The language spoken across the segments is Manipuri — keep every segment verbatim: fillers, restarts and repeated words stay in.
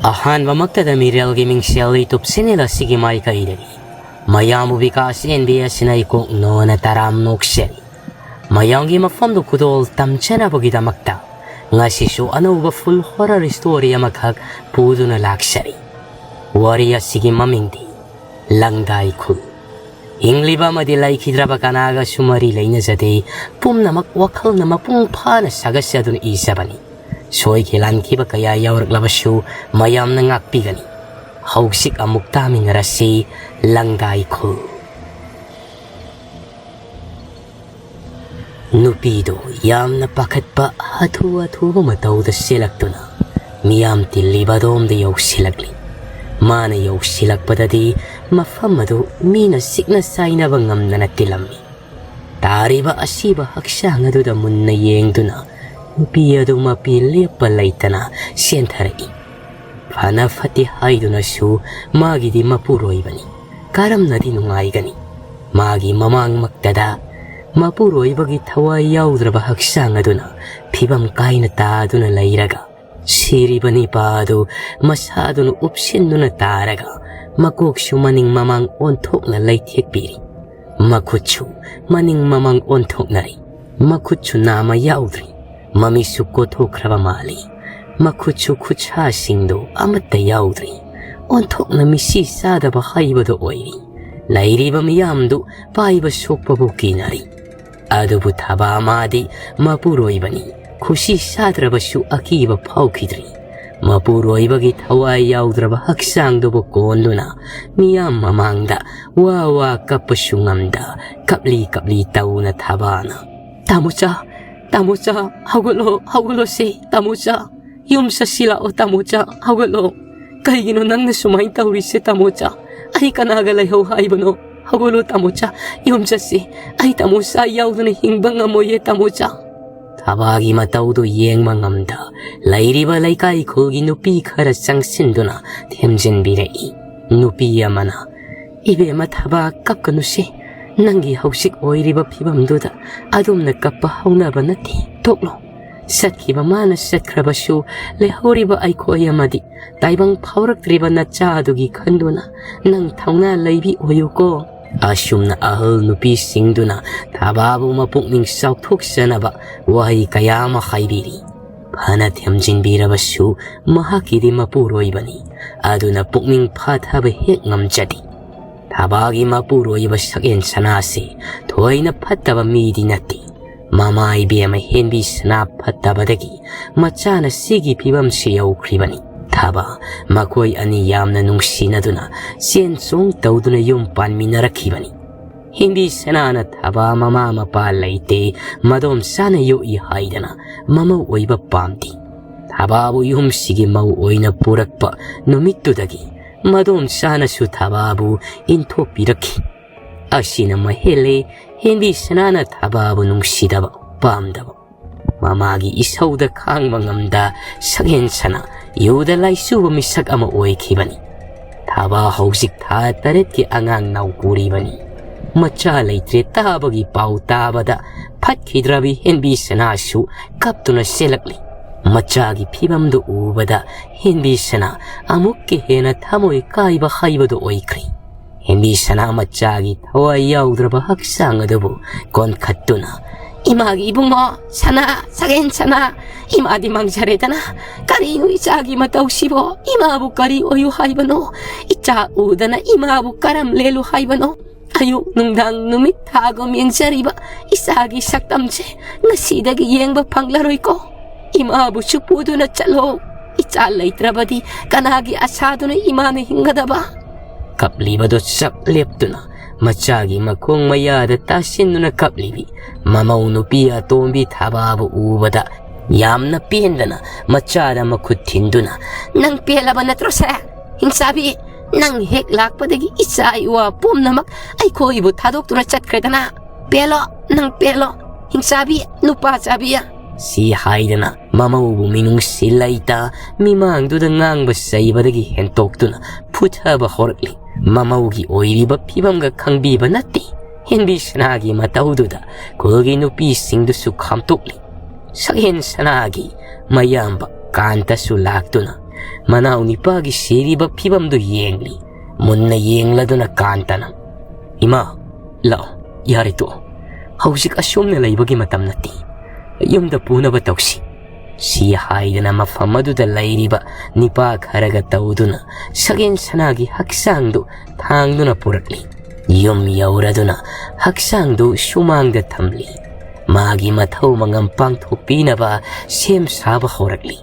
ꯑꯍꯥꯟꯕꯃꯛꯇꯗ ꯃꯤꯔꯦꯜꯒꯤ ꯃꯤꯡꯁꯦꯜ YouTube channel ꯑꯁꯤꯒꯤ ꯃꯥꯏꯀꯩꯗꯒꯤ ꯃꯌꯥꯝꯕꯨ ꯕꯤꯀꯥꯁ ꯑꯦꯟ ꯕꯤ ꯑꯦꯁꯅ ꯏꯀꯣꯛ ꯅꯣꯅ ꯇꯔꯥꯝ ꯅꯣꯛꯆꯔꯤ꯫ ꯃꯌꯥꯝꯒꯤ ꯃꯐꯝꯗ ꯈꯨꯗꯣꯜ ꯇꯝꯖꯅꯕꯒꯤꯗꯃꯛꯇ ꯉꯁꯤꯁꯨ ꯑꯅꯧꯕ full horror story ꯑꯃꯈꯛ ꯄꯨꯗꯨꯅ ꯂꯥꯛꯆꯔꯤ꯫ ꯋꯥꯔꯤ ꯑꯁꯤꯒꯤ ꯃꯃꯤꯡꯗꯤ ꯂꯪꯗꯥꯏ ꯈꯨꯜ꯫ ꯍꯤꯡꯂꯤꯕ ꯑꯃꯗꯤ ꯂꯩꯈꯤꯗ꯭ꯔꯕ ꯀꯅꯥꯒꯁꯨ ꯃꯔꯤ ꯂꯩꯅꯖꯗꯦ꯫ ꯄꯨꯝꯅꯃꯛ ꯋꯥꯈꯜꯅ ꯃꯄꯨꯡ ꯐꯥꯅ ꯁꯥꯒꯠꯆꯗꯨꯅ ꯏꯖꯕꯅꯤ꯫ ꯁꯣꯏꯈꯤ ꯂꯥꯟꯈꯤꯕ ꯀꯌꯥ ꯌꯥꯎꯔꯛꯂꯕꯁꯨ ꯃꯌꯥꯝꯅ ꯉꯥꯛꯄꯤꯒꯅꯤ꯫ ꯍꯧꯖꯤꯛ ꯑꯃꯨꯛ ꯇꯥꯃꯤꯟꯅꯔꯁꯤ ꯂꯪꯗꯥꯏ ꯈꯨꯜ꯫ ꯅꯨꯄꯤꯗꯨ ꯌꯥꯝꯅ ꯄꯥꯈꯠꯄ ꯍꯥꯊꯨ ꯍꯥꯊꯨꯕ ꯃꯇꯧꯗ ꯆꯦꯜꯂꯛꯇꯨꯅ ꯃꯤꯌꯥꯝ ꯇꯤꯜꯂꯤꯕ ꯑꯗꯣꯝꯗ ꯌꯧꯁꯤꯜꯂꯛꯂꯤ꯫ ꯃꯥꯅ ꯌꯧꯁꯤꯜꯂꯛꯄꯗꯗꯤ ꯃꯐꯝ ꯑꯗꯨ ꯃꯤꯅ ꯆꯤꯛꯅ ꯆꯥꯏꯅꯕ ꯉꯝꯗꯅ ꯇꯤꯜꯂꯝꯃꯤ꯫ ꯇꯥꯔꯤꯕ ꯑꯁꯤꯕ ꯍꯛꯆꯥꯡ ꯑꯗꯨꯗ ꯃꯨꯟꯅ ꯌꯦꯡꯗꯨꯅ ꯅꯨꯄꯤ ꯑꯗꯨ ꯃꯄꯤ ꯂꯦꯞꯄ ꯂꯩꯇꯅ ꯆꯦꯟꯊꯔꯛꯏ꯫ ꯐꯅ ꯐꯠꯇꯦ ꯍꯥꯏꯗꯨꯅꯁꯨ ꯃꯥꯒꯤꯗꯤ ꯃꯄꯨꯔꯣꯏꯕꯅꯤ꯫ ꯀꯔꯝꯅꯗꯤ ꯅꯨꯡꯉꯥꯏꯒꯅꯤ? ꯃꯥꯒꯤ ꯃꯃꯥꯡꯃꯛꯇꯗ ꯃꯄꯨꯔꯣꯏꯕꯒꯤ ꯊꯋꯥꯏ ꯌꯥꯎꯗ꯭ꯔꯕ ꯍꯛꯆꯥꯡ ꯑꯗꯨꯅ ꯐꯤꯕꯝ ꯀꯥꯏꯅ ꯇꯥꯗꯨꯅ ꯂꯩꯔꯒ ꯁꯤꯔꯤꯕ ꯅꯤꯄꯥ ꯑꯗꯨ ꯃꯁꯥꯗꯨꯅ ꯎꯞꯁꯤꯟꯗꯨꯅ ꯇꯥꯔꯒ ꯃꯀꯣꯛꯁꯨ ꯃꯅꯤꯡ ꯃꯃꯥꯡ ꯑꯣꯟꯊꯣꯛꯅ ꯂꯩꯊꯦꯛꯄꯤꯔꯤ꯫ ꯃꯈꯨꯠꯁꯨ ꯃꯅꯤꯡ ꯃꯃꯥꯡ ꯑꯣꯟꯊꯣꯛꯅꯔꯤ꯫ ꯃꯈꯨꯠꯁꯨ ꯅꯥꯃ ꯌꯥꯎꯗ꯭ꯔꯤ꯫ ꯃꯃꯤꯠꯁꯨ ꯀꯣꯊꯣꯛꯈ꯭ꯔꯕ ꯃꯥꯜꯂꯤ꯫ ꯃꯈꯨꯠꯁꯨ ꯈꯨꯠꯁꯥꯁꯤꯡꯗꯨ ꯑꯃꯠꯇ ꯌꯥꯎꯗ꯭ꯔꯤ꯫ ꯑꯣꯟꯊꯣꯛꯅ ꯃꯤꯁꯤ ꯆꯥꯗꯕ ꯍꯥꯏꯕꯗꯨ ꯑꯣꯏꯔꯤ꯫ ꯂꯩꯔꯤꯕ ꯃꯤꯌꯥꯝꯗꯨ ꯄꯥꯏꯕ ꯁꯣꯛꯄꯕꯨ ꯀꯤꯅꯔꯤ꯫ ꯑꯗꯨꯕꯨ ꯊꯕꯥ ꯃꯥꯗꯤ ꯃꯄꯨꯔꯣꯏꯕꯅꯤ꯫ ꯈꯨꯁꯤ ꯆꯥꯗ꯭ꯔꯕꯁꯨ ꯑꯀꯤꯕ ꯐꯥꯎꯈꯤꯗ꯭ꯔꯤ꯫ ꯃꯄꯨꯔꯣꯏꯕꯒꯤ ꯊꯋꯥꯏ ꯌꯥꯎꯗ꯭ꯔꯕ ꯍꯛꯆꯥꯡꯗꯨꯕꯨ ꯀꯣꯟꯗꯨꯅ ꯃꯤꯌꯥꯝ ꯃꯃꯥꯡꯗ ꯋꯥ ꯋꯥ ꯀꯞꯄꯁꯨ ꯉꯝꯗ ꯀꯞꯂꯤ ꯀꯞꯂꯤ ꯇꯧꯅ ꯊꯕꯥꯅ, "ꯇꯥꯃꯣꯆꯥ, ꯇꯥꯃꯣꯆꯥ, ꯍꯧꯒꯠꯂꯣ, ꯍꯧꯒꯠꯂꯣꯁꯦ, ꯇꯥꯃꯣꯆꯥ꯫ ꯌꯨꯝ ꯆꯠꯁꯤ ꯂꯥꯛꯑꯣ, ꯇꯥꯃꯣꯆꯥ, ꯍꯧꯒꯠꯂꯣ꯫ ꯀꯩꯒꯤꯅꯣ ꯅꯪꯅ ꯁꯨꯃꯥꯏꯅ ꯇꯧꯔꯤꯁꯦ, ꯇꯥꯃꯣꯆꯥ? ꯑꯩ ꯀꯅꯥꯒ ꯂꯩꯍꯧ ꯍꯥꯏꯕꯅꯣ? ꯍꯧꯒꯠꯂꯣ, ꯇꯥꯃꯣꯆꯥ, ꯌꯨꯝ ꯆꯠꯁꯤ꯫ ꯑꯩ ꯇꯥꯃꯣꯆꯥ ꯌꯥꯎꯗꯅ ꯍꯤꯡꯕ ꯉꯝꯃꯣꯏꯌꯦ, ꯇꯥꯃꯣꯆꯥ"꯫ ꯊꯕꯥꯒꯤ ꯃꯇꯧꯗꯨ ꯌꯦꯡꯕ ꯉꯝꯗ ꯂꯩꯔꯤꯕ ꯂꯩꯀꯥꯏ ꯈꯨꯜꯒꯤ ꯅꯨꯄꯤ ꯈꯔ ꯆꯪꯁꯤꯟꯗꯨꯅ ꯊꯦꯝꯖꯤꯟꯕꯤꯔꯛꯏ꯫ ꯅꯨꯄꯤ ꯑꯃꯅ, "ꯏꯕꯦꯝꯃ ꯊꯕꯥ, ꯀꯞꯀꯅꯨꯁꯦ꯫ ꯅꯪꯒꯤ ꯍꯧꯖꯤꯛ ꯑꯣꯏꯔꯤꯕ ꯐꯤꯕꯝꯗꯨꯗ ꯑꯗꯨꯝꯅ ꯀꯞꯄ ꯍꯧꯅꯕ ꯅꯠꯇꯦ꯫ ꯇꯣꯛꯂꯣ꯫ ꯆꯠꯈꯤꯕ ꯃꯥꯅ ꯆꯠꯈ꯭ꯔꯕꯁꯨ, ꯂꯩꯍꯧꯔꯤꯕ ꯑꯩꯈꯣꯏ ꯑꯃꯗꯤ ꯇꯥꯏꯕꯪ ꯐꯥꯎꯔꯛꯇ꯭ꯔꯤꯕ ꯅꯆꯥ ꯑꯗꯨꯒꯤ ꯈꯟꯗꯨꯅ ꯅꯪ ꯊꯧꯅꯥ ꯂꯩꯕꯤ ꯑꯣꯏꯌꯨꯀꯣ꯫ ꯑꯁꯨꯝꯅ ꯑꯍꯜ ꯅꯨꯄꯤꯁꯤꯡꯗꯨꯅ ꯊꯕꯥꯕꯨ ꯃꯄꯨꯛꯅꯤꯡ ꯆꯥꯎꯊꯣꯛꯆꯅꯕ ꯋꯥꯍꯩ ꯀꯌꯥ ꯑꯃ ꯍꯥꯏꯕꯤꯔꯤ꯫ ꯐꯅ ꯊꯦꯝꯖꯤꯟꯕꯤꯔꯕꯁꯨ ꯃꯍꯥꯛꯀꯤꯗꯤ ꯃꯄꯨꯔꯣꯏꯕꯅꯤ꯫ ꯑꯗꯨꯅ ꯄꯨꯛꯅꯤꯡ ꯐꯥꯊꯕ ꯍꯦꯛ ꯉꯝꯖꯗꯦ꯫ ꯊꯕꯥꯒꯤ ꯃꯄꯨꯔꯣꯏꯕ ꯁꯛꯍꯦꯟ ꯁꯅꯥꯁꯤ ꯊꯣꯏꯅ ꯐꯠꯇꯕ ꯃꯤꯗꯤ ꯅꯠꯇꯦ꯫ ꯃꯃꯥ ꯏꯕꯦꯝꯃ ꯍꯦꯟꯕꯤ ꯁꯅꯥ ꯐꯠꯇꯕꯗꯒꯤ ꯃꯆꯥꯅ ꯁꯤꯒꯤ ꯐꯤꯕꯝꯁꯤ ꯌꯧꯈ꯭ꯔꯤꯕꯅꯤ꯫ ꯊꯕꯥ ꯃꯈꯣꯏ ꯑꯅꯤ ꯌꯥꯝꯅ ꯅꯨꯡꯁꯤꯅꯗꯨꯅ ꯆꯦꯟ ꯆꯣꯡ ꯇꯧꯗꯨꯅ ꯌꯨꯝ ꯄꯥꯟꯃꯤꯟꯅꯔꯛꯈꯤꯕꯅꯤ꯫ ꯍꯦꯟꯕꯤ ꯁꯅꯥꯅ ꯊꯕꯥ ꯃꯃꯥ ꯃꯄꯥ ꯂꯩꯇꯦ, ꯃꯗꯣꯝꯆꯥꯅ ꯌꯣꯛꯏ ꯍꯥꯏꯗꯅ ꯃꯃꯧ ꯑꯣꯏꯕ ꯄꯥꯝꯗꯦ꯫ ꯊꯕꯥꯕꯨ ꯌꯨꯝꯁꯤꯒꯤ ꯃꯧ ꯑꯣꯏꯅ ꯄꯨꯔꯛꯄ ꯅꯨꯃꯤꯠꯇꯨꯗꯒꯤ ꯃꯗꯣꯝꯆꯥꯅꯁꯨ ꯊꯕꯥꯕꯨ ꯏꯟꯊꯣꯛꯄꯤꯔꯛꯈꯤ꯫ ꯑꯁꯤꯅ ꯃꯍꯦꯜꯂꯦ ꯍꯦꯟꯕꯤ ꯁꯅꯥꯅ ꯊꯕꯥꯕꯨ ꯅꯨꯡꯁꯤꯗꯕ, ꯄꯥꯝꯗꯕ꯫ ꯃꯃꯥꯒꯤ ꯏꯁꯧꯗ ꯈꯥꯡꯕ ꯉꯝꯗ ꯁꯛꯍꯦꯟ ꯁꯅꯥ ꯌꯨꯗ ꯂꯥꯏꯆꯨꯕ ꯃꯤꯁꯛ ꯑꯃ ꯑꯣꯏꯈꯤꯕꯅꯤ꯫ ꯊꯕꯥ ꯍꯧꯖꯤꯛ ꯊꯥ ꯇꯔꯦꯠꯀꯤ ꯑꯉꯥꯡ ꯅꯥꯎꯀꯨꯔꯤꯕꯅꯤ꯫ ꯃꯆꯥ ꯂꯩꯇ꯭ꯔꯦ ꯇꯥꯕꯒꯤ ꯄꯥꯎ ꯇꯥꯕꯗ ꯐꯠꯈꯤꯗ꯭ꯔꯕꯤ ꯍꯦꯟꯕꯤ ꯁꯅꯥꯁꯨ ꯀꯞꯇꯨꯅ ꯆꯦꯜꯂꯛꯂꯤ꯫ ꯃꯆꯥꯒꯤ ꯐꯤꯕꯝꯗꯨ ꯎꯕꯗ ꯍꯦꯟꯕꯤ ꯁꯅꯥ ꯑꯃꯨꯛꯀ ꯍꯦꯟꯅ ꯊꯃꯣꯏ ꯀꯥꯏꯕ ꯍꯥꯏꯕꯗꯨ ꯑꯣꯏꯈ꯭ꯔꯦ꯫ ꯍꯦꯟꯕꯤ ꯁꯅꯥ ꯃꯆꯥꯒꯤ ꯊꯋꯥꯏ ꯌꯥꯎꯗ꯭ꯔꯕ ꯍꯛꯆꯥꯡ ꯑꯗꯨꯕꯨ ꯀꯣꯟꯈꯠꯇꯨꯅ, "ꯏꯃꯥꯒꯤ ꯏꯕꯨꯡꯉꯣ, ꯁꯅꯥ, ꯁꯛꯍꯦꯟ ꯁꯅꯥ, ꯏꯃꯥꯗꯤ ꯃꯥꯡꯖꯔꯦꯗꯅ꯫ ꯀꯔꯤꯅꯣ ꯏꯆꯥꯒꯤ ꯃꯇꯧꯁꯤꯕꯣ? ꯏꯃꯥꯕꯨ ꯀꯔꯤ ꯑꯣꯏꯌꯨ ꯍꯥꯏꯕꯅꯣ? ꯏꯆꯥ ꯎꯗꯅ ꯏꯃꯥꯕꯨ ꯀꯔꯝ ꯂꯦꯜꯂꯨ ꯍꯥꯏꯕꯅꯣ? ꯑꯌꯨꯛ ꯅꯨꯡꯗꯥꯡ ꯅꯨꯃꯤꯠ ꯊꯥꯒꯨꯝ ꯌꯦꯡꯖꯔꯤꯕ ꯏꯆꯥꯒꯤ ꯁꯛꯇꯝꯁꯦ ꯉꯁꯤꯗꯒꯤ ꯌꯦꯡꯕ ꯐꯪꯂꯔꯣꯏꯀꯣ꯫ ꯏꯃꯥꯕꯨꯁꯨ ꯄꯨꯗꯨꯅ ꯆꯠꯂꯣ꯫ ꯏꯆꯥ ꯂꯩꯇ꯭ꯔꯕꯗꯤ ꯀꯅꯥꯒꯤ ꯑꯁꯥꯗꯨꯅ ꯏꯃꯥꯅ ꯍꯤꯡꯒꯗꯕ?" ꯀꯞꯂꯤꯕꯗꯨ ꯆꯞ ꯂꯦꯞꯇꯨꯅ ꯃꯆꯥꯒꯤ ꯃꯈꯣꯡ ꯃꯌꯥꯗ ꯇꯥꯁꯤꯟꯗꯨꯅ ꯀꯞꯂꯤꯕꯤ ꯃꯃꯧ ꯅꯨꯄꯤ ꯑꯇꯣꯝꯕꯤ ꯊꯕꯥꯕꯨ ꯎꯕꯗ ꯌꯥꯝꯅ ꯄꯦꯟꯗꯅ ꯃꯆꯥꯗ ꯃꯈꯨꯠ ꯊꯤꯟꯗꯨꯅ, "ꯅꯪ ꯄꯦꯜꯂꯕ ꯅꯠꯇ꯭ꯔꯣ ꯁꯦ? ꯍꯤꯡꯆꯥꯕꯤ, ꯅꯪ ꯍꯦꯛ ꯂꯥꯛꯄꯗꯒꯤ ꯏꯆꯥ ꯏꯋꯥ ꯄꯨꯝꯅꯃꯛ ꯑꯩꯈꯣꯏꯕꯨ ꯊꯥꯗꯣꯛꯇꯨꯅ ꯆꯠꯈ꯭ꯔꯦꯗꯅ꯫ ꯄꯦꯜꯂꯣ, ꯅꯪ ꯄꯦꯜꯂꯣ, ꯍꯤꯡꯆꯥꯕꯤ, ꯅꯨꯄꯥ ꯆꯥꯕꯤ"꯫ ꯁꯤ ꯍꯥꯏꯗꯅ ꯃꯃꯧꯕꯨ ꯃꯤꯅꯨꯡꯁꯤ ꯂꯩꯇ ꯃꯤꯃꯥꯡꯗꯨꯗ ꯉꯥꯡꯕ ꯆꯩꯕꯗꯒꯤ ꯍꯦꯟꯇꯣꯛꯇꯨꯅ ꯐꯨꯊꯕ ꯍꯧꯔꯛꯂꯤ꯫ ꯃꯃꯧꯒꯤ ꯑꯣꯏꯔꯤꯕ ꯐꯤꯕꯝꯒ ꯈꯪꯕꯤꯕ ꯅꯠꯇꯦ꯫ ꯍꯦꯟꯕꯤ ꯁꯅꯥꯒꯤ ꯃꯇꯧꯗꯨꯗ ꯈꯨꯜꯒꯤ ꯅꯨꯄꯤꯁꯤꯡꯗꯨꯁꯨ ꯈꯥꯝꯇꯣꯛꯂꯤ꯫ ꯁꯛꯍꯦꯟ ꯁꯅꯥꯒꯤ ꯃꯌꯥꯝꯕ ꯀꯥꯟꯇꯁꯨ ꯂꯥꯛꯇꯨꯅ ꯃꯅꯥꯎ ꯅꯤꯄꯥꯒꯤ ꯁꯤꯔꯤꯕ ꯐꯤꯕꯝꯗꯨ ꯌꯦꯡꯂꯤ꯫ ꯃꯨꯟꯅ ꯌꯦꯡꯂꯗꯨꯅ ꯀꯥꯟꯇꯅ, "ꯏꯃꯥ, ꯂꯥꯛꯑꯣ, ꯌꯥꯔꯦ ꯇꯣꯛꯑꯣ꯫ ꯍꯧꯖꯤꯛ ꯑꯁꯨꯝꯅ ꯂꯩꯕꯒꯤ ꯃꯇꯝ ꯅꯠꯇꯦ꯫ ꯌꯨꯝꯗ ꯄꯨꯅꯕ ꯇꯧꯁꯤ"꯫ ꯁꯤ ꯍꯥꯏꯗꯅ ꯃꯐꯝ ꯑꯗꯨꯗ ꯂꯩꯔꯤꯕ ꯅꯤꯄꯥ ꯈꯔꯒ ꯇꯧꯗꯨꯅ ꯁꯛꯍꯦꯟ ꯁꯅꯥꯒꯤ ꯍꯛꯆꯥꯡꯗꯨ ꯊꯥꯡꯗꯨꯅ ꯄꯨꯔꯛꯂꯤ꯫ ꯌꯨꯝ ꯌꯧꯔꯗꯨꯅ ꯍꯛꯆꯥꯡꯗꯨ ꯁꯨꯃꯥꯡꯗ ꯊꯝꯂꯤ꯫ ꯃꯥꯒꯤ ꯃꯊꯧ ꯃꯉꯝ ꯄꯥꯡꯊꯣꯛꯄꯤꯅꯕ ꯁꯦꯝ ꯁꯥꯕ ꯍꯧꯔꯛꯂꯤ꯫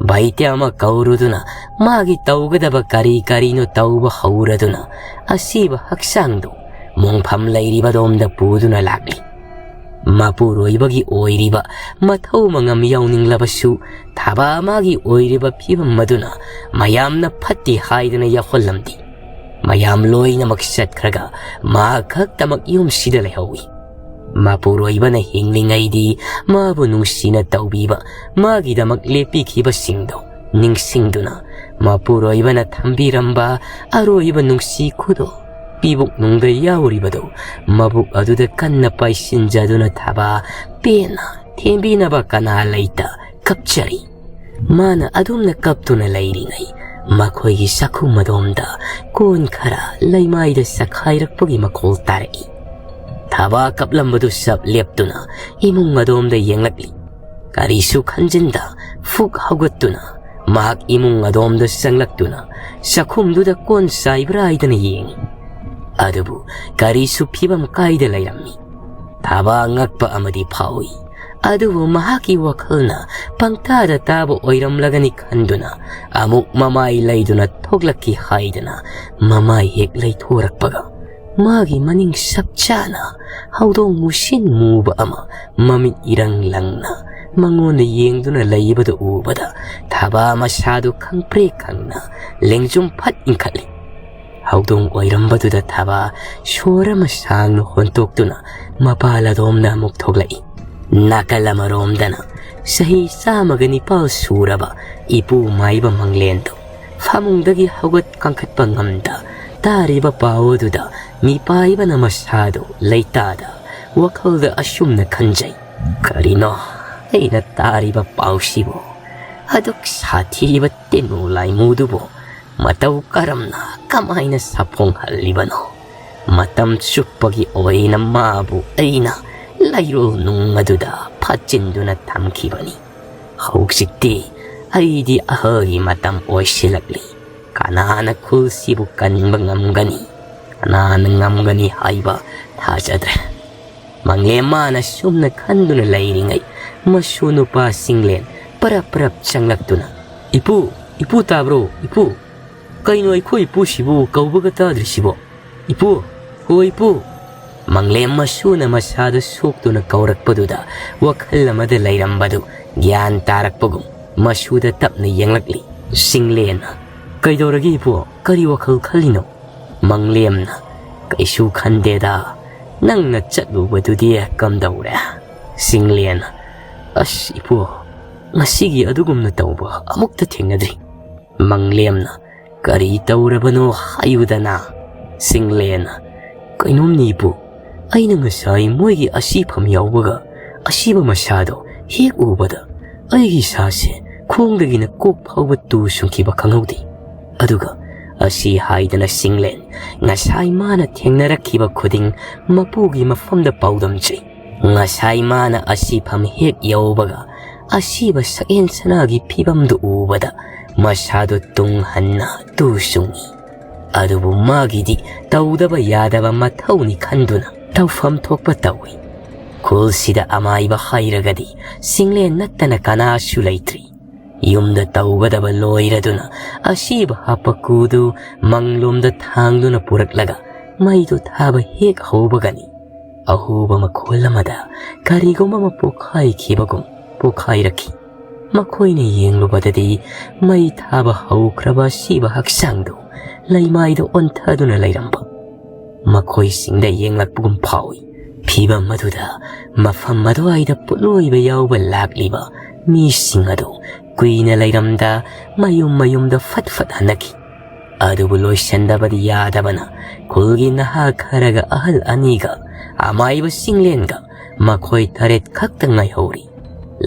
ꯕꯩꯇ꯭ꯌ ꯑꯃ ꯀꯧꯔꯨꯗꯨꯅ ꯃꯥꯒꯤ ꯇꯧꯒꯗꯕ ꯀꯔꯤ ꯀꯔꯤꯅꯣ ꯇꯧꯕ ꯍꯧꯔꯗꯨꯅ ꯑꯁꯤꯕ ꯍꯛꯆꯥꯡꯗꯨ ꯃꯣꯡꯐꯝ ꯂꯩꯔꯤꯕꯗꯣꯝꯗ ꯄꯨꯗꯨꯅ ꯂꯥꯛꯂꯤ꯫ ꯃꯄꯨꯔꯣꯏꯕꯒꯤ ꯑꯣꯏꯔꯤꯕ ꯃꯊꯧ ꯃꯉꯝ ꯌꯥꯎꯅꯤꯡꯂꯕꯁꯨ, ꯊꯥꯕꯥ ꯃꯥꯒꯤ ꯑꯣꯏꯔꯤꯕ ꯐꯤꯕꯝ ꯑꯗꯨꯅ ꯃꯌꯥꯝꯅ ꯐꯠꯇꯦ ꯍꯥꯏꯗꯅ ꯌꯥꯎꯍꯜꯂꯝꯗꯦ꯫ ꯃꯌꯥꯝ ꯂꯣꯏꯅꯃꯛ ꯆꯠꯈ꯭ꯔꯒ ꯃꯍꯥꯛ ꯈꯛꯇꯃꯛ ꯌꯨꯝꯁꯤꯗ ꯂꯩꯍꯧꯏ꯫ ꯃꯄꯨꯔꯣꯏꯕꯅ ꯍꯤꯡꯂꯤꯉꯩꯗꯤ ꯃꯥꯕꯨ ꯅꯨꯡꯁꯤꯅ ꯇꯧꯕꯤꯕ, ꯃꯥꯒꯤꯗꯃꯛ ꯂꯦꯞꯄꯤꯈꯤꯕꯁꯤꯡꯗꯣ ꯅꯤꯡꯁꯤꯡꯗꯨꯅ, ꯃꯄꯨꯔꯣꯏꯕꯅ ꯊꯝꯕꯤꯔꯝꯕ ꯑꯔꯣꯏꯕ ꯅꯨꯡꯁꯤ ꯈꯨꯗꯣꯜ ꯄꯤꯕꯨꯛꯅꯨꯡꯗ ꯌꯥꯎꯔꯤꯕꯗꯣ ꯃꯕꯨꯛ ꯑꯗꯨꯗ ꯀꯟꯅ ꯄꯥꯏꯁꯤꯟꯖꯗꯨꯅ ꯊꯥꯕꯥ ꯄꯦꯟꯅ ꯊꯦꯝꯕꯤꯅꯕ ꯀꯅꯥ ꯂꯩꯇ ꯀꯞꯆꯔꯤ꯫ ꯃꯥꯅ ꯑꯗꯨꯝꯅ ꯀꯞꯇꯨꯅ ꯂꯩꯔꯤꯉꯩ ꯃꯈꯣꯏꯒꯤ ꯆꯥꯛꯈꯨꯝ ꯑꯗꯣꯝꯗ ꯀꯣꯟ ꯈꯔ ꯂꯩꯃꯥꯏꯗ ꯆꯈꯥꯏꯔꯛꯄꯒꯤ ꯃꯈꯣꯜ ꯇꯥꯔꯛꯏ꯫ ꯊꯥꯕꯥ ꯀꯞꯂꯝꯕꯗꯨ ꯆꯞ ꯂꯦꯞꯇꯨꯅ ꯏꯃꯨꯡ ꯑꯗꯣꯝꯗ ꯌꯦꯡꯂꯛꯂꯤ꯫ ꯀꯔꯤꯁꯨ ꯈꯟꯖꯤꯟꯗ ꯐꯨꯛ ꯍꯧꯒꯠꯇꯨꯅ ꯃꯍꯥꯛ ꯏꯃꯨꯡ ꯑꯗꯣꯝꯗ ꯆꯪꯂꯛꯇꯨꯅ ꯆꯥꯛꯈꯨꯝꯗꯨꯗ ꯀꯣꯟ ꯆꯥꯏꯕ꯭ꯔꯥ ꯍꯥꯏꯗꯅ ꯌꯦꯡꯏ꯫ ꯑꯗꯨꯕꯨ ꯀꯔꯤꯁꯨ ꯐꯤꯕꯝ ꯀꯥꯏꯗ ꯂꯩꯔꯝꯃꯤ꯫ ꯊꯥꯕꯥ ꯉꯛꯄ ꯑꯃꯗꯤ ꯐꯥꯎꯏ꯫ ꯑꯗꯨꯕꯨ ꯃꯍꯥꯛꯀꯤ ꯋꯥꯈꯜꯅ ꯄꯪꯇꯥꯗ ꯇꯥꯕ ꯑꯣꯏꯔꯝꯂꯒꯅꯤ ꯈꯟꯗꯨꯅ ꯑꯃꯨꯛ ꯃꯃꯥꯏ ꯂꯩꯗꯨꯅ ꯊꯣꯛꯂꯛꯈꯤ ꯍꯥꯏꯗꯅ ꯃꯃꯥꯏ ꯍꯦꯛ ꯂꯩꯊꯣꯔꯛꯄꯒ ꯃꯥꯒꯤ ꯃꯅꯤꯡ ꯆꯞ ꯆꯥꯅ ꯍꯧꯗꯣꯡ ꯃꯨꯁꯤꯟ ꯃꯨꯕ ꯑꯃ ꯃꯃꯤꯠ ꯏꯔꯪ ꯂꯪꯅ ꯃꯉꯣꯟꯗ ꯌꯦꯡꯗꯨꯅ ꯂꯩꯕꯗꯨ ꯎꯕꯗ ꯊꯥꯕꯥ ꯃꯁꯥꯗꯨ ꯈꯪꯄ꯭ꯔꯦꯛ ꯈꯪꯅ ꯂꯦꯡꯖꯨꯝ ꯐꯠ ꯏꯟꯈꯠꯂꯤ꯫ ꯍꯧꯗꯣꯡ ꯑꯣꯏꯔꯝꯕꯗꯨꯗ ꯊꯥꯕꯥ ꯁꯣꯔ ꯑꯃ ꯁꯥꯡꯅ ꯍꯣꯟꯇꯣꯛꯇꯨꯅ ꯃꯄꯥꯜ ꯑꯗꯣꯝꯗ ꯑꯃꯨꯛ ꯊꯣꯛꯂꯛꯏ꯫ ꯅꯥꯀꯜ ꯑꯃꯔꯣꯝꯗꯅ ꯆꯍꯤ ꯆꯥꯝꯃꯒ ꯅꯤꯄꯥꯜ ꯁꯨꯔꯕ ꯏꯄꯨ ꯃꯥꯏꯕ ꯃꯪꯂꯦꯟꯗꯨ ꯐꯃꯨꯡꯗꯒꯤ ꯍꯧꯒꯠ ꯀꯥꯡꯈꯠꯄ ꯉꯝꯗ ꯇꯥꯔꯤꯕ ꯄꯥꯎ ꯑꯗꯨꯗ ꯃꯤꯄꯥꯏꯕꯅ ꯃꯁꯥꯗꯨ ꯂꯩꯇꯥꯗ ꯋꯥꯈꯜꯗ ꯑꯁꯨꯝꯅ ꯈꯟꯖꯩ, "ꯀꯔꯤꯅꯣ? ꯑꯩꯅ ꯇꯥꯔꯤꯕ ꯄꯥꯎꯁꯤꯕꯨ ꯑꯗꯨꯛ ꯁꯥꯊꯤꯕ ꯇꯤꯟꯃꯨ ꯂꯥꯏꯃꯨꯗꯨꯕꯨ ꯃꯇꯧ ꯀꯔꯝꯅ ꯀꯃꯥꯏꯅ ꯁꯥꯐꯣꯡꯍꯜꯂꯤꯕꯅꯣ? ꯃꯇꯝ ꯆꯨꯞꯄꯒꯤ ꯑꯣꯏꯅ ꯃꯥꯕꯨ ꯑꯩꯅ ꯂꯩꯔꯣꯜ ꯅꯨꯡ ꯑꯗꯨꯗ ꯐꯥꯠꯆꯤꯟꯗꯨꯅ ꯊꯝꯈꯤꯕꯅꯤ꯫ ꯍꯧꯖꯤꯛꯇꯤ ꯑꯩꯗꯤ ꯑꯍꯜꯒꯤ ꯃꯇꯝ ꯑꯣꯏꯁꯤꯜꯂꯛꯂꯤ꯫ ꯀꯅꯥꯅ ꯈꯨꯜꯁꯤꯕꯨ ꯀꯟꯕ ꯉꯝꯒꯅꯤ? ꯀꯅꯥꯅ ꯉꯝꯒꯅꯤ ꯍꯥꯏꯕ ꯊꯥꯖꯗ꯭ꯔꯦ꯫ ꯃꯪꯂꯦꯝꯃꯅ ꯁꯨꯝꯅ ꯈꯟꯗꯨꯅ ꯂꯩꯔꯤꯉꯩ ꯃꯁꯨ ꯅꯨꯄꯥ ꯁꯤꯡꯂꯦꯟ ꯄꯔꯞ ꯄꯔꯞ ꯆꯪꯂꯛꯇꯨꯅ, "ꯏꯄꯨ, ꯏꯄꯨ ꯇꯥꯕ꯭ꯔꯣ, ꯏꯄꯨ? ꯀꯩꯅꯣ ꯑꯩꯈꯣꯏ ꯏꯄꯨꯁꯤꯕꯨ ꯀꯧꯕꯒ ꯇꯥꯗ꯭ꯔꯤꯁꯤꯕꯣ? ꯏꯄꯨ, ꯍꯣ ꯏꯄꯨ!" ꯃꯪꯂꯦꯝ ꯃꯁꯨꯅ ꯃꯁꯥꯗ ꯁꯣꯛꯇꯨꯅ ꯀꯧꯔꯛꯄꯗꯨꯗ ꯋꯥꯈꯜ ꯑꯃꯗ ꯂꯩꯔꯝꯕꯗꯨ ꯒ꯭ꯌꯥꯟ ꯇꯥꯔꯛꯄꯒꯨꯝ ꯃꯁꯨꯗ ꯇꯞꯅ ꯌꯦꯡꯂꯛꯂꯤ꯫ ꯁꯤꯡꯂꯦꯟꯅ, "ꯀꯩꯗꯧꯔꯒꯦ ꯏꯄꯨ? ꯀꯔꯤ ꯋꯥꯈꯜ ꯈꯜꯂꯤꯅꯣ?" ꯃꯪꯂꯦꯝꯅ, "ꯀꯩꯁꯨ ꯈꯟꯗꯦꯗ, ꯅꯪꯅ ꯆꯠꯂꯨꯕꯗꯨꯗꯤ ꯀꯝꯗꯧꯔꯦ?" ꯁꯤꯡꯂꯦꯟꯅ, "ꯑꯁ ꯏꯄꯨ, ꯉꯁꯤꯒꯤ ꯑꯗꯨꯒꯨꯝꯅ ꯇꯧꯕ ꯑꯃꯨꯛꯇ ꯊꯦꯡꯅꯗ꯭ꯔꯤ꯫" ꯃꯪꯂꯦꯝꯅ, "ꯀꯔꯤ ꯇꯧꯔꯕꯅꯣ ꯍꯥꯏꯌꯨꯗꯅ?" ꯁꯤꯡꯂꯦꯟꯅ, "ꯀꯩꯅꯣꯝꯅꯤ ꯏꯄꯨ, ꯑꯩꯅ ꯉꯁꯥꯏ ꯃꯣꯏꯒꯤ ꯑꯁꯤꯐꯝ ꯌꯥꯎꯕꯒ ꯑꯁꯤꯕ ꯃꯁꯥꯗꯣ ꯍꯦꯛ ꯎꯕꯗ ꯑꯩꯒꯤ ꯏꯁꯥꯁꯦ ꯈꯣꯡꯗꯒꯤꯅ ꯀꯣꯛ ꯐꯥꯎꯕ ꯇꯨ ꯁꯨꯡꯈꯤꯕ ꯈꯪꯍꯧꯗꯦ꯫ ꯑꯗꯨꯒ ꯑꯁꯤ ꯍꯥꯏꯗꯅ ꯁꯤꯡꯂꯦꯟ ꯉꯁꯥꯏ ꯃꯥꯅ ꯊꯦꯡꯅꯔꯛꯈꯤꯕ ꯈꯨꯗꯤꯡ ꯃꯄꯨꯒꯤ ꯃꯐꯝꯗ ꯄꯥꯎꯗꯝꯖꯩ꯫ ꯉꯁꯥꯏ ꯃꯥꯅ ꯑꯁꯤꯐꯝ ꯍꯦꯛ ꯌꯧꯕꯒ ꯑꯁꯤꯕ ꯁꯛꯌꯦꯟ ꯁꯅꯥꯒꯤ ꯐꯤꯕꯝꯗꯨ ꯎꯕꯗ ꯃꯁꯥꯗꯨ ꯇꯨꯡ ꯍꯟꯅ ꯇꯨ ꯁꯨꯡꯏ꯫ ꯑꯗꯨꯕꯨ ꯃꯥꯒꯤꯗꯤ ꯇꯧꯗꯕ ꯌꯥꯗꯕ ꯃꯊꯧꯅꯤ ꯈꯟꯗꯨꯅ ꯇꯧꯐꯝ ꯊꯣꯛꯄ ꯇꯧꯏ꯫ ꯈꯨꯜꯁꯤꯗ ꯑꯃꯥꯏꯕ ꯍꯥꯏꯔꯒꯗꯤ ꯁꯤꯡꯂꯦꯟ ꯅꯠꯇꯅ ꯀꯅꯥꯁꯨ ꯂꯩꯇ꯭ꯔꯤ꯫ ꯌꯨꯝꯗ ꯇꯧꯒꯗꯕ ꯂꯣꯏꯔꯗꯨꯅ ꯑꯁꯤꯕ ꯍꯥꯄꯀꯨꯗꯨ ꯃꯪꯂꯣꯝꯗ ꯊꯥꯡꯗꯨꯅ ꯄꯨꯔꯛꯂꯒ ꯃꯩꯗꯨ ꯊꯥꯕ ꯍꯦꯛ ꯍꯧꯕꯒꯅꯤ ꯑꯍꯨꯕ ꯃꯈꯣꯜ ꯑꯃꯗ ꯀꯔꯤꯒꯨꯝꯕ ꯑꯃ ꯄꯣꯈꯥꯏꯈꯤꯕꯒꯨꯝ ꯄꯣꯈꯥꯏꯔꯛꯈꯤ꯫ ꯃꯈꯣꯏꯅ ꯌꯦꯡꯂꯨꯕꯗꯗꯤ ꯃꯩ ꯊꯥꯕ ꯍꯧꯈ꯭ꯔꯕ ꯑꯁꯤꯕ ꯍꯛꯆꯥꯡꯗꯨ ꯂꯩꯃꯥꯏꯗ ꯑꯣꯟꯊꯗꯨꯅ ꯂꯩꯔꯝꯕ꯫ ꯃꯈꯣꯏꯁꯤꯡꯗ ꯌꯦꯡꯂꯛꯄꯒꯨꯝ ꯐꯥꯎꯏ꯫ ꯐꯤꯕꯝ ꯑꯗꯨꯗ ꯃꯐꯝ ꯑꯗꯨꯋꯥꯏꯗ ꯄꯣꯠꯂꯣꯏꯕ ꯌꯥꯎꯕ ꯂꯥꯛꯂꯤꯕ ꯃꯤꯁꯤꯡ ꯑꯗꯨ ꯀꯨꯏꯅ ꯂꯩꯔꯝꯗ ꯃꯌꯨꯝ ꯃꯌꯨꯝꯗ ꯐꯠ ꯐꯠ ꯍꯟꯅꯈꯤ꯫ ꯑꯗꯨꯕꯨ ꯂꯣꯏꯁꯤꯟꯗꯕꯗꯤ ꯌꯥꯗꯕꯅ ꯈꯨꯜꯒꯤ ꯅꯍꯥ ꯈꯔꯒ ꯑꯍꯜ ꯑꯅꯤꯒ ꯑꯃꯥꯏꯕ ꯁꯤꯡꯂꯦꯟꯒ ꯃꯈꯣꯏ ꯇꯔꯦꯠ ꯈꯛꯇ ꯉꯥꯏꯍꯧꯔꯤ꯫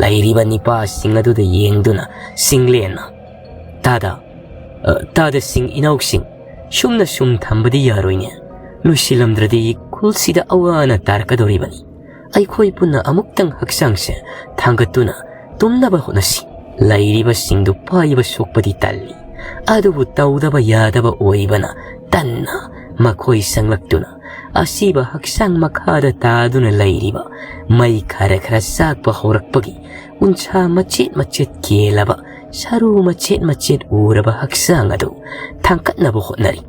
ꯂꯩꯔꯤꯕ ꯅꯤꯄꯥꯁꯤꯡ ꯑꯗꯨꯗ ꯌꯦꯡꯗꯨꯅ ꯁꯤꯡꯂꯦꯟꯅ, "ꯇꯥꯗ, ꯑ, ꯇꯥꯗꯁꯤꯡ ꯏꯅꯥꯎꯁꯤꯡ, ꯁꯨꯝꯅ ꯁꯨꯝ ꯊꯝꯕꯗꯤ ꯌꯥꯔꯣꯏꯅꯦ꯫ ꯂꯣꯏꯁꯤꯜꯂꯝꯗ꯭ꯔꯗꯤ ꯈꯨꯜꯁꯤꯗ ꯑꯋꯥ ꯑꯅꯥ ꯇꯥꯔꯛꯀꯗꯧꯔꯤꯕꯅꯤ꯫ ꯑꯩꯈꯣꯏ ꯄꯨꯟꯅ ꯑꯃꯨꯛꯇꯪ ꯍꯛꯆꯥꯡꯁꯦ ꯊꯥꯡꯒꯠꯇꯨꯅ ꯇꯨꯝꯅꯕ ꯍꯣꯠꯅꯁꯤ꯫" ꯂꯩꯔꯤꯕꯁꯤꯡꯗꯨ ꯄꯥꯏꯕ ꯁꯣꯛꯄꯗꯤ ꯇꯜꯂꯤ, ꯑꯗꯨꯕꯨ ꯇꯧꯗꯕ ꯌꯥꯗꯕ ꯑꯣꯏꯕꯅ ꯇꯟꯅ ꯃꯈꯣꯏ ꯆꯪꯂꯛꯇꯨꯅ ꯑꯁꯤꯕ ꯍꯛꯆꯥꯡ ꯃꯈꯥꯗ ꯇꯥꯗꯨꯅ ꯂꯩꯔꯤꯕ ꯃꯩ ꯈꯔ ꯈꯔ ꯆꯥꯛꯄ ꯍꯧꯔꯛꯄꯒꯤ ꯎꯟꯁꯥ ꯃꯆꯦꯠ ꯃꯆꯦꯠ ꯀꯦꯜꯂꯕ, ꯁꯔꯨ ꯃꯆꯦꯠ ꯃꯆꯦꯠ ꯎꯔꯕ ꯍꯛꯆꯥꯡ ꯑꯗꯨ ꯊꯥꯡꯒꯠꯅꯕ ꯍꯣꯠꯅꯔꯤ꯫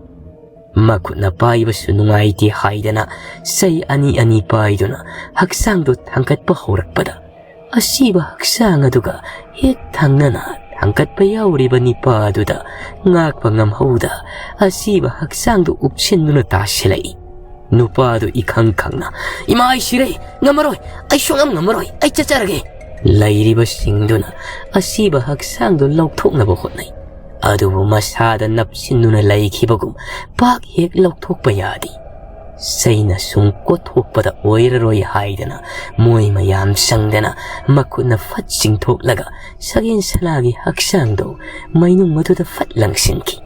ꯃꯈꯨꯠꯅ ꯄꯥꯏꯕꯁꯨ ꯅꯨꯡꯉꯥꯏꯇꯦ ꯍꯥꯏꯗꯅ ꯆꯩ ꯑꯅꯤ ꯑꯅꯤ ꯄꯥꯏꯗꯨꯅ ꯍꯛꯆꯥꯡꯗꯨ ꯊꯥꯡꯒꯠꯄ ꯍꯧꯔꯛꯄꯗ, ꯑꯁꯤꯕ ꯍꯛꯆꯥꯡ ꯑꯗꯨꯒ ꯍꯦꯛ ꯊꯪꯅꯅ ꯊꯥꯡꯒꯠꯄ ꯌꯥꯎꯔꯤꯕ ꯅꯤꯄꯥ ꯑꯗꯨꯗ ꯉꯥꯛꯄ ꯉꯝꯍꯧꯗ ꯑꯁꯤꯕ ꯍꯛꯆꯥꯡꯗꯨ ꯎꯞꯁꯤꯟꯗꯨꯅ ꯇꯥꯁꯤꯜꯂꯛꯏ꯫ ꯅꯨꯄꯥꯗꯨ ꯏꯈꯪ ꯈꯪꯅ, "ꯏꯃꯥ, ꯑꯩ ꯁꯤꯔꯦ, ꯉꯝꯃꯔꯣꯏ, ꯑꯩ ꯁꯨꯡꯉꯝ ꯉꯝꯃꯔꯣꯏ, ꯑꯩ ꯆꯠꯆꯔꯒꯦ꯫" ꯂꯩꯔꯤꯕꯁꯤꯡꯗꯨꯅ ꯑꯁꯤꯕ ꯍꯛꯆꯥꯡꯗꯨ ꯂꯧꯊꯣꯛꯅꯕ ꯍꯣꯠꯅꯩ꯫ ꯑꯗꯨꯕꯨ ꯃꯁꯥꯗ ꯅꯞꯁꯤꯟꯗꯨꯅ ꯂꯩꯈꯤꯕꯒꯨꯝ ꯄꯥꯛ ꯍꯦꯛ ꯂꯧꯊꯣꯛꯄ ꯌꯥꯗꯦ꯫ ꯆꯩꯅ ꯁꯨꯝ ꯀꯣꯠꯊꯣꯛꯄꯗ ꯑꯣꯏꯔꯔꯣꯏ ꯍꯥꯏꯗꯅ ꯃꯣꯏ ꯃꯌꯥꯝ ꯆꯪꯗꯅ ꯃꯈꯨꯠꯅ ꯐꯠ ꯆꯤꯡꯊꯣꯛꯂꯒ ꯁꯒꯦꯟ ꯁꯅꯥꯒꯤ ꯍꯛꯆꯥꯡꯗꯨ ꯃꯩꯅꯨꯡ ꯑꯗꯨꯗ ꯐꯠ ꯂꯪꯁꯤꯟꯈꯤ꯫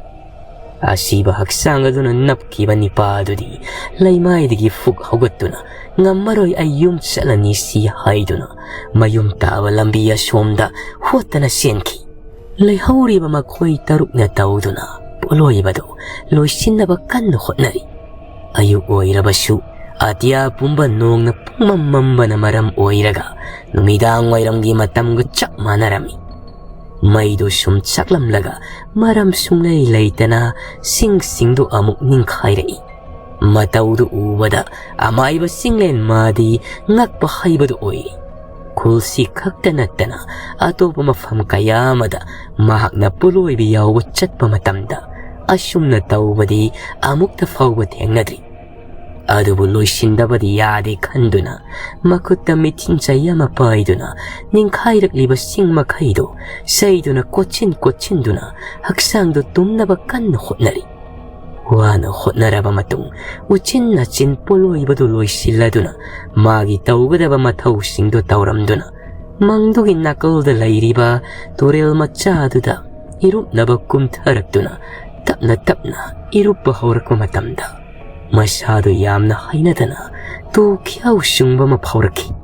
ꯑꯁꯤꯕ ꯍꯛꯆꯥꯡ ꯑꯗꯨꯅ ꯅꯞꯈꯤꯕ ꯅꯤꯄꯥ ꯑꯗꯨꯗꯤ ꯂꯩꯃꯥꯏꯗꯒꯤ ꯐꯨꯛ ꯍꯧꯒꯠꯇꯨꯅ, "ꯉꯝꯃꯔꯣꯏ, ꯑꯩ ꯌꯨꯝ ꯆꯠꯂꯅꯤ" ꯁꯤ ꯍꯥꯏꯗꯨꯅ ꯃꯌꯨꯝ ꯇꯥꯕ ꯂꯝꯕꯤ ꯑꯁꯣꯝꯗ ꯍꯣꯠꯇꯅ ꯆꯦꯟꯈꯤ꯫ ꯂꯩꯍꯧꯔꯤꯕ ꯃꯈꯣꯏ ꯇꯔꯨꯛꯅ ꯇꯧꯗꯨꯅ ꯄꯣꯠꯂꯣꯏꯕꯗꯨ ꯂꯣꯏꯁꯤꯟꯅꯕ ꯀꯟꯅ ꯍꯣꯠꯅꯔꯤ꯫ ꯑꯌꯨꯛ ꯑꯣꯏꯔꯕꯁꯨ ꯑꯇꯤꯌꯥ ꯄꯨꯝꯕ ꯅꯣꯡꯅ ꯄꯨꯡꯃꯝ ꯃꯝꯕꯅ ꯃꯔꯝ ꯑꯣꯏꯔꯒ ꯅꯨꯃꯤꯗꯥꯡ ꯋꯥꯏꯔꯝꯒꯤ ꯃꯇꯝꯒ ꯆꯞ ꯃꯥꯟꯅꯔꯝꯃꯤ꯫ ꯃꯩꯗꯨ ꯁꯨꯝ ꯆꯥꯛꯂꯝꯂꯒ ꯃꯔꯝ ꯁꯨꯡꯂꯩ ꯂꯩꯇꯅ ꯁꯤꯡꯁꯤꯡꯗꯨ ꯑꯃꯨꯛ ꯅꯤꯡꯈꯥꯏꯔꯛꯏ꯫ ꯃꯇꯧꯗꯨ ꯎꯕꯗ ꯑꯃꯥꯏꯕ ꯆꯤꯡꯂꯦꯟ ꯃꯥꯗꯤ ꯉꯛꯄ ꯍꯩꯕꯗꯨ ꯑꯣꯏꯔꯤ꯫ ꯈꯨꯜꯁꯤ ꯈꯛꯇ ꯅꯠꯇꯅ ꯑꯇꯣꯞꯄ ꯃꯐꯝ ꯀꯌꯥ ꯑꯃꯗ ꯃꯍꯥꯛꯅ ꯄꯣꯠꯂꯣꯏꯕ ꯌꯥꯎꯕ ꯆꯠꯄ ꯃꯇꯝꯗ ꯑꯁꯨꯝꯅ ꯇꯧꯕꯗꯤ ꯑꯃꯨꯛꯇ ꯐꯥꯎꯕ ꯊꯦꯡꯅꯗ꯭ꯔꯤ꯫ ꯑꯗꯨꯕꯨ ꯂꯣꯏꯁꯤꯟꯗꯕꯗꯤ ꯌꯥꯗꯦ ꯈꯟꯗꯨꯅ ꯃꯈꯨꯠꯇ ꯃꯤꯊꯤꯟ ꯆꯩ ꯑꯃ ꯄꯥꯏꯗꯨꯅ ꯅꯤꯡꯈꯥꯏꯔꯛꯂꯤꯕ ꯁꯤꯡ ꯃꯈꯩꯗꯨ ꯆꯩꯗꯨꯅ ꯀꯣꯠꯁꯤꯟ ꯀꯣꯠꯁꯤꯟꯗꯨꯅ ꯍꯛꯆꯥꯡꯗꯨ ꯇꯨꯝꯅꯕ ꯀꯟꯅ ꯍꯣꯠꯅꯔꯤ꯫ ꯋꯥꯅ ꯍꯣꯠꯅꯔꯕ ꯃꯇꯨꯡ ꯎꯆꯤꯟ ꯅꯥꯆꯤꯟ ꯄꯣꯠꯂꯣꯏꯕꯗꯨ ꯂꯣꯏꯁꯤꯜꯂꯗꯨꯅ ꯃꯥꯒꯤ ꯇꯧꯒꯗꯕ ꯃꯊꯧꯁꯤꯡꯗꯨ ꯇꯧꯔꯝꯗꯨꯅ ꯃꯪꯗꯨꯒꯤ ꯅꯥꯀꯜꯗ ꯂꯩꯔꯤꯕ ꯇꯨꯔꯦꯜ ꯃꯆꯥꯗꯨꯗ ꯏꯔꯨꯞꯅꯕ ꯀꯨꯝꯊꯔꯛꯇꯨꯅ ꯇꯞꯅ ꯇꯞꯅ ꯏꯔꯨꯞꯄ ꯍꯧꯔꯛꯄ ꯃꯇꯝꯗ, ꯃꯁꯥꯗꯨ ꯌꯥꯝꯅ ꯍꯩꯅꯗꯅ ꯇꯨ ꯈ꯭ꯌꯥꯎ ꯆꯨꯡꯕ ꯑꯃ ꯐꯥꯎꯔꯛꯈꯤ꯫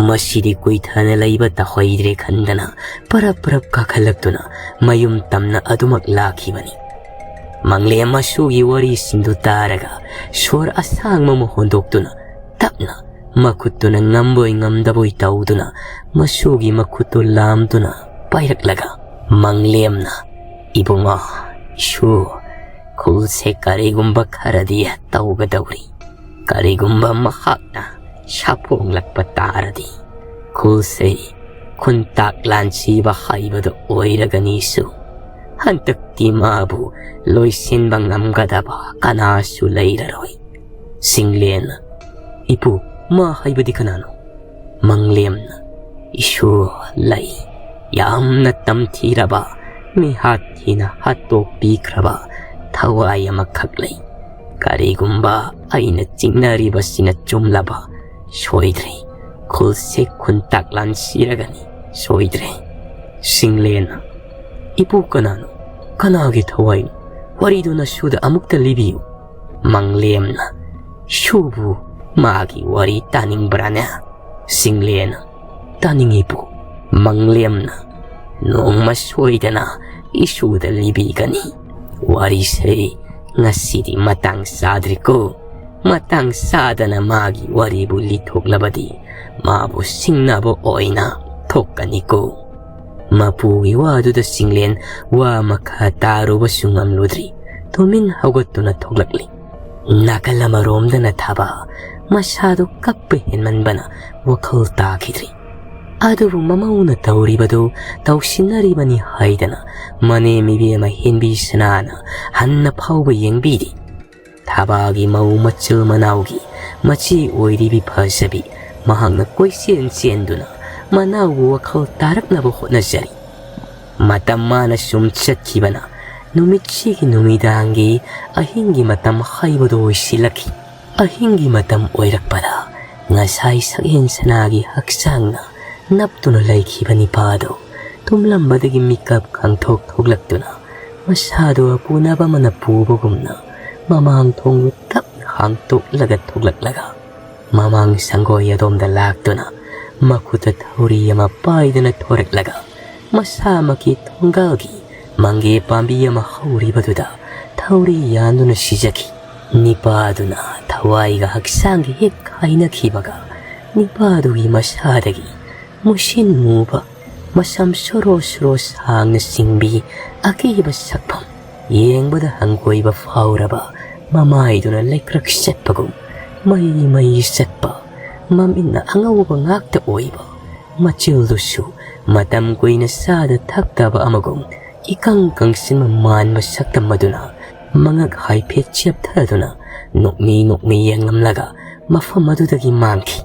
ꯃꯁꯤꯗꯤ ꯀꯨꯏꯊꯅ ꯂꯩꯕ ꯇꯧꯍꯩꯗ꯭ꯔꯦ ꯈꯟꯗꯅ ꯄꯔꯞ ꯄꯔꯞ ꯀꯥꯈꯠꯂꯛꯇꯨꯅ ꯃꯌꯨꯝ ꯇꯝꯅ ꯑꯗꯨꯃꯛ ꯂꯥꯛꯈꯤꯕꯅꯤ꯫ ꯃꯪꯂꯦꯝ ꯃꯁꯨꯒꯤ ꯋꯥꯔꯤꯁꯤꯡꯗꯨ ꯇꯥꯔꯒ ꯁꯣꯔ ꯑꯁꯥꯡꯕ ꯑꯃ ꯍꯣꯟꯗꯣꯛꯇꯨꯅ ꯇꯞꯅ ꯃꯈꯨꯠꯇꯨꯅ ꯉꯝꯕꯣꯏ ꯉꯝꯗꯕꯣꯏ ꯇꯧꯗꯨꯅ ꯃꯁꯨꯒꯤ ꯃꯈꯨꯠꯇꯨ ꯂꯥꯝꯗꯨꯅ ꯄꯥꯏꯔꯛꯂꯒ ꯃꯪꯂꯦꯝꯅ, "ꯏꯕꯨꯡꯉꯣ, ꯏꯁꯨ, ꯈꯨꯜꯁꯦ ꯀꯔꯤꯒꯨꯝꯕ ꯈꯔꯗꯤ ꯇꯧꯒꯗꯧꯔꯤ꯫ ꯀꯔꯤꯒꯨꯝꯕ ꯃꯍꯥꯛꯅ ꯁꯥꯐꯣꯡꯂꯛꯄ ꯇꯥꯔꯗꯤ ꯈꯨꯜꯁꯦ ꯈꯨꯟꯇꯥꯛ ꯂꯥꯟꯁꯤꯕ ꯍꯥꯏꯕꯗꯨ ꯑꯣꯏꯔꯒꯅꯤꯁꯨ꯫ ꯍꯟꯗꯛꯇꯤ ꯃꯥꯕꯨ ꯂꯣꯏꯁꯤꯟꯕ ꯉꯝꯒꯗꯕ ꯀꯅꯥꯁꯨ ꯂꯩꯔꯔꯣꯏ꯫" ꯁꯤꯡꯂꯦꯟꯅ, "ꯏꯄꯨ, ꯃꯥ ꯍꯥꯏꯕꯗꯤ ꯀꯅꯥꯅꯣ?" ꯃꯪꯂꯦꯝꯅ, "ꯏꯁꯨ, ꯂꯩ꯫ ꯌꯥꯝꯅ ꯇꯝꯊꯤꯔꯕ, ꯃꯤꯍꯥꯠ ꯊꯤꯅ ꯍꯥꯠꯇꯣꯛꯄꯤꯈ꯭ꯔꯕ ꯊꯋꯥꯏ ꯑꯃꯈꯛ ꯂꯩ꯫ ꯀꯔꯤꯒꯨꯝꯕ ꯑꯩꯅ ꯆꯤꯡꯅꯔꯤꯕꯁꯤꯅ ꯆꯨꯝꯂꯕ, ꯁꯣꯏꯗ꯭ꯔꯦ꯫ ꯈꯨꯜꯁꯦ ꯈꯨꯟꯇꯥꯛ ꯂꯥꯟꯁꯤꯔꯒꯅꯤ, ꯁꯣꯏꯗ꯭ꯔꯦ꯫" ꯁꯤꯡꯂꯦꯟꯅ, "ꯏꯄꯨ, ꯀꯅꯥꯅꯣ? ꯀꯅꯥꯒꯤ ꯊꯋꯥꯏꯅꯣ? ꯋꯥꯔꯤꯗꯨ ꯅꯁꯨꯗ ꯑꯃꯨꯛꯇ ꯂꯤꯕꯤꯌꯨ꯫" ꯃꯪꯂꯦꯝꯅ, "ꯏꯁꯨꯕꯨ ꯃꯥꯒꯤ ꯋꯥꯔꯤ ꯇꯥꯅꯤꯡꯕ꯭ꯔꯥꯅꯦ?" ꯁꯤꯡꯂꯦꯟꯅ, "ꯇꯥꯅꯤꯡꯉꯤꯕꯨ꯫" ꯃꯪꯂꯦꯝꯅ, "ꯅꯣꯡꯃ ꯁꯣꯏꯗꯅ ꯏꯁꯨꯗ ꯂꯤꯕꯤꯒꯅꯤ꯫ ꯋꯥꯔꯤꯁꯦ ꯉꯁꯤꯗꯤ ꯃꯇꯥꯡ ꯆꯥꯗ꯭ꯔꯤꯀꯣ꯫ ꯃꯇꯥꯡ ꯆꯥꯗꯅ ꯃꯥꯒꯤ ꯋꯥꯔꯤꯕꯨ ꯂꯤꯊꯣꯛꯂꯕꯗꯤ ꯃꯥꯕꯨ ꯁꯤꯡꯅꯕ ꯑꯣꯏꯅ ꯊꯣꯛꯀꯅꯤꯀꯣ꯫" ꯃꯄꯨꯒꯤ ꯋꯥꯗꯨꯗ ꯁꯤꯡꯂꯦꯟ ꯋꯥ ꯃꯈꯥ ꯇꯥꯔꯨꯕꯁꯨ ꯉꯝꯂꯨꯗ꯭ꯔꯤ꯫ ꯇꯨꯃꯤꯟ ꯍꯧꯒꯠꯇꯨꯅ ꯊꯣꯛꯂꯛꯂꯤ꯫ ꯅꯥꯀꯜ ꯑꯃꯔꯣꯝꯗꯅ ꯊꯥꯕ ꯃꯁꯥꯗꯨ ꯀꯞꯄ ꯍꯦꯟꯃꯟꯕꯅ ꯋꯥꯈꯜ ꯇꯥꯈꯤꯗ꯭ꯔꯤ꯫ ꯑꯗꯨꯕꯨ ꯃꯃꯧꯅ ꯇꯧꯔꯤꯕꯗꯨ ꯇꯧꯁꯤꯟꯅꯔꯤꯕꯅꯤ ꯍꯥꯏꯗꯅ ꯃꯅꯦꯝ ꯏꯕꯦꯝꯃ ꯍꯦꯟꯕꯤ ꯁꯅꯥꯅ ꯍꯟꯅ ꯐꯥꯎꯕ ꯌꯦꯡꯕꯤꯗꯦ꯫ ꯊꯥꯕꯒꯤ ꯃꯧ ꯃꯆꯤꯜ ꯃꯅꯥꯎꯒꯤ ꯃꯆꯦ ꯑꯣꯏꯔꯤꯕꯤ ꯐꯖꯕꯤ ꯃꯍꯥꯛꯅ ꯀꯣꯏꯆꯦꯟ ꯆꯦꯟꯗꯨꯅ ꯃꯅꯥꯎꯕꯨ ꯋꯥꯈꯜ ꯇꯥꯔꯛꯅꯕ ꯍꯣꯠꯅꯖꯔꯤ꯫ ꯃꯇꯝ ꯃꯥꯅ ꯁꯨꯝ ꯆꯠꯈꯤꯕꯅ ꯅꯨꯃꯤꯠꯁꯤꯒꯤ ꯅꯨꯃꯤꯗꯥꯡꯒꯤ ꯑꯍꯤꯡꯒꯤ ꯃꯇꯝ ꯍꯥꯏꯕꯗꯨ ꯑꯣꯏꯁꯤꯜꯂꯛꯈꯤ꯫ ꯑꯍꯤꯡꯒꯤ ꯃꯇꯝ ꯑꯣꯏꯔꯛꯄꯗ ꯉꯁꯥꯏ ꯁꯛꯍꯦꯟ ꯁꯅꯥꯒꯤ ꯍꯛꯆꯥꯡꯅ ꯅꯞꯇꯨꯅ ꯂꯩꯈꯤꯕ ꯅꯤꯄꯥꯗꯨ ꯇꯨꯝꯂꯝꯕꯗꯒꯤ ꯃꯤꯀꯞ ꯈꯪꯊꯣꯛ ꯊꯣꯛꯂꯛꯇꯨꯅ, ꯃꯁꯥꯗꯨ ꯑꯄꯨꯅꯕ ꯑꯃꯅ ꯄꯨꯕꯒꯨꯝꯅ ꯃꯃꯥꯡ ꯊꯣꯡꯗꯨ ꯇꯞꯅ ꯍꯥꯡꯇꯣꯛꯂꯒ ꯊꯣꯛꯂꯛꯂꯒ, ꯃꯃꯥꯡ ꯁꯪꯒꯣꯏ ꯑꯗꯣꯝꯗ ꯂꯥꯛꯇꯨꯅ, ꯃꯈꯨꯠꯇ ꯊꯧꯔꯤ ꯑꯃ ꯄꯥꯏꯗꯨꯅ ꯊꯣꯔꯛꯂꯒ, ꯃꯁꯥꯃꯛꯀꯤ ꯊꯣꯡꯒꯥꯜꯒꯤ ꯃꯪꯒꯦ ꯄꯥꯝꯕꯤ ꯑꯃ ꯍꯧꯔꯤꯕꯗꯨꯗ ꯊꯧꯔꯤ ꯌꯥꯟꯗꯨꯅ ꯁꯤꯖꯈꯤ꯫ ꯅꯤꯄꯥꯗꯨꯅ ꯊꯋꯥꯏꯒ ꯍꯛꯆꯥꯡꯒ ꯍꯦꯛ ꯀꯥꯏꯅꯈꯤꯕꯒ, ꯅꯤꯄꯥꯗꯨꯒꯤ ꯃꯁꯥꯗꯒꯤ ꯃꯨꯁꯤꯟ ꯃꯨꯕ, ꯃꯁꯝ ꯁꯣꯔꯣ ꯁꯣꯔꯣ ꯁꯥꯡꯅ ꯆꯤꯡꯕꯤ, ꯑꯀꯤꯕ ꯁꯛꯐꯝ, ꯌꯦꯡꯕꯗ ꯍꯪꯒꯣꯏꯕ ꯐꯥꯎꯔꯕ, ꯃꯃꯥꯏꯗꯨꯅ ꯂꯩꯀ꯭ꯔꯛ ꯆꯠꯄꯒꯨꯝ ꯃꯩ ꯃꯩ ꯆꯠꯄ, ꯃꯃꯤꯠꯅ ꯑꯉꯧꯕ ꯉꯥꯛꯇ ꯑꯣꯏꯕ, ꯃꯆꯤꯜꯗꯨꯁꯨ ꯃꯇꯝ ꯀꯨꯏꯅ ꯆꯥꯗ ꯊꯛꯇꯕ ꯑꯃꯒꯨꯝ ꯏꯀꯪ ꯀꯪꯁꯤꯟꯕ ꯃꯥꯟꯕ ꯁꯛꯇꯝ ꯑꯗꯨꯅ ꯃꯉꯛ ꯍꯥꯏꯐꯦꯠ ꯆꯦꯞꯊꯗꯨꯅ ꯅꯣꯛꯃꯤ ꯅꯣꯛꯃꯤ ꯌꯦꯡꯂꯝꯂꯒ ꯃꯐꯝ ꯑꯗꯨꯗꯒꯤ ꯃꯥꯡꯈꯤ꯫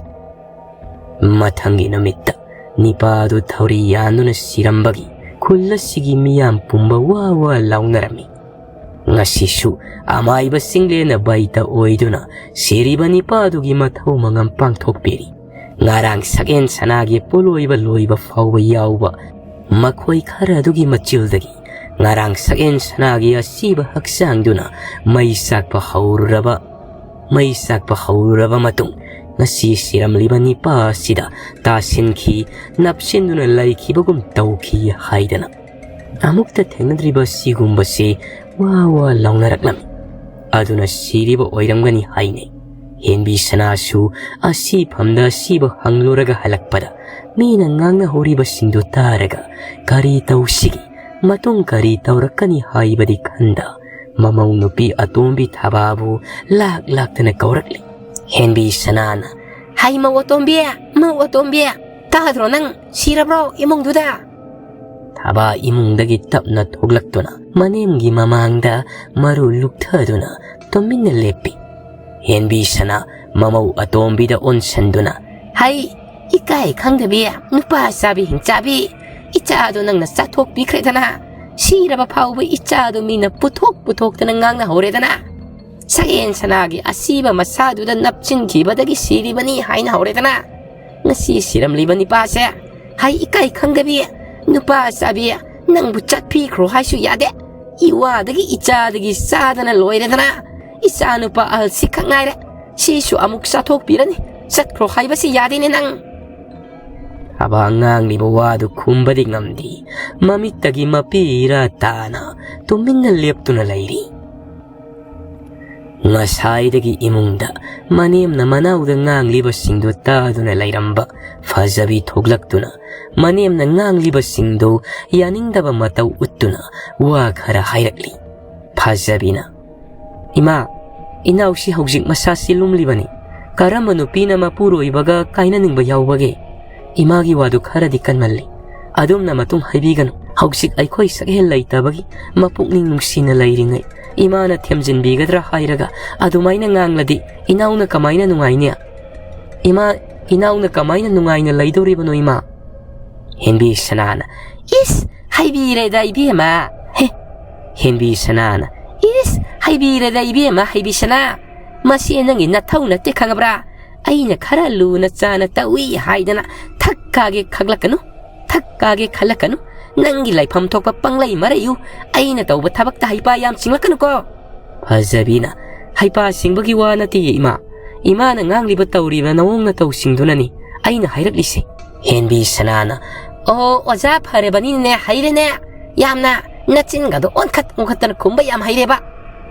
ꯃꯊꯪꯒꯤ ꯅꯨꯃꯤꯠꯇ ꯅꯤꯄꯥꯗꯨ ꯊꯧꯔꯤ ꯌꯥꯟꯗꯨꯅ ꯁꯤꯔꯝꯕꯒꯤ ꯈꯨꯜ ꯑꯁꯤꯒꯤ ꯃꯤꯌꯥꯝ ꯄꯨꯝꯕ ꯋꯥ ꯋꯥ ꯂꯥꯎꯅꯔꯝꯃꯤ꯫ ꯉꯁꯤꯁꯨ ꯑꯃꯥꯏꯕ ꯆꯤꯡꯂꯦꯟꯅ ꯕꯥꯏꯇ ꯑꯣꯏꯗꯨꯅ ꯁꯤꯔꯤꯕ ꯅꯤꯄꯥꯗꯨꯒꯤ ꯃꯊꯧ ꯃꯉꯝ ꯄꯥꯡꯊꯣꯛꯄꯤꯔꯤ꯫ ꯉꯔꯥꯡ ꯁꯛꯑꯦꯟ ꯁꯅꯥꯒꯤ ꯄꯣꯂꯣꯏꯕ ꯂꯣꯏꯕ ꯐꯥꯎꯕ ꯌꯥꯎꯕ ꯃꯈꯣꯏ ꯈꯔ ꯑꯗꯨꯒꯤ ꯃꯆꯤꯜꯗꯒꯤ ꯉꯔꯥꯡ ꯁꯛꯑꯦꯟ ꯁꯅꯥꯒꯤ ꯑꯁꯤꯕ ꯍꯛꯆꯥꯡꯗꯨꯅ ꯃꯩ ꯆꯥꯛꯄ ꯍꯧꯔꯨꯔꯕ, ꯃꯩ ꯆꯥꯛꯄ ꯍꯧꯔꯨꯔꯕ ꯃꯇꯨꯡ, ꯉꯁꯤ ꯁꯤꯔꯝꯂꯤꯕ ꯅꯤꯄꯥ ꯑꯁꯤꯗ ꯇꯥꯁꯤꯟꯈꯤ, ꯅꯞꯁꯤꯟꯗꯨꯅ ꯂꯩꯈꯤꯕꯒꯨꯝ ꯇꯧꯈꯤ ꯍꯥꯏꯗꯅ ꯑꯃꯨꯛꯇ ꯊꯦꯡꯅꯗ꯭ꯔꯤꯕ ꯁꯤꯒꯨꯝꯕꯁꯤ ꯋꯥ ꯋꯥ ꯂꯥꯎꯅꯔꯛꯂꯝꯃꯤ꯫ ꯑꯗꯨꯅ ꯁꯤꯔꯤꯕ ꯑꯣꯏꯔꯝꯒꯅꯤ ꯍꯥꯏꯅꯩ꯫ ꯍꯦꯟꯕꯤ ꯁꯅꯥꯁꯨ ꯑꯁꯤꯐꯝꯗ ꯑꯁꯤꯕ ꯍꯪꯂꯨꯔꯒ ꯍꯜꯂꯛꯄꯗ, ꯃꯤꯅ ꯉꯥꯡꯅꯍꯧꯔꯤꯕꯁꯤꯡꯗꯨ ꯇꯥꯔꯒ ꯀꯔꯤ ꯇꯧꯁꯤꯒꯦ, ꯃꯇꯨꯡ ꯀꯔꯤ ꯇꯧꯔꯛꯀꯅꯤ ꯍꯥꯏꯕꯗꯤ ꯈꯟꯗ, ꯃꯃꯧ ꯅꯨꯄꯤ ꯑꯇꯣꯝꯕꯤ ꯊꯕꯥꯕꯨ ꯂꯥꯛ ꯂꯥꯛꯇꯅ ꯀꯧꯔꯛꯂꯤ꯫ ꯍꯦꯟꯕꯤ ꯁꯅꯥꯅ, "ꯍꯩ ꯃꯧ ꯑꯇꯣꯝꯕꯤ, ꯃꯧ ꯑꯇꯣꯝꯕꯤ, ꯇꯥꯗ꯭ꯔꯣ ꯅꯪ? ꯁꯤꯔꯕ꯭ꯔꯣ ꯏꯃꯨꯡꯗꯨꯗ?" ꯊꯕꯥ ꯏꯃꯨꯡꯗꯒꯤ ꯇꯞꯅ ꯊꯣꯛꯂꯛꯇꯨꯅ ꯃꯅꯦꯝꯒꯤ ꯃꯃꯥꯡꯗ ꯃꯔꯨ ꯂꯨꯛꯊꯗꯨꯅ ꯇꯨꯃꯤꯟꯅ ꯂꯦꯞꯄꯤ꯫ ꯍꯦꯟꯕꯤ ꯁꯅꯥ ꯃꯃꯧ ꯑꯇꯣꯝꯕꯤꯗ ꯑꯣꯟꯁꯟꯗꯨꯅ, "ꯍꯩ, ꯏꯀꯥꯏ ꯈꯪꯗꯕꯤ, ꯅꯨꯄꯥ ꯆꯥꯕꯤ ꯍꯤꯡꯆꯥꯕꯤ, ꯏꯆꯥꯗꯣ ꯅꯪꯅ ꯆꯥꯊꯣꯛꯄꯤꯈ꯭ꯔꯦꯗꯅ꯫ ꯁꯤꯔꯕ ꯐꯥꯎꯕ ꯏꯆꯥꯗꯣ ꯃꯤꯅ ꯄꯨꯊꯣꯛ ꯄꯨꯊꯣꯛꯇꯅ ꯉꯥꯡꯅꯍꯧꯔꯦꯗꯅ꯫ ꯁꯛꯑꯦꯟ ꯁꯅꯥꯒꯤ ꯑꯁꯤꯕ ꯃꯁꯥꯗꯨꯗ ꯅꯞꯆꯤꯟꯈꯤꯕꯗꯒꯤ ꯁꯤꯔꯤꯕꯅꯤ ꯍꯥꯏꯅ ꯍꯧꯔꯦꯗꯅ꯫ ꯉꯁꯤ ꯁꯤꯔꯝꯂꯤꯕ ꯅꯤꯄꯥꯁꯦ, ꯍꯥꯏ ꯏꯀꯥꯏ ꯈꯪꯗꯕꯤ, ꯅꯨꯄꯥ ꯆꯥꯕꯤ, ꯅꯪꯕꯨ ꯆꯠꯄꯤꯈ꯭ꯔꯣ ꯍꯥꯏꯁꯨ ꯌꯥꯗꯦ꯫ ꯏꯋꯥꯗꯒꯤ ꯏꯆꯥꯗꯒꯤ ꯆꯥꯗꯅ ꯂꯣꯏꯔꯦꯗꯅ꯫ ꯏꯆꯥ ꯅꯨꯄꯥ ꯑꯍꯜꯁꯤ ꯈꯛ ꯉꯥꯏꯔꯦ꯫ ꯁꯤꯁꯨ ꯑꯃꯨꯛ ꯆꯥꯊꯣꯛꯄꯤꯔꯅꯤ꯫ ꯆꯠꯈ꯭ꯔꯣ ꯍꯥꯏꯕꯁꯤ ꯌꯥꯗꯦꯅꯦ ꯅꯪ꯫ ꯍꯥꯏꯕ ꯉꯥꯡꯂꯤꯕ ꯋꯥꯗꯨ ꯈꯨꯝꯕꯗꯤ ꯉꯝꯗꯦ꯫ ꯃꯃꯤꯠꯇꯒꯤ ꯃꯄꯤ ꯏꯔꯥ ꯇꯥꯅ ꯇꯨꯃꯤꯟꯅ ꯂꯦꯞꯇꯨꯅ ꯂꯩꯔꯤ꯫ ꯉꯁꯥꯏꯗꯒꯤ ꯏꯃꯨꯡꯗ ꯃꯅꯦꯝꯅ ꯃꯅꯥꯎꯗ ꯉꯥꯡꯂꯤꯕꯁꯤꯡꯗꯨ ꯇꯥꯗꯨꯅ ꯂꯩꯔꯝꯕ ꯐꯖꯕꯤ ꯊꯣꯛꯂꯛꯇꯨꯅ ꯃꯅꯦꯝꯅ ꯉꯥꯡꯂꯤꯕꯁꯤꯡꯗꯨ ꯌꯥꯅꯤꯡꯗꯕ ꯃꯇꯧ ꯎꯠꯇꯨꯅ ꯋꯥ ꯈꯔ ꯍꯥꯏꯔꯛꯂꯤ꯫ ꯐꯖꯕꯤꯅ, "ꯏꯃꯥ, ꯏꯅꯥꯎꯁꯤ ꯍꯧꯖꯤꯛ ꯃꯁꯥꯁꯤ ꯂꯨꯝꯂꯤꯕꯅꯤ꯫ ꯀꯔꯝꯕ ꯅꯨꯄꯤꯅ ꯃꯄꯨꯔꯣꯏꯕꯒ ꯀꯥꯏꯅꯅꯤꯡꯕ ꯌꯥꯎꯕꯒꯦ? ꯏꯃꯥꯒꯤ ꯋꯥꯗꯨ ꯈꯔꯗꯤ ꯀꯟꯃꯜꯂꯤ꯫ ꯑꯗꯨꯝꯅ ꯃꯇꯨꯡ ꯍꯥꯏꯕꯤꯒꯅꯨ꯫ ꯍꯧꯖꯤꯛ ꯑꯩꯈꯣꯏ ꯁꯛꯍꯦꯜ ꯂꯩꯇꯕꯒꯤ ꯃꯄꯨꯛꯅꯤꯡ ꯅꯨꯡꯁꯤꯅ ꯂꯩꯔꯤꯉꯩ ꯏꯃꯥꯅ ꯊꯦꯝꯖꯤꯟꯕꯤꯒꯗ꯭ꯔꯥ ꯍꯥꯏꯔꯒ ꯑꯗꯨꯃꯥꯏꯅ ꯉꯥꯡꯂꯗꯤ ꯏꯅꯥꯎꯅ ꯀꯃꯥꯏꯅ ꯅꯨꯡꯉꯥꯏꯅꯤ? ꯏꯃꯥ, ꯏꯅꯥꯎꯅ ꯀꯃꯥꯏꯅ ꯅꯨꯡꯉꯥꯏꯅ ꯂꯩꯗꯧꯔꯤꯕꯅꯣ ꯏꯃꯥ?" ꯍꯦꯟꯕꯤ ꯁꯅꯥꯅ, "ꯏꯁ, ꯍꯩꯕꯤꯔꯦꯗ ꯏꯕꯦꯝꯃ꯫ ꯍꯦ!" ꯍꯦꯟꯕꯤ ꯁꯅꯥꯅ, "ꯏꯁ, ꯍꯩꯕꯤꯔꯦꯗ ꯏꯕꯦꯝꯃ ꯍꯩꯕꯤ ꯁꯅꯥ꯫ ꯃꯁꯤ ꯅꯪꯒꯤ ꯅꯊꯧ ꯅꯠꯇꯦ ꯈꯪꯉꯕ꯭ꯔꯥ? ꯑꯩꯅ ꯈꯔ ꯂꯨꯅ ꯆꯥꯅ ꯇꯧꯏ ꯍꯥꯏꯗꯅ ꯊꯛ ꯀꯥꯒꯦ ꯈꯛꯂꯛꯀꯅꯨ, ꯊꯛ ꯀꯥꯒꯦ ꯈꯜꯂꯛꯀꯅꯨ꯫ ꯅꯪꯒꯤ ꯂꯩꯐꯝ ꯊꯣꯛꯄ ꯄꯪꯂꯩ ꯃꯔꯩꯌꯨ꯫ ꯑꯩꯅ ꯇꯧꯕ ꯊꯕꯛꯇ ꯍꯩꯄꯥ ꯌꯥꯝ ꯆꯤꯡꯂꯛꯀꯅꯨꯀꯣ꯫" ꯐꯖꯕꯤꯅ, "ꯍꯩꯄꯥ ꯁꯤꯡꯕꯒꯤ ꯋꯥ ꯅꯠꯇꯦ ꯏꯃꯥ꯫ ꯏꯃꯥꯅ ꯉꯥꯡꯂꯤꯕ ꯇꯧꯔꯤꯕ ꯅꯑꯣꯡ ꯅꯇꯧꯁꯤꯡꯗꯨꯅꯅꯤ ꯑꯩꯅ ꯍꯥꯏꯔꯛꯂꯤꯁꯦ꯫" ꯍꯦꯟꯕꯤ ꯁꯅꯥꯅ, "ꯑꯣ, ꯑꯣꯖꯥ ꯐꯔꯕꯅꯤꯅꯦ, ꯍꯩꯔꯦꯅꯦ꯫ ꯌꯥꯝꯅ ꯅꯆꯤꯟꯒꯗꯣ ꯑꯣꯟꯈꯠ ꯑꯣꯟꯈꯠꯇꯅ ꯈꯨꯝꯕ ꯌꯥꯝ ꯍꯩꯔꯦꯕ꯫"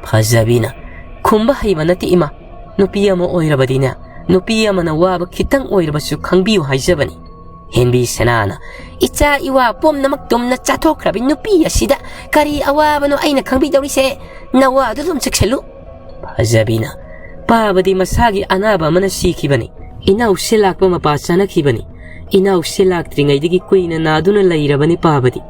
ꯐꯖꯕꯤꯅ, "ꯈꯨꯝꯕ ꯍꯩꯕ ꯅꯠꯇꯦ ꯏꯃꯥ꯫ ꯅꯨꯄꯤ ꯑꯃ ꯑꯣꯏꯔꯕꯗꯤꯅꯦ, ꯅꯨꯄꯤ ꯑꯃꯅ ꯋꯥꯕ ꯈꯤꯇꯪ ꯑꯣꯏꯔꯕꯁꯨ ꯈꯪꯕꯤꯌꯨ ꯍꯥꯏꯖꯕꯅꯤ꯫" ꯍꯦꯟꯕꯤ ꯁꯅꯥꯅ, "ꯏꯆꯥ ꯏꯋꯥ ꯄꯨꯝꯅꯃꯛ ꯇꯨꯝꯅ ꯆꯥꯊꯣꯛꯈ꯭ꯔꯕꯤ ꯅꯨꯄꯤ ꯑꯁꯤꯗ ꯀꯔꯤ ꯑꯋꯥꯕꯅꯣ ꯑꯩꯅ ꯈꯪꯕꯤꯗꯧꯔꯤꯁꯦ? ꯅꯋꯥꯗꯨ ꯑꯗꯨꯝ ꯆꯦꯛꯁꯤꯜꯂꯨ꯫" ꯐꯖꯕꯤꯅ, "ꯄꯥꯕꯗꯤ ꯃꯁꯥꯒꯤ ꯑꯅꯥꯕ ꯑꯃꯅ ꯁꯤꯈꯤꯕꯅꯤ꯫ ꯏꯅꯥꯎꯁꯦ ꯂꯥꯛꯄ ꯃꯄꯥ ꯆꯥꯅꯈꯤꯕꯅꯤ꯫ ꯏꯅꯥꯎꯁꯦ ꯂꯥꯛꯇ꯭ꯔꯤꯉꯩꯗꯒꯤ ꯀꯨꯏꯅ ꯅꯥꯗꯨꯅ ꯂꯩꯔꯕꯅꯤ ꯄꯥꯕꯗꯤ꯫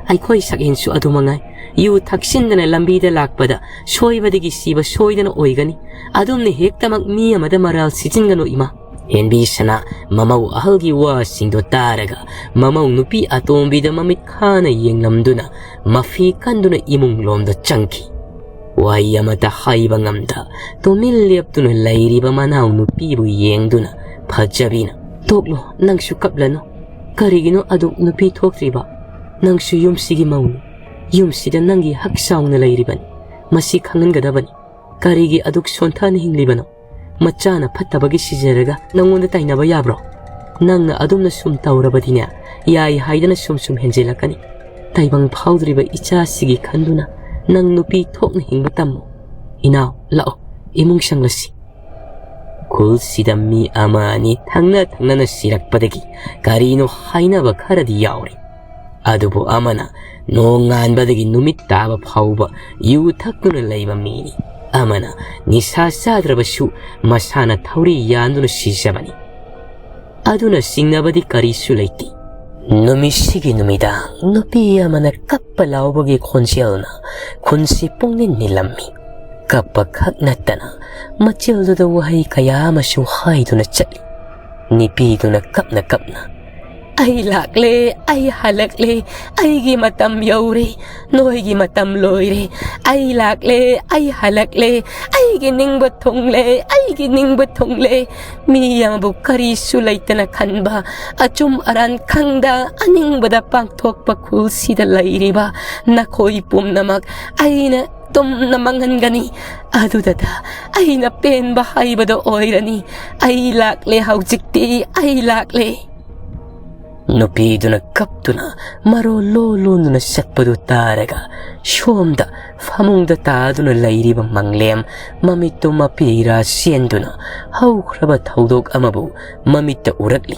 ꯑꯩꯈꯣꯏ ꯁꯛꯍꯦꯟꯁꯨ ꯑꯗꯨ ꯃꯉꯥꯏ꯫ ꯌꯨ ꯊꯛꯆꯤꯟꯗꯅ ꯂꯝꯕꯤꯗ ꯂꯥꯛꯄꯗ ꯁꯣꯏꯕꯗꯒꯤ ꯁꯤꯕ ꯁꯣꯏꯗꯅ ꯑꯣꯏꯒꯅꯤ꯫ ꯑꯗꯨꯝꯅ ꯍꯦꯛꯇꯃꯛ ꯃꯤ ꯑꯃꯗ ꯃꯔꯥꯜ ꯁꯤꯖꯤꯟꯒꯅꯨ ꯏꯃꯥ꯫" ꯍꯦꯟꯕꯤ ꯁꯅꯥ ꯃꯃꯧ ꯑꯍꯜꯒꯤ ꯋꯥꯁꯤꯡꯗꯣ ꯇꯥꯔꯒ ꯃꯃꯧ ꯅꯨꯄꯤ ꯑꯇꯣꯝꯕꯤꯗ ꯃꯃꯤꯠ ꯈꯥꯅ ꯌꯦꯡꯂꯝꯗꯨꯅ ꯃꯐꯤ ꯀꯟꯗꯨꯅ ꯏꯃꯨꯡ ꯂꯣꯝꯗ ꯆꯪꯈꯤ꯫ ꯋꯥꯍꯩ ꯑꯃꯠꯇ ꯍꯥꯏꯕ ꯉꯝꯗ ꯇꯨꯃꯤꯟ ꯂꯦꯞꯇꯨꯅ ꯂꯩꯔꯤꯕ ꯃꯅꯥꯎ ꯅꯨꯄꯤꯕꯨ ꯌꯦꯡꯗꯨꯅ ꯐꯖꯕꯤꯅ, ꯇꯣꯛꯂꯣ, ꯅꯪꯁꯨ ꯀꯞꯂꯅꯨ꯫ ꯀꯔꯤꯒꯤꯅꯣ ꯑꯗꯨꯛ ꯅꯨꯄꯤ ꯊꯣꯛꯇ꯭ꯔꯤꯕ? ꯅꯪꯁꯨ ꯌꯨꯝꯁꯤꯒꯤ ꯃꯧꯅꯤ꯫ ꯌꯨꯝꯁꯤꯗ ꯅꯪꯒꯤ ꯍꯛ ꯆꯥꯎꯅ ꯂꯩꯔꯤꯕꯅꯤ꯫ ꯃꯁꯤ ꯈꯪꯍꯟꯒꯗꯕꯅꯤ꯫ ꯀꯔꯤꯒꯤ ꯑꯗꯨꯛ ꯁꯣꯟꯊꯅ ꯍꯤꯡꯂꯤꯕꯅꯣ? ꯃꯆꯥꯅ ꯐꯠꯇꯕꯒꯤ ꯁꯤꯖꯔꯒ ꯅꯪꯉꯣꯟꯗ ꯇꯥꯏꯅꯕ ꯌꯥꯕ꯭ꯔꯣ? ꯅꯪꯅ ꯑꯗꯨꯝꯅ ꯁꯨꯝ ꯇꯧꯔꯕꯗꯤꯅꯦ, ꯌꯥꯏ ꯍꯥꯏꯗꯅ ꯁꯨꯝ ꯁꯨꯝ ꯍꯦꯟꯖꯤꯜꯂꯛꯀꯅꯤ꯫ ꯇꯥꯏꯕꯪ ꯐꯥꯎꯗ꯭ꯔꯤꯕ ꯏꯆꯥꯁꯤꯒꯤ ꯈꯟꯗꯨꯅ ꯅꯪ ꯅꯨꯄꯤ ꯊꯣꯛꯅ ꯍꯤꯡꯕ ꯇꯝꯃꯨ꯫ ꯏꯅꯥꯎ, ꯂꯥꯛꯑꯣ, ꯏꯃꯨꯡ ꯆꯪꯂꯁꯤ꯫ ꯈꯨꯜꯁꯤꯗ ꯃꯤ ꯑꯃ ꯑꯅꯤ ꯊꯪꯅ ꯊꯪꯅꯅ ꯁꯤꯔꯛꯄꯗꯒꯤ ꯀꯔꯤꯅꯣ ꯍꯥꯏꯅꯕ ꯈꯔꯗꯤ ꯌꯥꯎꯔꯤ꯫ ꯑꯗꯨꯕꯨ ꯑꯃꯅ ꯅꯣꯡꯉꯥꯟꯕꯗꯒꯤ ꯅꯨꯃꯤꯠ ꯇꯥꯕ ꯐꯥꯎꯕ ꯌꯨ ꯊꯛꯇꯨꯅ ꯂꯩꯕ ꯃꯤꯅꯤ꯫ ꯑꯃꯅ ꯅꯤꯁꯥ ꯆꯥꯗ꯭ꯔꯕꯁꯨ ꯃꯁꯥꯅ ꯊꯧꯔꯤ ꯌꯥꯟꯗꯨꯅ ꯁꯤꯖꯕꯅꯤ꯫ ꯑꯗꯨꯅ ꯆꯤꯡꯅꯕꯗꯤ ꯀꯔꯤꯁꯨ ꯂꯩꯇꯦ꯫ ꯅꯨꯃꯤꯠꯁꯤꯒꯤ ꯅꯨꯃꯤꯗꯥꯡ ꯅꯨꯄꯤ ꯑꯃꯅ ꯀꯞꯄ ꯂꯥꯎꯕꯒꯤ ꯈꯣꯟꯖꯦꯜꯅ ꯈꯨꯟꯁꯤ ꯄꯨꯡꯅꯤꯜ ꯅꯤꯜꯂꯝꯃꯤ꯫ ꯀꯞꯄ ꯈꯛ ꯅꯠꯇꯅ ꯃꯆꯤꯜꯗꯨꯗ ꯋꯥꯍꯩ ꯀꯌꯥ ꯑꯃꯁꯨ ꯍꯥꯏꯗꯨꯅ ꯆꯠꯂꯤ꯫ ꯅꯨꯄꯤꯗꯨꯅ ꯀꯞꯅ ꯀꯞꯅ, "ꯑꯩ ꯂꯥꯛꯂꯦ, ꯑꯩ ꯍꯜꯂꯛꯂꯦ, ꯑꯩꯒꯤ ꯃꯇꯝ ꯌꯧꯔꯦ, ꯅꯣꯏꯒꯤ ꯃꯇꯝ ꯂꯣꯏꯔꯦ꯫ ꯑꯩ ꯂꯥꯛꯂꯦ, ꯑꯩ ꯍꯜꯂꯛꯂꯦ, ꯑꯩꯒꯤ ꯅꯤꯡꯕ ꯊꯨꯡꯂꯦ, ꯑꯩꯒꯤ ꯅꯤꯡꯕ ꯊꯨꯡꯂꯦ"꯫ ꯃꯤ ꯑꯃꯕꯨ ꯀꯔꯤꯁꯨ ꯂꯩꯇꯅ ꯈꯟꯕ, ꯑꯆꯨꯝ ꯑꯔꯥꯟ ꯈꯪꯗ ꯑꯅꯤꯡꯕꯗ ꯄꯥꯡꯊꯣꯛꯄ ꯈꯨꯜꯁꯤꯗ ꯂꯩꯔꯤꯕ ꯅꯈꯣꯏ ꯄꯨꯝꯅꯃꯛ ꯑꯩꯅ ꯇꯨꯝꯅ ꯃꯥꯡꯍꯟꯒꯅꯤ꯫ ꯑꯗꯨꯗꯇ ꯑꯩꯅ ꯄꯦꯟꯕ ꯍꯥꯏꯕꯗꯣ ꯑꯣꯏꯔꯅꯤ꯫ ꯑꯩ ꯂꯥꯛꯂꯦ ꯍꯧꯖꯤꯛꯇꯤ, ꯑꯩ ꯂꯥꯛꯂꯦ꯫ ꯅꯨꯄꯤꯗꯨꯅ ꯀꯞꯇꯨꯅ ꯃꯔꯣ ꯂꯣ ꯂꯣꯟꯗꯨꯅ ꯆꯠꯄꯗꯨ ꯇꯥꯔꯒ ꯁꯣꯝꯗ ꯐꯃꯨꯡꯗ ꯇꯥꯗꯨꯅ ꯂꯩꯔꯤꯕ ꯃꯪꯂꯦꯝ ꯃꯃꯤꯠꯇꯨ ꯃꯄꯤꯔꯥ ꯆꯦꯟꯗꯨꯅ ꯍꯧꯈ꯭ꯔꯕ ꯊꯧꯗꯣꯛ ꯑꯃꯕꯨ ꯃꯃꯤꯠꯇ ꯎꯔꯛꯂꯤ꯫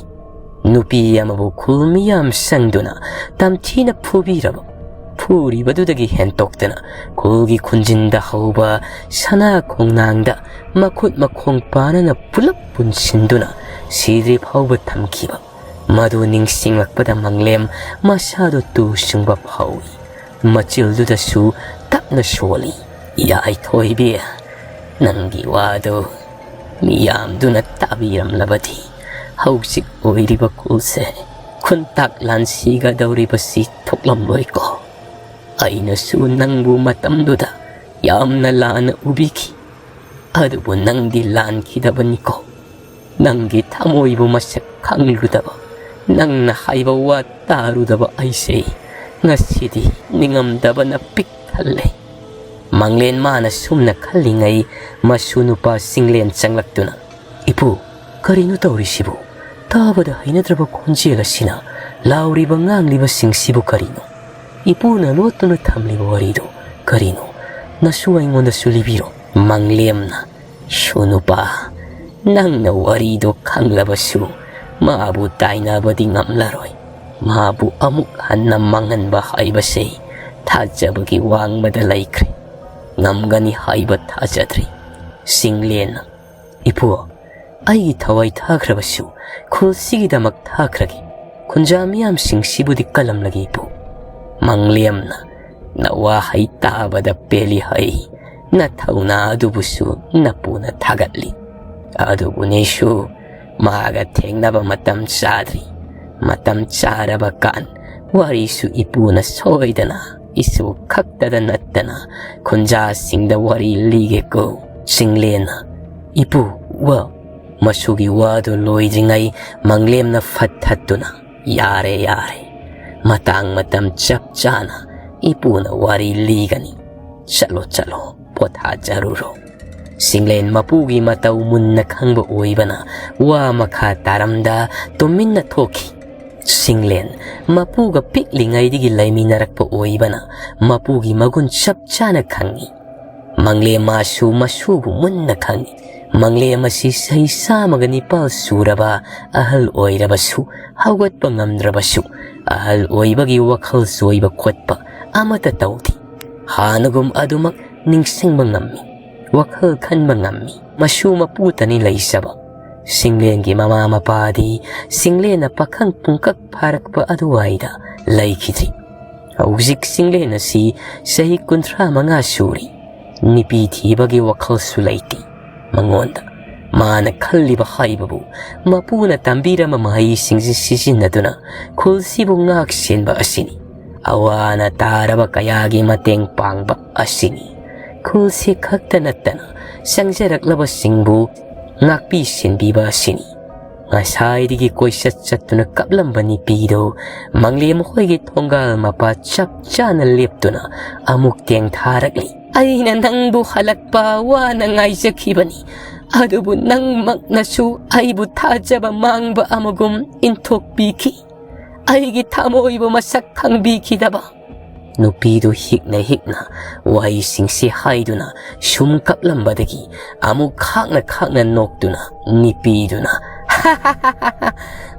ꯅꯨꯄꯤ ꯑꯃꯕꯨ ꯈꯨꯜ ꯃꯤꯌꯥꯝ ꯆꯪꯗꯨꯅ ꯇꯝꯊꯤꯅ ꯐꯨꯕꯤꯔꯕ꯫ ꯐꯨꯔꯤꯕꯗꯨꯗꯒꯤ ꯍꯦꯟꯇꯣꯛꯇꯅ ꯈꯨꯜꯒꯤ ꯈꯨꯟꯖꯤꯟꯗ ꯍꯧꯕ ꯁꯅꯥ ꯈꯣꯡꯅꯥꯡꯗ ꯃꯈꯨꯠ ꯃꯈꯣꯡ ꯄꯥꯅꯅ ꯄꯨꯂꯞ ꯄꯨꯟꯁꯤꯟꯗꯨꯅ ꯁꯤꯗ꯭ꯔꯤ ꯐꯥꯎꯕ ꯊꯝꯈꯤꯕ꯫ ꯃꯗꯨ ꯅꯤꯡꯁꯤꯡꯂꯛꯄꯗ ꯃꯪꯂꯦꯝ ꯃꯁꯥꯗꯨ ꯇꯨ ꯆꯨꯡꯕ ꯐꯥꯎꯏ꯫ ꯃꯆꯤꯜꯗꯨꯗꯁꯨ ꯇꯞꯅ ꯁꯣꯜꯂꯤ, "ꯌꯥꯏꯊꯣꯏꯕꯤ, ꯅꯪꯒꯤ ꯋꯥꯗꯨ ꯃꯤꯌꯥꯝꯗꯨꯅ ꯇꯥꯕꯤꯔꯝꯂꯕꯗꯤ ꯍꯧꯖꯤꯛ ꯑꯣꯏꯔꯤꯕ ꯈꯨꯜꯁꯦ ꯈꯨꯟꯇꯥꯛ ꯂꯥꯟꯁꯤꯒꯗꯧꯔꯤꯕꯁꯤ ꯊꯣꯛꯂꯝꯂꯣꯏꯀꯣ꯫ ꯑꯩꯅꯁꯨ ꯅꯪꯕꯨ ꯃꯇꯝꯗꯨꯗ ꯌꯥꯝꯅ ꯂꯥꯟꯅ ꯎꯕꯤꯈꯤ꯫ ꯑꯗꯨꯕꯨ ꯅꯪꯗꯤ ꯂꯥꯟꯈꯤꯗꯕꯅꯤꯀꯣ꯫ ꯅꯪꯒꯤ ꯊꯃꯣꯏꯕꯨ ꯃꯁꯛ ꯈꯪꯂꯨꯗꯕ, ꯅꯪꯅ ꯍꯥꯏꯕ ꯋꯥ ꯇꯥꯔꯨꯗꯕ ꯑꯩꯁꯦ ꯉꯁꯤꯗꯤ ꯅꯤꯡꯉꯝꯗꯕꯅ ꯄꯤꯛ ꯊꯜꯂꯦ꯫ ꯃꯪꯂꯦꯝ ꯃꯥꯅ ꯁꯨꯝꯅ ꯈꯜꯂꯤꯉꯩ, ꯃꯁꯨ ꯅꯨꯄꯥ ꯆꯤꯡꯂꯦꯟ ꯆꯪꯂꯛꯇꯨꯅ, "ꯏꯄꯨ, ꯀꯔꯤꯅꯣ ꯇꯧꯔꯤꯁꯤꯕꯨ? ꯇꯥꯕꯗ ꯍꯩꯅꯗ꯭ꯔꯕ ꯈꯣꯟꯖꯦꯜ ꯑꯁꯤꯅ ꯂꯥꯎꯔꯤꯕ ꯉꯥꯡꯂꯤꯕꯁꯤꯡꯁꯤꯕꯨ ꯀꯔꯤꯅꯣ? ꯏꯄꯨꯅ ꯂꯣꯠꯇꯨꯅ ꯊꯝꯂꯤꯕ ꯋꯥꯔꯤꯗꯨ ꯀꯔꯤꯅꯣ? ꯅꯁꯨ ꯑꯩꯉꯣꯟꯗꯁꯨ ꯂꯤꯕꯤꯔꯣ꯫" ꯃꯪꯂꯦꯝꯅ, "ꯁꯨ ꯅꯨꯄꯥ, ꯅꯪꯅ ꯋꯥꯔꯤꯗꯨ ꯈꯪꯂꯕꯁꯨ ꯃꯥꯕꯨ ꯇꯥꯏꯅꯕꯗꯤ ꯉꯝꯂꯔꯣꯏ꯫ ꯃꯥꯕꯨ ꯑꯃꯨꯛ ꯍꯟꯅ ꯃꯥꯡꯍꯟꯕ ꯍꯥꯏꯕꯁꯦ ꯊꯥꯖꯕꯒꯤ ꯋꯥꯡꯃꯗ ꯂꯩꯈ꯭ꯔꯦ꯫ ꯉꯝꯒꯅꯤ ꯍꯥꯏꯕ ꯊꯥꯖꯗ꯭ꯔꯤ꯫" ꯆꯤꯡꯂꯦꯟꯅ, "ꯏꯄꯨ, ꯑꯩꯒꯤ ꯊꯋꯥꯏ ꯊꯥꯈ꯭ꯔꯕꯁꯨ ꯈꯨꯜꯁꯤꯒꯤꯗꯃꯛ ꯊꯥꯈ꯭ꯔꯒꯦ꯫ ꯈꯨꯟꯖꯥ ꯃꯤꯌꯥꯝꯁꯤꯡꯁꯤꯕꯨꯗꯤ ꯀꯜꯂꯝꯂꯒꯦ ꯏꯄꯨ꯫" ꯃꯪꯂꯦꯝꯅ, "ꯅꯋꯥꯍꯩ ꯇꯥꯕꯗ ꯄꯦꯜꯂꯤ ꯍꯩ, ꯅꯊꯧꯅꯥ ꯑꯗꯨꯕꯨꯁꯨ ꯅꯄꯨꯅ ꯊꯥꯒꯠꯂꯤ꯫ ꯑꯗꯨꯕꯨ ꯅꯤꯁꯨ, ꯃꯥꯒ ꯊꯦꯡꯅꯕ ꯃꯇꯝ ꯆꯥꯗ꯭ꯔꯤ꯫ ꯃꯇꯝ ꯆꯥꯔꯕ ꯀꯥꯟ ꯋꯥꯔꯤꯁꯨ ꯏꯄꯨꯅ ꯁꯣꯏꯗꯅ ꯏꯁꯨ ꯈꯛꯇꯗ ꯅꯠꯇꯅ ꯈꯨꯟꯖꯥꯁꯤꯡꯗ ꯋꯥꯔꯤ ꯂꯤꯒꯦꯀꯣ꯫" ꯆꯤꯡꯂꯦꯟꯅ, "ꯏꯄꯨ, ꯋꯥ꯫" ꯃꯁꯨꯒꯤ ꯋꯥꯗꯨ ꯂꯣꯏꯗ꯭ꯔꯤꯉꯩ ꯃꯪꯂꯦꯝꯅ ꯐꯠ ꯊꯠꯇꯨꯅ, "ꯌꯥꯔꯦ, ꯌꯥꯔꯦ꯫ ꯃꯇꯥꯡ ꯃꯇꯝ ꯆꯞ ꯆꯥꯅ ꯏꯄꯨꯅ ꯋꯥꯔꯤ ꯂꯤꯒꯅꯤ꯫ ꯆꯠꯂꯣ, ꯆꯠꯂꯣ, ꯄꯣꯊꯥꯖꯔꯨꯔꯣ꯫" ꯆꯤꯡꯂꯦꯟ ꯃꯄꯨꯒꯤ ꯃꯇꯧ ꯃꯨꯟꯅ ꯈꯪꯕ ꯑꯣꯏꯕꯅ ꯋꯥ ꯃꯈꯥ ꯇꯥꯔꯝꯗ ꯇꯨꯃꯤꯟꯅ ꯊꯣꯛꯈꯤ꯫ ꯆꯤꯡꯂꯦꯟ ꯃꯄꯨꯒ ꯄꯤꯛꯂꯤꯉꯩꯗꯒꯤ ꯂꯩꯃꯤꯟꯅꯔꯛꯄ ꯑꯣꯏꯕꯅ ꯃꯄꯨꯒꯤ ꯃꯒꯨꯟ ꯆꯞ ꯆꯥꯅ ꯈꯪꯏ꯫ ꯃꯪꯂꯦꯝ ꯃꯥꯁꯨ ꯃꯁꯨꯕꯨ ꯃꯨꯟꯅ ꯈꯪꯏ꯫ ꯃꯪꯂꯦꯝ ꯑꯁꯤ ꯆꯍꯤ ꯆꯥꯝꯃꯒ ꯅꯤꯄꯥꯜ ꯁꯨꯔꯕ ꯑꯍꯜ ꯑꯣꯏꯔꯕꯁꯨ, ꯍꯧꯒꯠꯄ ꯉꯝꯗ꯭ꯔꯕꯁꯨ, ꯑꯍꯜ ꯑꯣꯏꯕꯒꯤ ꯋꯥꯈꯜ ꯆꯣꯏꯕ ꯈꯣꯠꯄ ꯑꯃꯠꯇ ꯇꯧꯗꯦ꯫ ꯍꯥꯟꯅꯒꯨꯝ ꯑꯗꯨꯃꯛ ꯅꯤꯡꯁꯤꯡꯕ ꯉꯝꯃꯤ, ꯋꯥꯈꯜ ꯈꯟꯕ ꯉꯝꯃꯤ꯫ ꯃꯁꯨ ꯃꯄꯨꯇꯅꯤ ꯂꯩꯖꯕ꯫ ꯆꯤꯡꯂꯦꯟꯒꯤ ꯃꯃꯥ ꯃꯄꯥꯗꯤ ꯆꯤꯡꯂꯦꯟꯅ ꯄꯥꯈꯪ ꯄꯨꯡꯀꯛ ꯐꯥꯔꯛꯄ ꯑꯗꯨꯋꯥꯏꯗ ꯂꯩꯈꯤꯗ꯭ꯔꯤ꯫ ꯍꯧꯖꯤꯛ ꯆꯤꯡꯂꯦꯟ ꯑꯁꯤ ꯆꯍꯤ ꯀꯨꯟꯊ꯭ꯔꯥ ꯃꯉꯥ ꯁꯨꯔꯤ꯫ ꯅꯨꯄꯤ ꯊꯤꯕꯒꯤ ꯋꯥꯈꯜꯁꯨ ꯂꯩꯇꯦ ꯃꯉꯣꯟꯗ꯫ ꯃꯥꯅ ꯈꯜꯂꯤꯕ ꯍꯥꯏꯕꯕꯨ ꯃꯄꯨꯅ ꯇꯝꯕꯤꯔꯝꯕ ꯃꯍꯩꯁꯤꯡꯁꯤ ꯁꯤꯖꯤꯟꯅꯗꯨꯅ ꯈꯨꯜꯁꯤꯕꯨ ꯉꯥꯛ ꯁꯦꯟꯕ ꯑꯁꯤꯅꯤ꯫ ꯑꯋꯥ ꯑꯅꯥ ꯇꯥꯔꯕ ꯀꯌꯥꯒꯤ ꯃꯇꯦꯡ ꯄꯥꯡꯕ ꯑꯁꯤꯅꯤ꯫ ꯈꯨꯜꯁꯤ ꯈꯛꯇ ꯅꯠꯇꯅ ꯆꯪꯖꯔꯛꯂꯕꯁꯤꯡꯕꯨ ꯉꯥꯛꯄꯤ ꯁꯦꯟꯕꯤꯕ ꯑꯁꯤꯅꯤ꯫ ꯉꯁꯥꯏꯗꯒꯤ ꯀꯣꯏꯆꯠ ꯆꯠꯇꯨꯅ ꯀꯞꯂꯝꯕ ꯅꯨꯄꯤꯗꯨ ꯃꯪꯂꯦꯝ ꯍꯣꯏꯒꯤ ꯊꯣꯡꯒꯥꯜ ꯃꯄꯥ ꯆꯞ ꯆꯥꯅ ꯂꯦꯞꯇꯨꯅ ꯑꯃꯨꯛ ꯇꯦꯡꯊꯥꯔꯛꯂꯤ꯫ "ꯑꯩꯅ ꯅꯪꯕꯨ ꯍꯜꯂꯛꯄ ꯋꯥꯅ ꯉꯥꯏꯖꯈꯤꯕꯅꯤ, ꯑꯗꯨꯕꯨ ꯅꯪꯃꯛꯅꯁꯨ ꯑꯩꯕꯨ ꯊꯥꯖꯕ ꯃꯥꯡꯕ ꯑꯃꯒꯨꯝ ꯏꯟꯊꯣꯛꯄꯤꯈꯤ꯫ ꯑꯩꯒꯤ ꯊꯃꯣꯏꯕꯨ ꯃꯁꯛ ꯈꯪꯕꯤꯈꯤꯗꯕ"꯫ ꯅꯨꯄꯤꯗꯨ ꯍꯤꯛꯅ ꯍꯤꯛꯅ ꯋꯥꯍꯩꯁꯤꯡꯁꯤ ꯍꯥꯏꯗꯨꯅ ꯁꯨꯝ ꯀꯞꯂꯝꯕꯗꯒꯤ ꯑꯃꯨꯛ ꯈꯥꯛꯅ ꯈꯥꯛꯅ ꯅꯣꯛꯇꯨꯅ ꯅꯨꯄꯤꯗꯨꯅ,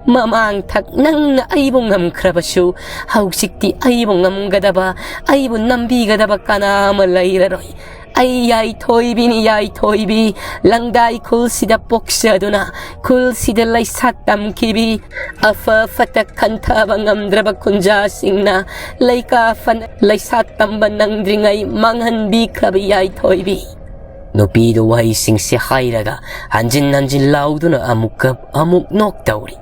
"ꯃꯃꯥꯡꯊꯛ ꯅꯪꯅ ꯑꯩꯕꯨ ꯉꯝꯈ꯭ꯔꯕꯁꯨ, ꯍꯧꯖꯤꯛꯇꯤ ꯑꯩꯕꯨ ꯉꯝꯒꯗꯕ, ꯑꯩꯕꯨ ꯅꯝꯕꯤꯒꯗꯕ ꯀꯅꯥ ꯑꯃ ꯂꯩꯔꯔꯣꯏ꯫ ꯑꯩ ꯌꯥꯏꯊꯣꯏꯕꯤꯅꯤ, ꯌꯥꯏꯊꯣꯏꯕꯤ, ꯂꯪꯗꯥꯏ ꯈꯨꯜꯁꯤꯗ ꯄꯣꯛꯆꯗꯨꯅ, ꯈꯨꯜꯁꯤꯗ ꯂꯩꯁꯥ ꯇꯝꯈꯤꯕꯤ, ꯑꯐ ꯐꯠꯇ ꯈꯟꯊꯕ ꯉꯝꯗ꯭ꯔꯕ ꯈꯨꯟꯖꯥꯁꯤꯡꯅ ꯂꯩꯀꯥ ꯐꯅ ꯂꯩꯁꯥ ꯇꯝꯕ ꯅꯪꯗ꯭ꯔꯤꯉꯩ ꯃꯥꯡꯍꯟꯕꯤꯈ꯭ꯔꯕ ꯌꯥꯏꯊꯣꯏꯕꯤ"꯫ ꯅꯨꯄꯤꯗꯨ ꯋꯥꯍꯩꯁꯤꯡꯁꯤ ꯍꯥꯏꯔꯒ ꯍꯟꯖꯤꯟ ꯍꯟꯖꯤꯟ ꯂꯥꯎꯗꯨꯅ ꯑꯃꯨꯛꯀ ꯑꯃꯨꯛ ꯅꯣꯛ ꯇꯧꯔꯤ꯫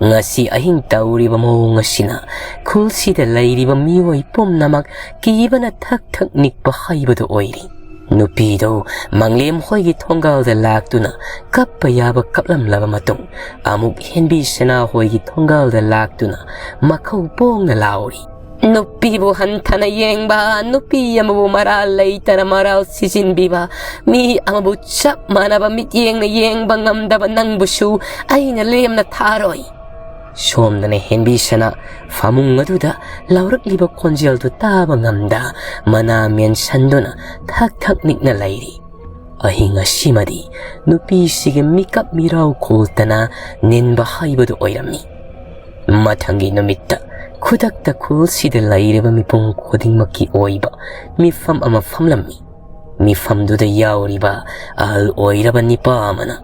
ꯉꯁꯤ ꯑꯍꯤꯡ ꯇꯧꯔꯤꯕ ꯃꯑꯣꯡ ꯑꯁꯤꯅ ꯈꯨꯜꯁꯤꯗ ꯂꯩꯔꯤꯕ ꯃꯤꯑꯣꯏ ꯄꯨꯝꯅꯃꯛ ꯀꯤꯕꯅ ꯊꯛ ꯊꯛ ꯅꯤꯛꯄ ꯍꯥꯏꯕꯗꯨ ꯑꯣꯏꯔꯤ꯫ ꯅꯨꯄꯤꯗꯨ ꯃꯪꯂꯦꯝ ꯍꯣꯏꯒꯤ ꯊꯣꯡꯒꯥꯜꯗ ꯂꯥꯛꯇꯨꯅ ꯀꯞꯄ ꯌꯥꯕ ꯀꯞꯂꯝꯂꯕ ꯃꯇꯨꯡ, ꯑꯃꯨꯛ ꯍꯦꯟꯕꯤ ꯁꯅꯥ ꯍꯣꯏꯒꯤ ꯊꯣꯡꯒꯥꯜꯗ ꯂꯥꯛꯇꯨꯅ ꯃꯈꯧ ꯄꯣꯡꯅ ꯂꯥꯎꯔꯤ꯫ "ꯅꯨꯄꯤꯕꯨ ꯍꯟꯊꯅ ꯌꯦꯡꯕ, ꯅꯨꯄꯤ ꯑꯃꯕꯨ ꯃꯔꯥꯜ ꯂꯩꯇꯅ ꯃꯔꯥꯜ ꯁꯤꯖꯤꯟꯕꯤꯕ, ꯃꯤ ꯑꯃꯕꯨ ꯆꯞ ꯃꯥꯟꯅꯕ ꯃꯤꯠꯌꯦꯡꯅ ꯌꯦꯡꯕ ꯉꯝꯗꯕ ꯅꯪꯕꯨꯁꯨ ꯑꯩꯅ ꯂꯦꯝꯅ ꯊꯥꯔꯣꯏ"꯫ ꯁꯣꯝꯗꯅ ꯍꯦꯟꯕꯤꯁꯅ ꯐꯃꯨꯡ ꯑꯗꯨꯗ ꯂꯥꯎꯔꯛꯂꯤꯕ ꯈꯣꯟꯖꯦꯜꯗꯨ ꯇꯥꯕ ꯉꯝꯗ ꯃꯅꯥ ꯃꯦꯟꯁꯟꯗꯨꯅ ꯊꯛ ꯊꯛ ꯅꯤꯛꯅ ꯂꯩꯔꯤ꯫ ꯑꯍꯤꯡ ꯑꯁꯤꯃꯗꯤ ꯅꯨꯄꯤꯁꯤꯒꯤ ꯃꯤꯀꯞ ꯃꯤꯔꯥꯎ ꯈꯣꯜꯇꯅ ꯅꯤꯟꯕ ꯍꯥꯏꯕꯗꯨ ꯑꯣꯏꯔꯝꯃꯤ꯫ ꯃꯊꯪꯒꯤ ꯅꯨꯃꯤꯠꯇ ꯈꯨꯗꯛꯇ ꯈꯨꯜꯁꯤꯗ ꯂꯩꯔꯤꯕ ꯃꯤꯄꯨꯝ ꯈꯨꯗꯤꯡꯃꯛꯀꯤ ꯑꯣꯏꯕ ꯃꯤꯐꯝ ꯑꯃ ꯐꯝꯂꯝꯃꯤ꯫ ꯃꯤꯐꯝꯗꯨꯗ ꯌꯥꯎꯔꯤꯕ ꯑꯍꯜ ꯑꯣꯏꯔꯕ ꯅꯤꯄꯥ ꯑꯃꯅ,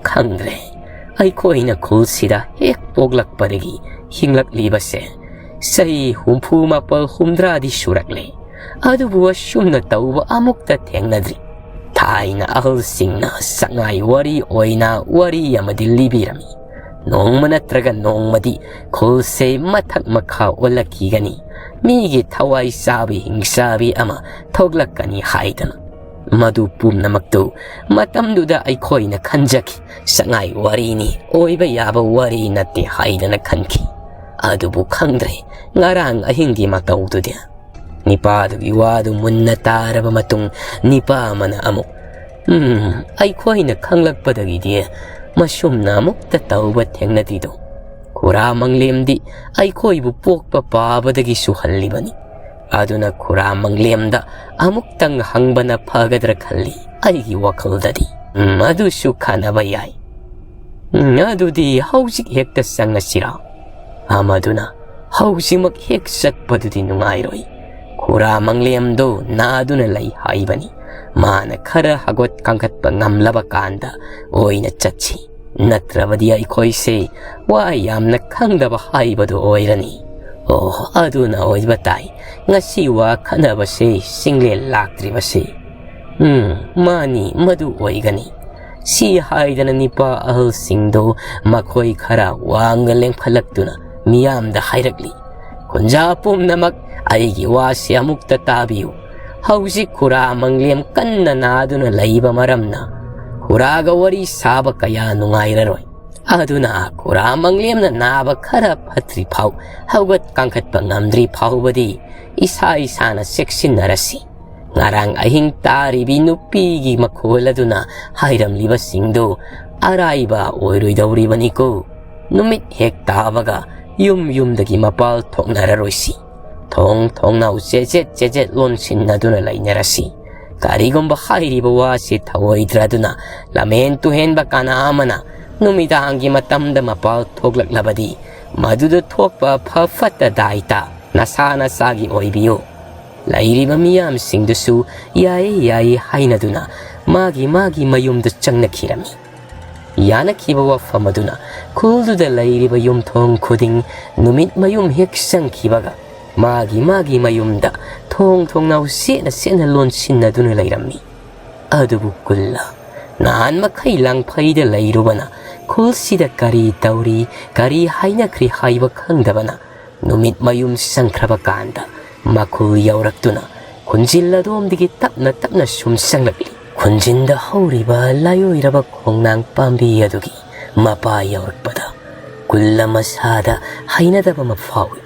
"ꯈꯪꯗ꯭ꯔꯦ, ꯑꯩꯈꯣꯏꯅ ꯈꯨꯜꯁꯤꯗ ꯍꯦꯛ ꯄꯣꯛꯂꯛꯄꯗꯒꯤ ꯍꯤꯡꯂꯛꯂꯤꯕꯁꯦ ꯆꯍꯤ ꯍꯨꯝꯐꯨ ꯃꯥꯄꯜ ꯍꯨꯝꯗ꯭ꯔꯥꯗꯤ ꯁꯨꯔꯛꯂꯦ, ꯑꯗꯨꯕꯨ ꯑꯁꯨꯝꯅ ꯇꯧꯕ ꯑꯃꯨꯛꯇ ꯊꯦꯡꯅꯗ꯭ꯔꯤ꯫ ꯊꯥꯏꯅ ꯑꯍꯜꯁꯤꯡꯅ ꯁꯉꯥꯏ ꯋꯥꯔꯤ ꯑꯣꯏꯅ ꯋꯥꯔꯤ ꯑꯃꯗꯤ ꯂꯤꯕꯤꯔꯝꯃꯤ꯫ ꯅꯣꯡꯃ ꯅꯠꯇ꯭ꯔꯒ ꯅꯣꯡꯃꯗꯤ ꯈꯨꯜꯁꯦ ꯃꯊꯛ ꯃꯈꯥ ꯑꯣꯜꯂꯛꯈꯤꯒꯅꯤ, ꯃꯤꯒꯤ ꯊꯋꯥꯏ ꯆꯥꯕꯤ ꯍꯤꯡꯆꯥꯕꯤ ꯑꯃ ꯊꯣꯛꯂꯛꯀꯅꯤ" ꯍꯥꯏꯗꯨꯅ꯫ ꯃꯗꯨ ꯄꯨꯝꯅꯃꯛꯇꯨ ꯃꯇꯝꯗꯨꯗ ꯑꯩꯈꯣꯏꯅ ꯈꯟꯖꯈꯤ, ꯁꯉꯥꯏ ꯋꯥꯔꯤꯅꯤ, ꯑꯣꯏꯕ ꯌꯥꯕ ꯋꯥꯔꯤ ꯅꯠꯇꯦ ꯍꯥꯏꯗꯅ ꯈꯟꯈꯤ꯫ ꯑꯗꯨꯕꯨ ꯈꯪꯗ꯭ꯔꯦ, ꯉꯔꯥꯡ ꯑꯍꯤꯡꯒꯤ ꯃꯇꯧꯗꯨꯗꯤ꯫ ꯅꯤꯄꯥꯗꯨꯒꯤ ꯋꯥꯗꯨ ꯃꯨꯟꯅ ꯇꯥꯔꯕ ꯃꯇꯨꯡ, ꯅꯤꯄꯥ ꯑꯃꯅ ꯑꯃꯨꯛ, "ꯎꯝ, ꯑꯩꯈꯣꯏꯅ ꯈꯪꯂꯛꯄꯗꯒꯤꯗꯤ ꯃꯁꯨꯝꯅ ꯑꯃꯨꯛꯇ ꯇꯧꯕ ꯊꯦꯡꯅꯗ꯭ꯔꯤꯗꯣ꯫ ꯈꯨꯔꯥ ꯃꯪꯂꯦꯝꯗꯤ ꯑꯩꯈꯣꯏꯕꯨ ꯄꯣꯛꯄ ꯄꯥꯕꯗꯒꯤꯁꯨ ꯍꯜꯂꯤꯕꯅꯤ꯫ ꯑꯗꯨꯅ ꯈꯨꯔꯥ ꯃꯪꯂꯦꯝꯗ ꯑꯃꯨꯛꯇꯪ ꯍꯪꯕꯅ ꯐꯒꯗ꯭ꯔꯥ ꯈꯜꯂꯤ ꯑꯩꯒꯤ ꯋꯥꯈꯜꯗꯗꯤ꯫ ꯎꯝ, ꯑꯗꯨꯁꯨ ꯈꯟꯅꯕ ꯌꯥꯏ꯫ ꯎꯝ, ꯑꯗꯨꯗꯤ ꯍꯧꯖꯤꯛ ꯍꯦꯛꯇ ꯆꯪꯉꯁꯤꯔꯥ?" ꯑꯃꯗꯨꯅ, "ꯍꯧꯖꯤꯛꯃꯛ ꯍꯦꯛ ꯆꯠꯄꯗꯨꯗꯤ ꯅꯨꯡꯉꯥꯏꯔꯣꯏ꯫ ꯈꯨꯔꯥ ꯃꯪꯂꯦꯝꯗꯣ ꯅꯥꯗꯨꯅ ꯂꯩ ꯍꯥꯏꯕꯅꯤ꯫ ꯃꯥꯅ ꯈꯔ ꯍꯧꯒꯠ ꯀꯥꯡꯈꯠꯄ ꯉꯝꯂꯕ ꯀꯥꯟꯗ ꯑꯣꯏꯅ ꯆꯠꯁꯤ꯫ ꯅꯠꯇ꯭ꯔꯕꯗꯤ ꯑꯩꯈꯣꯏꯁꯦ ꯋꯥ ꯌꯥꯝꯅ ꯈꯪꯗꯕ ꯍꯥꯏꯕꯗꯨ ꯑꯣꯏꯔꯅꯤ꯫ ꯑꯣ, ꯑꯗꯨꯅ ꯑꯣꯏꯕ ꯇꯥꯏ꯫ ꯉꯁꯤ ꯋꯥ ꯈꯟꯅꯕꯁꯦ ꯆꯤꯡꯂꯦꯟ ꯂꯥꯛꯇ꯭ꯔꯤꯕꯁꯦ꯫ ꯎꯝ, ꯃꯥꯅꯤ, ꯃꯗꯨ ꯑꯣꯏꯒꯅꯤ꯫" ꯁꯤ ꯍꯥꯏꯗꯅ ꯅꯤꯄꯥ ꯑꯍꯜꯁꯤꯡꯗꯨ ꯃꯈꯣꯏ ꯈꯔ ꯋꯥꯡꯅ ꯂꯦꯡꯈꯠꯂꯛꯇꯨꯅ ꯃꯤꯌꯥꯝꯗ ꯍꯥꯏꯔꯛꯂꯤ, "ꯈꯨꯟꯖꯥ ꯄꯨꯝꯅꯃꯛ, ꯑꯩꯒꯤ ꯋꯥꯁꯤ ꯑꯃꯨꯛꯇ ꯇꯥꯕꯤꯌꯨ꯫ ꯍꯧꯖꯤꯛ ꯈꯨꯔꯥ ꯃꯪꯂꯦꯝ ꯀꯟꯅ ꯅꯥꯗꯨꯅ ꯂꯩꯕ ꯃꯔꯝꯅ ꯈꯨꯔꯥꯒ ꯋꯥꯔꯤ ꯁꯥꯕ ꯀꯌꯥ ꯅꯨꯡꯉꯥꯏꯔꯔꯣꯏ꯫ ꯑꯗꯨꯅ ꯈꯨꯔꯥ ꯃꯪꯂꯦꯝꯅ ꯅꯥꯕ ꯈꯔ ꯐꯠꯇ꯭ꯔꯤ ꯐꯥꯎ, ꯍꯧꯒꯠ ꯀꯥꯡꯈꯠꯄ ꯉꯝꯗ꯭ꯔꯤ ꯐꯥꯎꯕꯗꯤ ꯏꯁꯥ ꯏꯁꯥꯅ ꯆꯦꯛꯁꯤꯟꯅꯔꯁꯤ꯫ ꯉꯔꯥꯡ ꯑꯍꯤꯡ ꯇꯥꯔꯤꯕꯤ ꯅꯨꯄꯤꯒꯤ ꯃꯈꯣꯜ ꯑꯗꯨꯅ ꯍꯥꯏꯔꯝꯂꯤꯕꯁꯤꯡꯗꯨ ꯑꯔꯥꯏꯕ ꯑꯣꯏꯔꯣꯏꯗꯧꯔꯤꯕꯅꯤꯀꯣ꯫ ꯅꯨꯃꯤꯠ ꯍꯦꯛ ꯇꯥꯕꯒ ꯌꯨꯝ ꯌꯨꯝꯗꯒꯤ ꯃꯄꯥꯜ ꯊꯣꯛꯅꯔꯔꯣꯏꯁꯤ꯫ ꯊꯣꯡ ꯊꯣꯡꯅꯥꯎ ꯆꯦꯖꯦꯠ ꯆꯦꯖꯦꯠ ꯂꯣꯟꯁꯤꯟꯅꯗꯨꯅ ꯂꯩꯅꯔꯁꯤ꯫ ꯀꯔꯤꯒꯨꯝꯕ ꯍꯥꯏꯔꯤꯕ ꯋꯥꯁꯤ ꯊꯧꯑꯣꯏꯗ꯭ꯔꯗꯨꯅ ꯂꯝꯍꯦꯟ ꯇꯨꯍꯦꯟꯕ ꯀꯅꯥ ꯑꯃꯅ ꯅꯨꯃꯤꯗꯥꯡꯒꯤ ꯃꯇꯝꯗ ꯃꯄꯥꯜ ꯊꯣꯛꯂꯛꯂꯕꯗꯤ, ꯃꯗꯨꯗ ꯊꯣꯛꯄ ꯑꯐ ꯐꯠꯇ ꯗꯥꯏꯇ ꯅꯁꯥ ꯅꯁꯥꯒꯤ ꯑꯣꯏꯕꯤꯌꯨ꯫" ꯂꯩꯔꯤꯕ ꯃꯤꯌꯥꯝꯁꯤꯡꯗꯨꯁꯨ "ꯌꯥꯏꯌꯦ, ꯌꯥꯏꯌꯦ" ꯍꯥꯏꯅꯗꯨꯅ ꯃꯥꯒꯤ ꯃꯥꯒꯤ ꯃꯌꯨꯝꯗ ꯆꯪꯅꯈꯤꯔꯝꯃꯤ꯫ ꯌꯥꯅꯈꯤꯕ ꯋꯥꯐꯝ ꯑꯗꯨꯅ ꯈꯨꯜꯗꯨꯗ ꯂꯩꯔꯤꯕ ꯌꯨꯝꯊꯣꯡ ꯈꯨꯗꯤꯡ ꯅꯨꯃꯤꯠ ꯃꯌꯨꯝ ꯍꯦꯛ ꯆꯪꯈꯤꯕꯒ ꯃꯥꯒꯤ ꯃꯥꯒꯤ ꯃꯌꯨꯝꯗ ꯊꯣꯡ ꯊꯣꯡꯅꯥꯎ ꯁꯦꯠꯅ ꯁꯦꯠꯅ ꯂꯣꯟꯁꯤꯟꯅꯗꯨꯅ ꯂꯩꯔꯝꯃꯤ꯫ ꯑꯗꯨꯕꯨ ꯀꯨꯜꯂ ꯅꯍꯥꯟ ꯃꯈꯩ ꯂꯥꯡꯐꯩꯗ ꯂꯩꯔꯨꯕꯅ ꯈꯨꯜꯁꯤꯗ ꯀꯔꯤ ꯇꯧꯔꯤ, ꯀꯔꯤ ꯍꯥꯏꯅꯈ꯭ꯔꯤ ꯍꯥꯏꯕ ꯈꯪꯗꯕꯅ ꯅꯨꯃꯤꯠ ꯃꯌꯨꯝ ꯆꯪꯈ꯭ꯔꯕ ꯀꯥꯟꯗ ꯃꯈꯨꯜ ꯌꯧꯔꯛꯇꯨꯅ ꯈꯨꯟꯖꯤꯜ ꯑꯗꯣꯝꯗꯒꯤ ꯇꯞꯅ ꯇꯞꯅ ꯁꯨꯝ ꯆꯪꯂꯛꯂꯤ꯫ ꯈꯨꯟꯖꯤꯟꯗ ꯍꯧꯔꯤꯕ ꯂꯥꯏꯑꯣꯏꯔꯕ ꯈꯣꯡꯅꯥꯡ ꯄꯥꯝꯕꯤ ꯑꯗꯨꯒꯤ ꯃꯄꯥ ꯌꯧꯔꯛꯄꯗ ꯀꯨꯜꯂ ꯃꯁꯥꯗ ꯍꯩꯅꯗꯕ ꯑꯃ ꯐꯥꯎꯏ꯫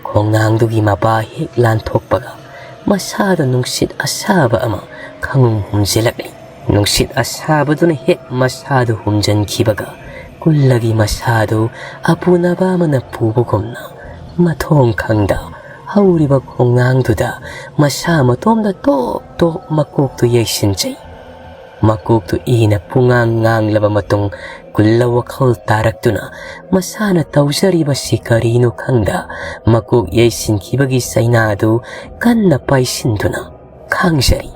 ꯈꯣꯡꯅꯥꯡꯗꯨꯒꯤ ꯃꯄꯥ ꯍꯦꯛ ꯂꯥꯟꯊꯣꯛꯄꯒ ꯃꯁꯥꯗ ꯅꯨꯡꯁꯤꯠ ꯑꯁꯥꯕ ꯑꯃ ꯈꯪꯍꯨꯝ ꯍꯨꯝꯖꯤꯜꯂꯛꯂꯤ꯫ ꯅꯨꯡꯁꯤꯠ ꯑꯁꯥꯕꯗꯨꯅ ꯍꯦꯛ ꯃꯁꯥꯗꯨ ꯍꯨꯝꯖꯤꯟꯈꯤꯕꯒ ꯀꯨꯜꯂꯒꯤ ꯃꯁꯥꯗꯨ ꯑꯄꯨꯅꯕ ꯑꯃꯅ ꯄꯨꯕꯒꯨꯝꯅ ꯃꯊꯣꯡ ꯈꯪꯗ ꯍꯧꯔꯤꯕ ꯈꯣꯡꯅꯥꯡꯗꯨꯗ ꯃꯁꯥ ꯃꯇꯣꯝꯗ ꯇꯣꯞ ꯇꯣꯞ ꯃꯀꯣꯛꯇꯨ ꯌꯩꯁꯤꯟꯖꯩ꯫ ꯃꯀꯣꯛꯇꯨ ꯏꯅ ꯄꯨꯡꯉꯥꯡ ꯉꯥꯡꯂꯕ ꯃꯇꯨꯡ ꯀꯨꯜꯂ ꯋꯥꯈꯜ ꯇꯥꯔꯛꯇꯨꯅ ꯃꯁꯥꯅ ꯇꯧꯖꯔꯤꯕꯁꯤ ꯀꯔꯤꯅꯣ ꯈꯪꯗ ꯃꯀꯣꯛ ꯌꯩꯁꯤꯟꯈꯤꯕꯒꯤ ꯆꯩꯅꯥꯗꯨ ꯀꯟꯅ ꯄꯥꯏꯁꯤꯟꯗꯨꯅ ꯈꯥꯡꯖꯔꯤ꯫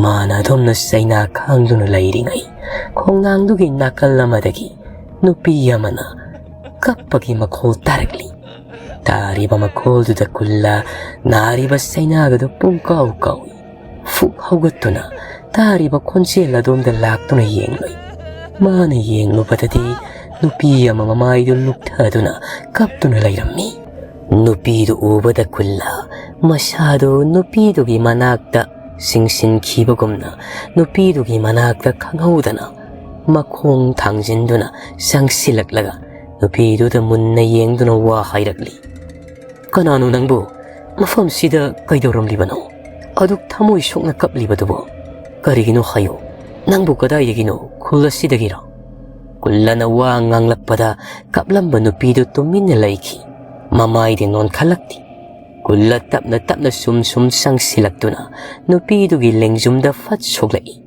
ꯃꯥꯅ ꯑꯗꯨꯝꯅ ꯆꯩꯅꯥ ꯈꯥꯡꯗꯨꯅ ꯂꯩꯔꯤꯉꯩ ꯈꯣꯡꯅꯥꯡꯗꯨꯒꯤ ꯅꯥꯀꯜ ꯑꯃꯗꯒꯤ ꯅꯨꯄꯤ ꯑꯃꯅ ꯀꯞꯄꯒꯤ ꯃꯈꯣꯜ ꯇꯥꯔꯛꯂꯤ꯫ ꯇꯥꯔꯤꯕ ꯃꯈꯣꯜꯗꯨꯗ ꯀꯨꯜꯂ ꯅꯥꯔꯤꯕ ꯆꯩꯅꯥꯒꯗꯨ ꯄꯨꯡꯀꯥꯎ ꯀꯥꯎꯏ꯫ ꯐꯨꯛ ꯍꯧꯒꯠꯇꯨꯅ ꯇꯥꯔꯤꯕ ꯈꯣꯟꯖꯦꯜ ꯑꯗꯣꯝꯗ ꯂꯥꯛꯇꯨꯅ ꯌꯦꯡꯂꯨꯏ꯫ ꯃꯥꯅ ꯌꯦꯡꯂꯨꯕꯗꯗꯤ ꯅꯨꯄꯤ ꯑꯃ ꯃꯃꯥꯏꯗꯨ ꯂꯨꯞꯊꯗꯨꯅ ꯀꯞꯇꯨꯅ ꯂꯩꯔꯝꯃꯤ꯫ ꯅꯨꯄꯤꯗꯨ ꯎꯕꯗ ꯀꯨꯜꯂ ꯃꯁꯥꯗꯨ ꯅꯨꯄꯤꯗꯨꯒꯤ ꯃꯅꯥꯛꯇ ꯆꯤꯡꯁꯤꯟꯈꯤꯕꯒꯨꯝꯅ ꯅꯨꯄꯤꯗꯨꯒꯤ ꯃꯅꯥꯛꯇ ꯈꯪꯍꯧꯗꯅ ꯃꯈꯣꯡ ꯊꯥꯡꯖꯤꯟꯗꯨꯅ ꯆꯪꯁꯤꯜꯂꯛꯂꯒ ꯅꯨꯄꯤꯗꯨꯗ ꯃꯨꯟꯅ ꯌꯦꯡꯗꯨꯅ ꯋꯥ ꯍꯥꯏꯔꯛꯂꯤ꯫ "ꯀꯅꯥꯅꯣ ꯅꯪꯕꯨ? ꯃꯐꯝꯁꯤꯗ ꯀꯩꯗꯧꯔꯝꯂꯤꯕꯅꯣ? ꯑꯗꯨꯛ ꯊꯃꯣꯏ ꯁꯣꯛꯅ ꯀꯞꯂꯤꯕꯗꯨꯕꯨ ꯀꯔꯤꯒꯤꯅꯣ ꯍꯥꯏꯌꯨ꯫ ꯅꯪꯕꯨ ꯀꯗꯥꯏꯗꯒꯤꯅꯣ? ꯈꯨꯜ ꯑꯁꯤꯗꯒꯤꯔꯣ?" ꯀꯨꯜꯂꯅ ꯋꯥ ꯉꯥꯡꯂꯛꯄꯗ ꯀꯞꯂꯝꯕ ꯅꯨꯄꯤꯗꯨ ꯇꯨꯃꯤꯟꯅ ꯂꯩꯈꯤ꯫ ꯃꯃꯥꯏꯗꯤ ꯅꯣꯟꯈꯠꯂꯛꯇꯦ꯫ ꯀꯨꯜꯂ ꯇꯞꯅ ꯇꯞꯅ ꯁꯨꯝ ꯁꯨꯝ ꯆꯪꯁꯤꯜꯂꯛꯇꯨꯅ ꯅꯨꯄꯤꯗꯨꯒꯤ ꯂꯦꯡꯖꯨꯝꯗ ꯐꯠ ꯁꯣꯛꯂꯛꯏ꯫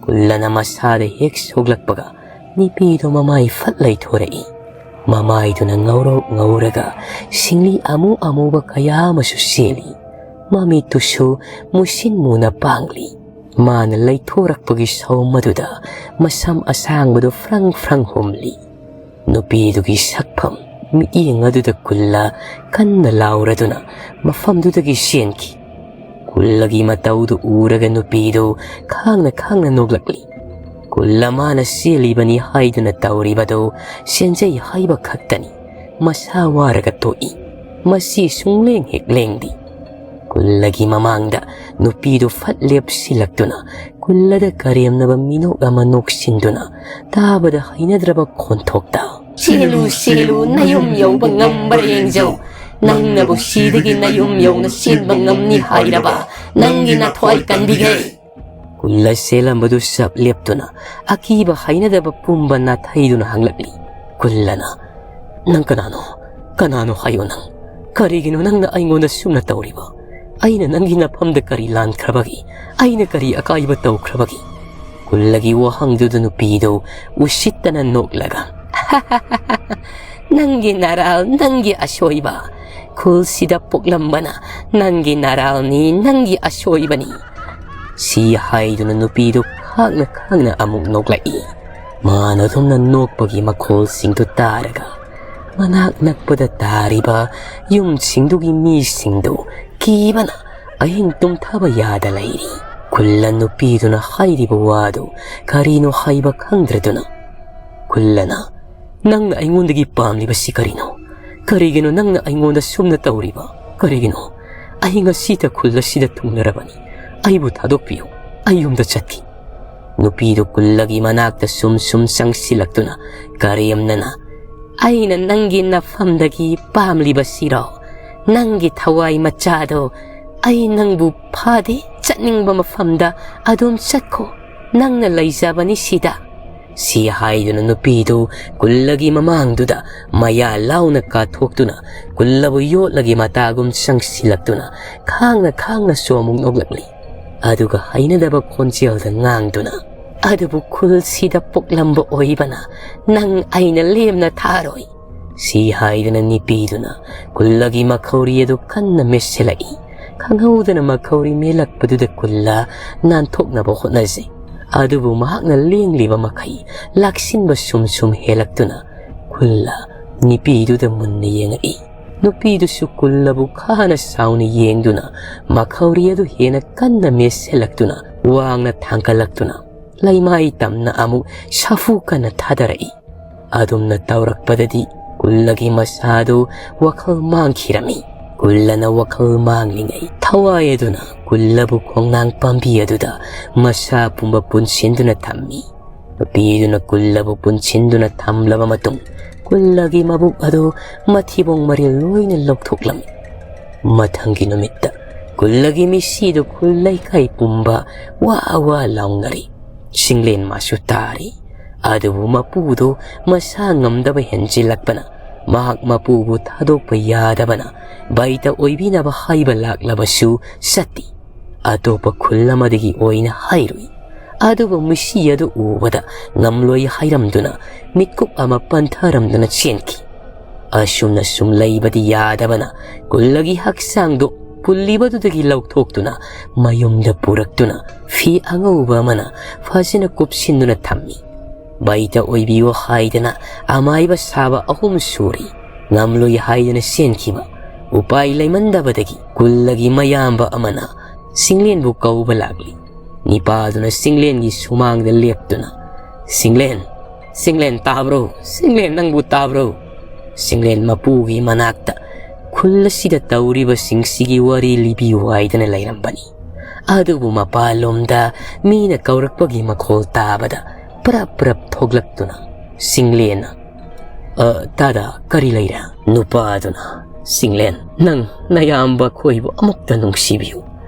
ꯀꯨꯜꯂꯅ ꯃꯁꯥꯗ ꯍꯦꯛ ꯁꯣꯛꯂꯛꯄꯒ ꯅꯨꯄꯤꯗꯨ ꯃꯃꯥꯏ ꯐꯠ ꯂꯩꯊꯣꯔꯛꯏ꯫ ꯃꯃꯥꯏꯗꯨꯅ ꯉꯧꯔꯣꯛ ꯉꯧꯔꯒ ꯁꯤꯡꯂꯤ ꯑꯃꯨ ꯑꯃꯨꯕ ꯀꯌꯥ ꯑꯃꯁꯨ ꯆꯦꯜꯂꯤ꯫ ꯃꯃꯤꯠꯇꯨꯁꯨ ꯃꯨꯁꯤꯟ ꯃꯨꯅ ꯄꯥꯡꯂꯤ꯫ ꯃꯥꯅ ꯂꯩꯊꯣꯔꯛꯄꯒꯤ ꯁꯑꯣꯝ ꯑꯗꯨꯗ ꯃꯁꯝ ꯑꯁꯥꯡꯕꯗꯨ ꯐ꯭ꯔꯪ ꯐ꯭ꯔꯪ ꯍꯨꯝꯂꯤ꯫ ꯅꯨꯄꯤꯗꯨꯒꯤ ꯁꯛꯐꯝ ꯃꯤꯠꯌꯦꯡ ꯑꯗꯨꯗ ꯀꯨꯜꯂ ꯀꯟꯅ ꯂꯥꯎꯔꯗꯨꯅ ꯃꯐꯝꯗꯨꯗꯒꯤ ꯆꯦꯟꯈꯤ꯫ ꯀꯨꯜꯂꯒꯤ ꯃꯇꯧꯗꯨ ꯎꯔꯒ ꯅꯨꯄꯤꯗꯨ ꯈꯥꯡꯅ ꯈꯥꯡꯅ ꯅꯣꯛꯂꯛꯂꯤ꯫ ꯀꯨꯜꯂ ꯃꯥꯅ ꯆꯦꯜꯂꯤꯕꯅꯤ ꯍꯥꯏꯗꯨꯅ ꯇꯧꯔꯤꯕꯗꯨ ꯆꯦꯟꯖꯩ ꯍꯥꯏꯕ ꯈꯛꯇꯅꯤ꯫ ꯃꯁꯥ ꯋꯥꯔꯒ ꯇꯣꯛꯏ꯫ ꯃꯁꯤ ꯁꯨꯡꯂꯦꯡ ꯍꯦꯛ ꯂꯦꯡꯗꯦ꯫ ꯀꯨꯜꯂꯒꯤ ꯃꯃꯥꯡꯗ ꯅꯨꯄꯤꯗꯨ ꯐꯠ ꯂꯦꯞꯁꯤꯜꯂꯛꯇꯨꯅ ꯀꯨꯜꯂꯗ ꯀꯔꯦꯝꯅꯕ ꯃꯤꯅꯣꯛ ꯑꯃ ꯅꯣꯛꯁꯤꯟꯗꯨꯅ ꯇꯥꯕꯗ ꯍꯩꯅꯗ꯭ꯔꯕ ꯈꯣꯟꯊꯣꯛꯇ, "ꯆꯦꯜꯂꯨ, ꯆꯦꯜꯂꯨ, ꯅꯌꯨꯝ ꯌꯧꯕ ꯉꯝꯕ꯭ꯔꯥ ꯌꯦꯡꯖꯧ꯫ ꯅꯪꯅꯕꯨ ꯁꯤꯗꯒꯤ ꯅꯌꯨꯝ ꯌꯧꯅ ꯆꯦꯟꯕ ꯉꯝꯅꯤ ꯍꯥꯏꯔꯕ, ꯅꯪꯒꯤ ꯅꯊ꯭ꯋꯥꯏ ꯀꯟꯕꯤꯒꯦ꯫" ꯀꯨꯜꯂ ꯆꯦꯜꯂꯝꯕꯗꯨ ꯆꯞ ꯂꯦꯞꯇꯨꯅ ꯑꯀꯤꯕ ꯍꯩꯅꯗꯕ ꯄꯨꯝꯕ ꯅꯥꯊꯩꯗꯨꯅ ꯍꯪꯂꯛꯂꯤ꯫ ꯀꯨꯜꯂꯅ, "ꯅꯪ ꯀꯅꯥꯅꯣ? ꯀꯅꯥꯅꯣ ꯍꯥꯏꯌꯣ ꯅꯪ꯫ ꯀꯔꯤꯒꯤꯅꯣ ꯅꯪꯅ ꯑꯩꯉꯣꯟꯗ ꯁꯨꯝꯅ ꯇꯧꯔꯤꯕ? ꯑꯩꯅ ꯅꯪꯒꯤ ꯅꯐꯝꯗ ꯀꯔꯤ ꯂꯥꯟꯈ꯭ꯔꯕꯒꯦ? ꯑꯩꯅ ꯀꯔꯤ ꯑꯀꯥꯏꯕ ꯇꯧꯈ꯭ꯔꯕꯒꯦ?" ꯀꯨꯜꯂꯒꯤ ꯋꯥꯍꯪꯗꯨꯗ ꯅꯨꯄꯤꯗꯨ ꯎꯁꯤꯠꯇꯅ ꯅꯣꯛꯂꯒ, "ꯅꯪꯒꯤ ꯅꯔꯥꯜ, ꯅꯪꯒꯤ ꯑꯁꯣꯏꯕ꯫ ꯈꯨꯜꯁꯤꯗ ꯄꯣꯛꯂꯝꯕꯅ ꯅꯪꯒꯤ ꯅꯔꯥꯜꯅꯤ, ꯅꯪꯒꯤ ꯑꯁꯣꯏꯕꯅꯤ," ꯁꯤ ꯍꯥꯏꯗꯨꯅ ꯅꯨꯄꯤꯗꯨ ꯈꯥꯡꯅ ꯈꯥꯡꯅ ꯑꯃꯨꯛ ꯅꯣꯛꯂꯛꯏ꯫ ꯃꯥꯅ ꯑꯗꯨꯝꯅ ꯅꯣꯛꯄꯒꯤ ꯃꯈꯣꯜꯁꯤꯡꯗꯨ ꯇꯥꯔꯒ ꯃꯅꯥꯛ ꯅꯛꯄꯗ ꯇꯥꯔꯤꯕ ꯌꯨꯝꯁꯤꯡꯗꯨꯒꯤ ꯃꯤꯁꯤꯡꯗꯨ ꯀꯤꯕꯅ ꯑꯍꯤꯡ ꯇꯨꯝꯊꯕ ꯌꯥꯗ ꯂꯩꯔꯤ꯫ ꯀꯨꯜꯂ ꯅꯨꯄꯤꯗꯨꯅ ꯍꯥꯏꯔꯤꯕ ꯋꯥꯗꯨ ꯀꯔꯤꯅꯣ ꯍꯥꯏꯕ ꯈꯪꯗ꯭ꯔꯗꯨꯅ, ꯀꯨꯜꯂꯅ, "ꯅꯪꯅ ꯑꯩꯉꯣꯟꯗꯒꯤ ꯄꯥꯝꯂꯤꯕꯁꯤ ꯀꯔꯤꯅꯣ? ꯀꯔꯤꯒꯤꯅꯣ ꯅꯪꯅ ꯑꯩꯉꯣꯟꯗ ꯁꯨꯝꯅ ꯇꯧꯔꯤꯕ? ꯀꯔꯤꯒꯤꯅꯣ? ꯑꯩ ꯉꯁꯤꯇ ꯈꯨꯜ ꯑꯁꯤꯗ ꯊꯨꯡꯂꯔꯕꯅꯤ꯫ ꯑꯩꯕꯨ ꯊꯥꯗꯣꯛꯄꯤꯌꯨ꯫ ꯑꯩ ꯌꯨꯝꯗ ꯆꯠꯈꯤ꯫" ꯅꯨꯄꯤꯗꯨ ꯀꯨꯜꯂꯒꯤ ꯃꯅꯥꯛꯇ ꯁꯨꯝ ꯁꯨꯝ ꯆꯪꯁꯤꯜꯂꯛꯇꯨꯅ ꯀꯔꯦꯝꯅꯅ, "ꯑꯩꯅ ꯅꯪꯒꯤ ꯅꯐꯝꯗꯒꯤ ꯄꯥꯝꯂꯤꯕꯁꯤꯔꯣ? ꯅꯪꯒꯤ ꯊꯋꯥꯏ ꯃꯆꯥꯗꯣ ꯑꯩ ꯅꯪꯕꯨ ꯐꯥꯗꯦ, ꯆꯠꯅꯤꯡꯕ ꯃꯐꯝꯗ ꯑꯗꯨꯝ ꯆꯠꯈꯣ, ꯅꯪꯅ ꯂꯩꯖꯕꯅꯤ ꯁꯤꯗ," ꯁꯤ ꯍꯥꯏꯗꯨꯅ ꯅꯨꯄꯤꯗꯨ ꯀꯨꯜꯂꯒꯤ ꯃꯃꯥꯡꯗꯨꯗ ꯃꯌꯥ ꯂꯥꯎꯅ ꯀꯥꯊꯣꯛꯇꯨꯅ ꯀꯨꯜꯂꯕꯨ ꯌꯣꯠꯂꯒꯤ ꯃꯇꯥꯒꯨꯝ ꯆꯪꯁꯤꯜꯂꯛꯇꯨꯅ ꯈꯥꯡꯅ ꯈꯥꯡꯅꯁꯨ ꯑꯃꯨꯛ ꯅꯣꯛꯂꯛꯂꯤ꯫ ꯑꯗꯨꯒ ꯍꯩꯅꯗꯕ ꯈꯣꯟꯖꯦꯜꯗ ꯉꯥꯡꯗꯨꯅ, "ꯑꯗꯨꯕꯨ ꯈꯨꯜꯁꯤꯗ ꯄꯣꯛꯂꯝꯕ ꯑꯣꯏꯕꯅ ꯅꯪ ꯑꯩꯅ ꯂꯦꯝꯅ ꯊꯥꯔꯣꯏ," ꯁꯤ ꯍꯥꯏꯗꯨꯅ ꯅꯨꯄꯤꯗꯨꯅ ꯀꯨꯜꯂꯒꯤ ꯃꯈꯧꯔꯤ ꯑꯗꯨ ꯀꯟꯅ ꯃꯦꯠꯁꯤꯜꯂꯛꯏ꯫ ꯈꯪꯍꯧꯗꯅ ꯃꯈꯧꯔꯤ ꯃꯦꯜꯂꯛꯄꯗꯨꯗ ꯀꯨꯜꯂ ꯅꯥꯟꯊꯣꯛꯅꯕ ꯍꯣꯠꯅꯖꯩ꯫ ꯑꯗꯨꯕꯨ ꯃꯍꯥꯛꯅ ꯂꯦꯡꯂꯤꯕ ꯃꯈꯩ ꯂꯥꯛꯁꯤꯟꯕ ꯁꯨꯝ ꯁꯨꯝ ꯍꯦꯜꯂꯛꯇꯨꯅ ꯀꯨꯜꯂ ꯅꯨꯄꯤꯗꯨꯗ ꯃꯨꯟꯅ ꯌꯦꯡꯉꯛꯏ꯫ ꯅꯨꯄꯤꯗꯨꯁꯨ ꯀꯨꯜꯂꯕꯨ ꯈꯥꯅ ꯁꯥꯎꯅ ꯌꯦꯡꯗꯨꯅ ꯃꯈꯧꯔꯤ ꯑꯗꯨ ꯍꯦꯟꯅ ꯀꯟꯅ ꯃꯦꯠꯁꯤꯜꯂꯛꯇꯨꯅ ꯋꯥꯡꯅ ꯊꯥꯡꯒꯠꯂꯛꯇꯨꯅ ꯂꯩꯃꯥꯏ ꯇꯝꯅ ꯑꯃꯨꯛ ꯁꯥꯐꯨ ꯀꯟꯅ ꯊꯥꯗꯔꯛꯏ꯫ ꯑꯗꯨꯝꯅ ꯇꯧꯔꯛꯄꯗꯗꯤ ꯀꯨꯜꯂꯒꯤ ꯃꯁꯥꯗꯨ ꯋꯥꯈꯜ ꯃꯥꯡꯈꯤꯔꯝꯃꯤ꯫ ꯀꯨꯜꯂꯅ ꯋꯥꯈꯜ ꯃꯥꯡꯂꯤꯉꯩ ꯊꯋꯥꯏ ꯑꯗꯨꯅ ꯀꯨꯜꯂꯕꯨ ꯈꯣꯡꯅꯥꯡ ꯄꯥꯝꯕꯤ ꯑꯗꯨꯗ ꯃꯁꯥ ꯄꯨꯝꯕ ꯄꯨꯟꯁꯤꯟꯗꯨꯅ ꯊꯝꯃꯤ꯫ ꯅꯨꯄꯤꯗꯨꯅ ꯀꯨꯜꯂꯕꯨ ꯄꯨꯟꯁꯤꯟꯗꯨꯅ ꯊꯝꯂꯕ ꯃꯇꯨꯡ, ꯀꯨꯜꯂꯒꯤ ꯃꯕꯨꯛ ꯑꯗꯨ ꯃꯊꯤꯕꯣꯡ ꯃꯔꯤꯜ ꯂꯣꯏꯅ ꯂꯧꯊꯣꯛꯂꯝꯃꯤ꯫ ꯃꯊꯪꯒꯤ ꯅꯨꯃꯤꯠꯇ ꯀꯨꯜꯂꯒꯤ ꯃꯤꯁꯤꯗꯨ ꯈꯨꯜ ꯂꯩꯀꯥꯏ ꯄꯨꯝꯕ ꯋꯥ ꯋꯥ ꯂꯥꯎꯅꯔꯤ꯫ ꯁꯤꯡꯂꯦꯟ ꯃꯥꯁꯨ ꯇꯥꯔꯤ꯫ ꯑꯗꯨꯕꯨ ꯃꯄꯨꯗꯨ ꯃꯁꯥ ꯉꯝꯗꯕ ꯍꯦꯟꯖꯤꯜꯂꯛꯄꯅ, ꯃꯍꯥꯛ ꯃꯄꯨꯕꯨ ꯊꯥꯗꯣꯛꯄ ꯌꯥꯗꯕꯅ, ꯕꯥꯏꯇ ꯑꯣꯏꯕꯤꯅꯕ ꯍꯥꯏꯕ ꯂꯥꯛꯂꯕꯁꯨ ꯆꯠꯇꯦ꯫ ꯑꯇꯣꯞꯄ ꯈꯨꯜ ꯑꯃꯗꯒꯤ ꯑꯣꯏꯅ ꯍꯥꯏꯔꯨꯏ꯫ ꯑꯗꯨꯕꯨ ꯃꯤꯁꯤ ꯑꯗꯨ ꯎꯕꯗ ꯉꯝꯂꯣꯏ ꯍꯥꯏꯔꯝꯗꯨꯅ ꯃꯤꯠꯀꯨꯞ ꯑꯃ ꯄꯟꯊꯔꯝꯗꯨꯅ ꯆꯦꯟꯈꯤ꯫ ꯑꯁꯨꯝꯅ ꯁꯨꯝ ꯂꯩꯕꯗꯤ ꯌꯥꯗꯕꯅ ꯀꯨꯜꯂꯒꯤ ꯍꯛꯆꯥꯡꯗꯨ ꯄꯨꯜꯂꯤꯕꯗꯨꯗꯒꯤ ꯂꯧꯊꯣꯛꯇꯨꯅ ꯃꯌꯨꯝꯗ ꯄꯨꯔꯛꯇꯨꯅ ꯐꯤ ꯑꯉꯧꯕ ꯑꯃꯅ ꯐꯖꯅ ꯀꯨꯞꯁꯤꯟꯗꯨꯅ ꯊꯝꯃꯤ꯫ ꯕꯥꯏꯇ ꯑꯣꯏꯕꯤꯌꯨ ꯍꯥꯏꯗꯅ ꯑꯃꯥꯏꯕ ꯁꯥꯕ ꯑꯍꯨꯝ ꯁꯨꯔꯤ꯫ ꯉꯝꯂꯣꯏ ꯍꯥꯏꯗꯨꯅ ꯆꯦꯟꯈꯤꯕ꯫ ꯎꯄꯥꯏ ꯂꯩꯃꯟꯗꯕꯗꯒꯤ ꯀꯨꯜꯂꯒꯤ ꯃꯌꯥꯝꯕ ꯑꯃꯅ ꯁꯤꯡꯂꯦꯟꯕꯨ ꯀꯧꯕ ꯂꯥꯛꯂꯤ꯫ ꯅꯤꯄꯥꯗꯨꯅ ꯁꯤꯡꯂꯦꯟꯒꯤ ꯁꯨꯃꯥꯡꯗ ꯂꯦꯞꯇꯨꯅ, "ꯁꯤꯡꯂꯦꯟ, ꯁꯤꯡꯂꯦꯟ ꯇꯥꯕ꯭ꯔꯣ? ꯁꯤꯡꯂꯦꯟ ꯅꯪꯕꯨ ꯇꯥꯕ꯭ꯔꯣ?" ꯁꯤꯡꯂꯦꯟ ꯃꯄꯨꯒꯤ ꯃꯅꯥꯛꯇ ꯈꯨꯜ ꯑꯁꯤꯗ ꯇꯧꯔꯤꯕꯁꯤꯡꯁꯤꯒꯤ ꯋꯥꯔꯤ ꯂꯤꯕꯤꯌꯨ ꯍꯥꯏꯗꯅ ꯂꯩꯔꯝꯕꯅꯤ꯫ ꯑꯗꯨꯕꯨ ꯃꯄꯥꯟꯂꯣꯝꯗ ꯃꯤꯅ ꯀꯧꯔꯛꯄꯒꯤ ꯃꯈꯣꯜ ꯇꯥꯕꯗ ꯄ꯭ꯔꯞ ꯄ꯭ꯔꯞ ꯊꯣꯛꯂꯛꯇꯨꯅ ꯁꯤꯡꯂꯦꯟꯅ, "ꯑ, ꯇꯥꯗ, ꯀꯔꯤ ꯂꯩꯔꯦ?" ꯅꯨꯄꯥꯗꯨꯅ, "ꯁꯤꯡꯂꯦꯟ, ꯅꯪ ꯅꯌꯥꯝꯕ ꯈꯣꯏꯕꯨ ꯑꯃꯨꯛꯇ ꯅꯨꯡꯁꯤꯕꯤꯌꯨ"꯫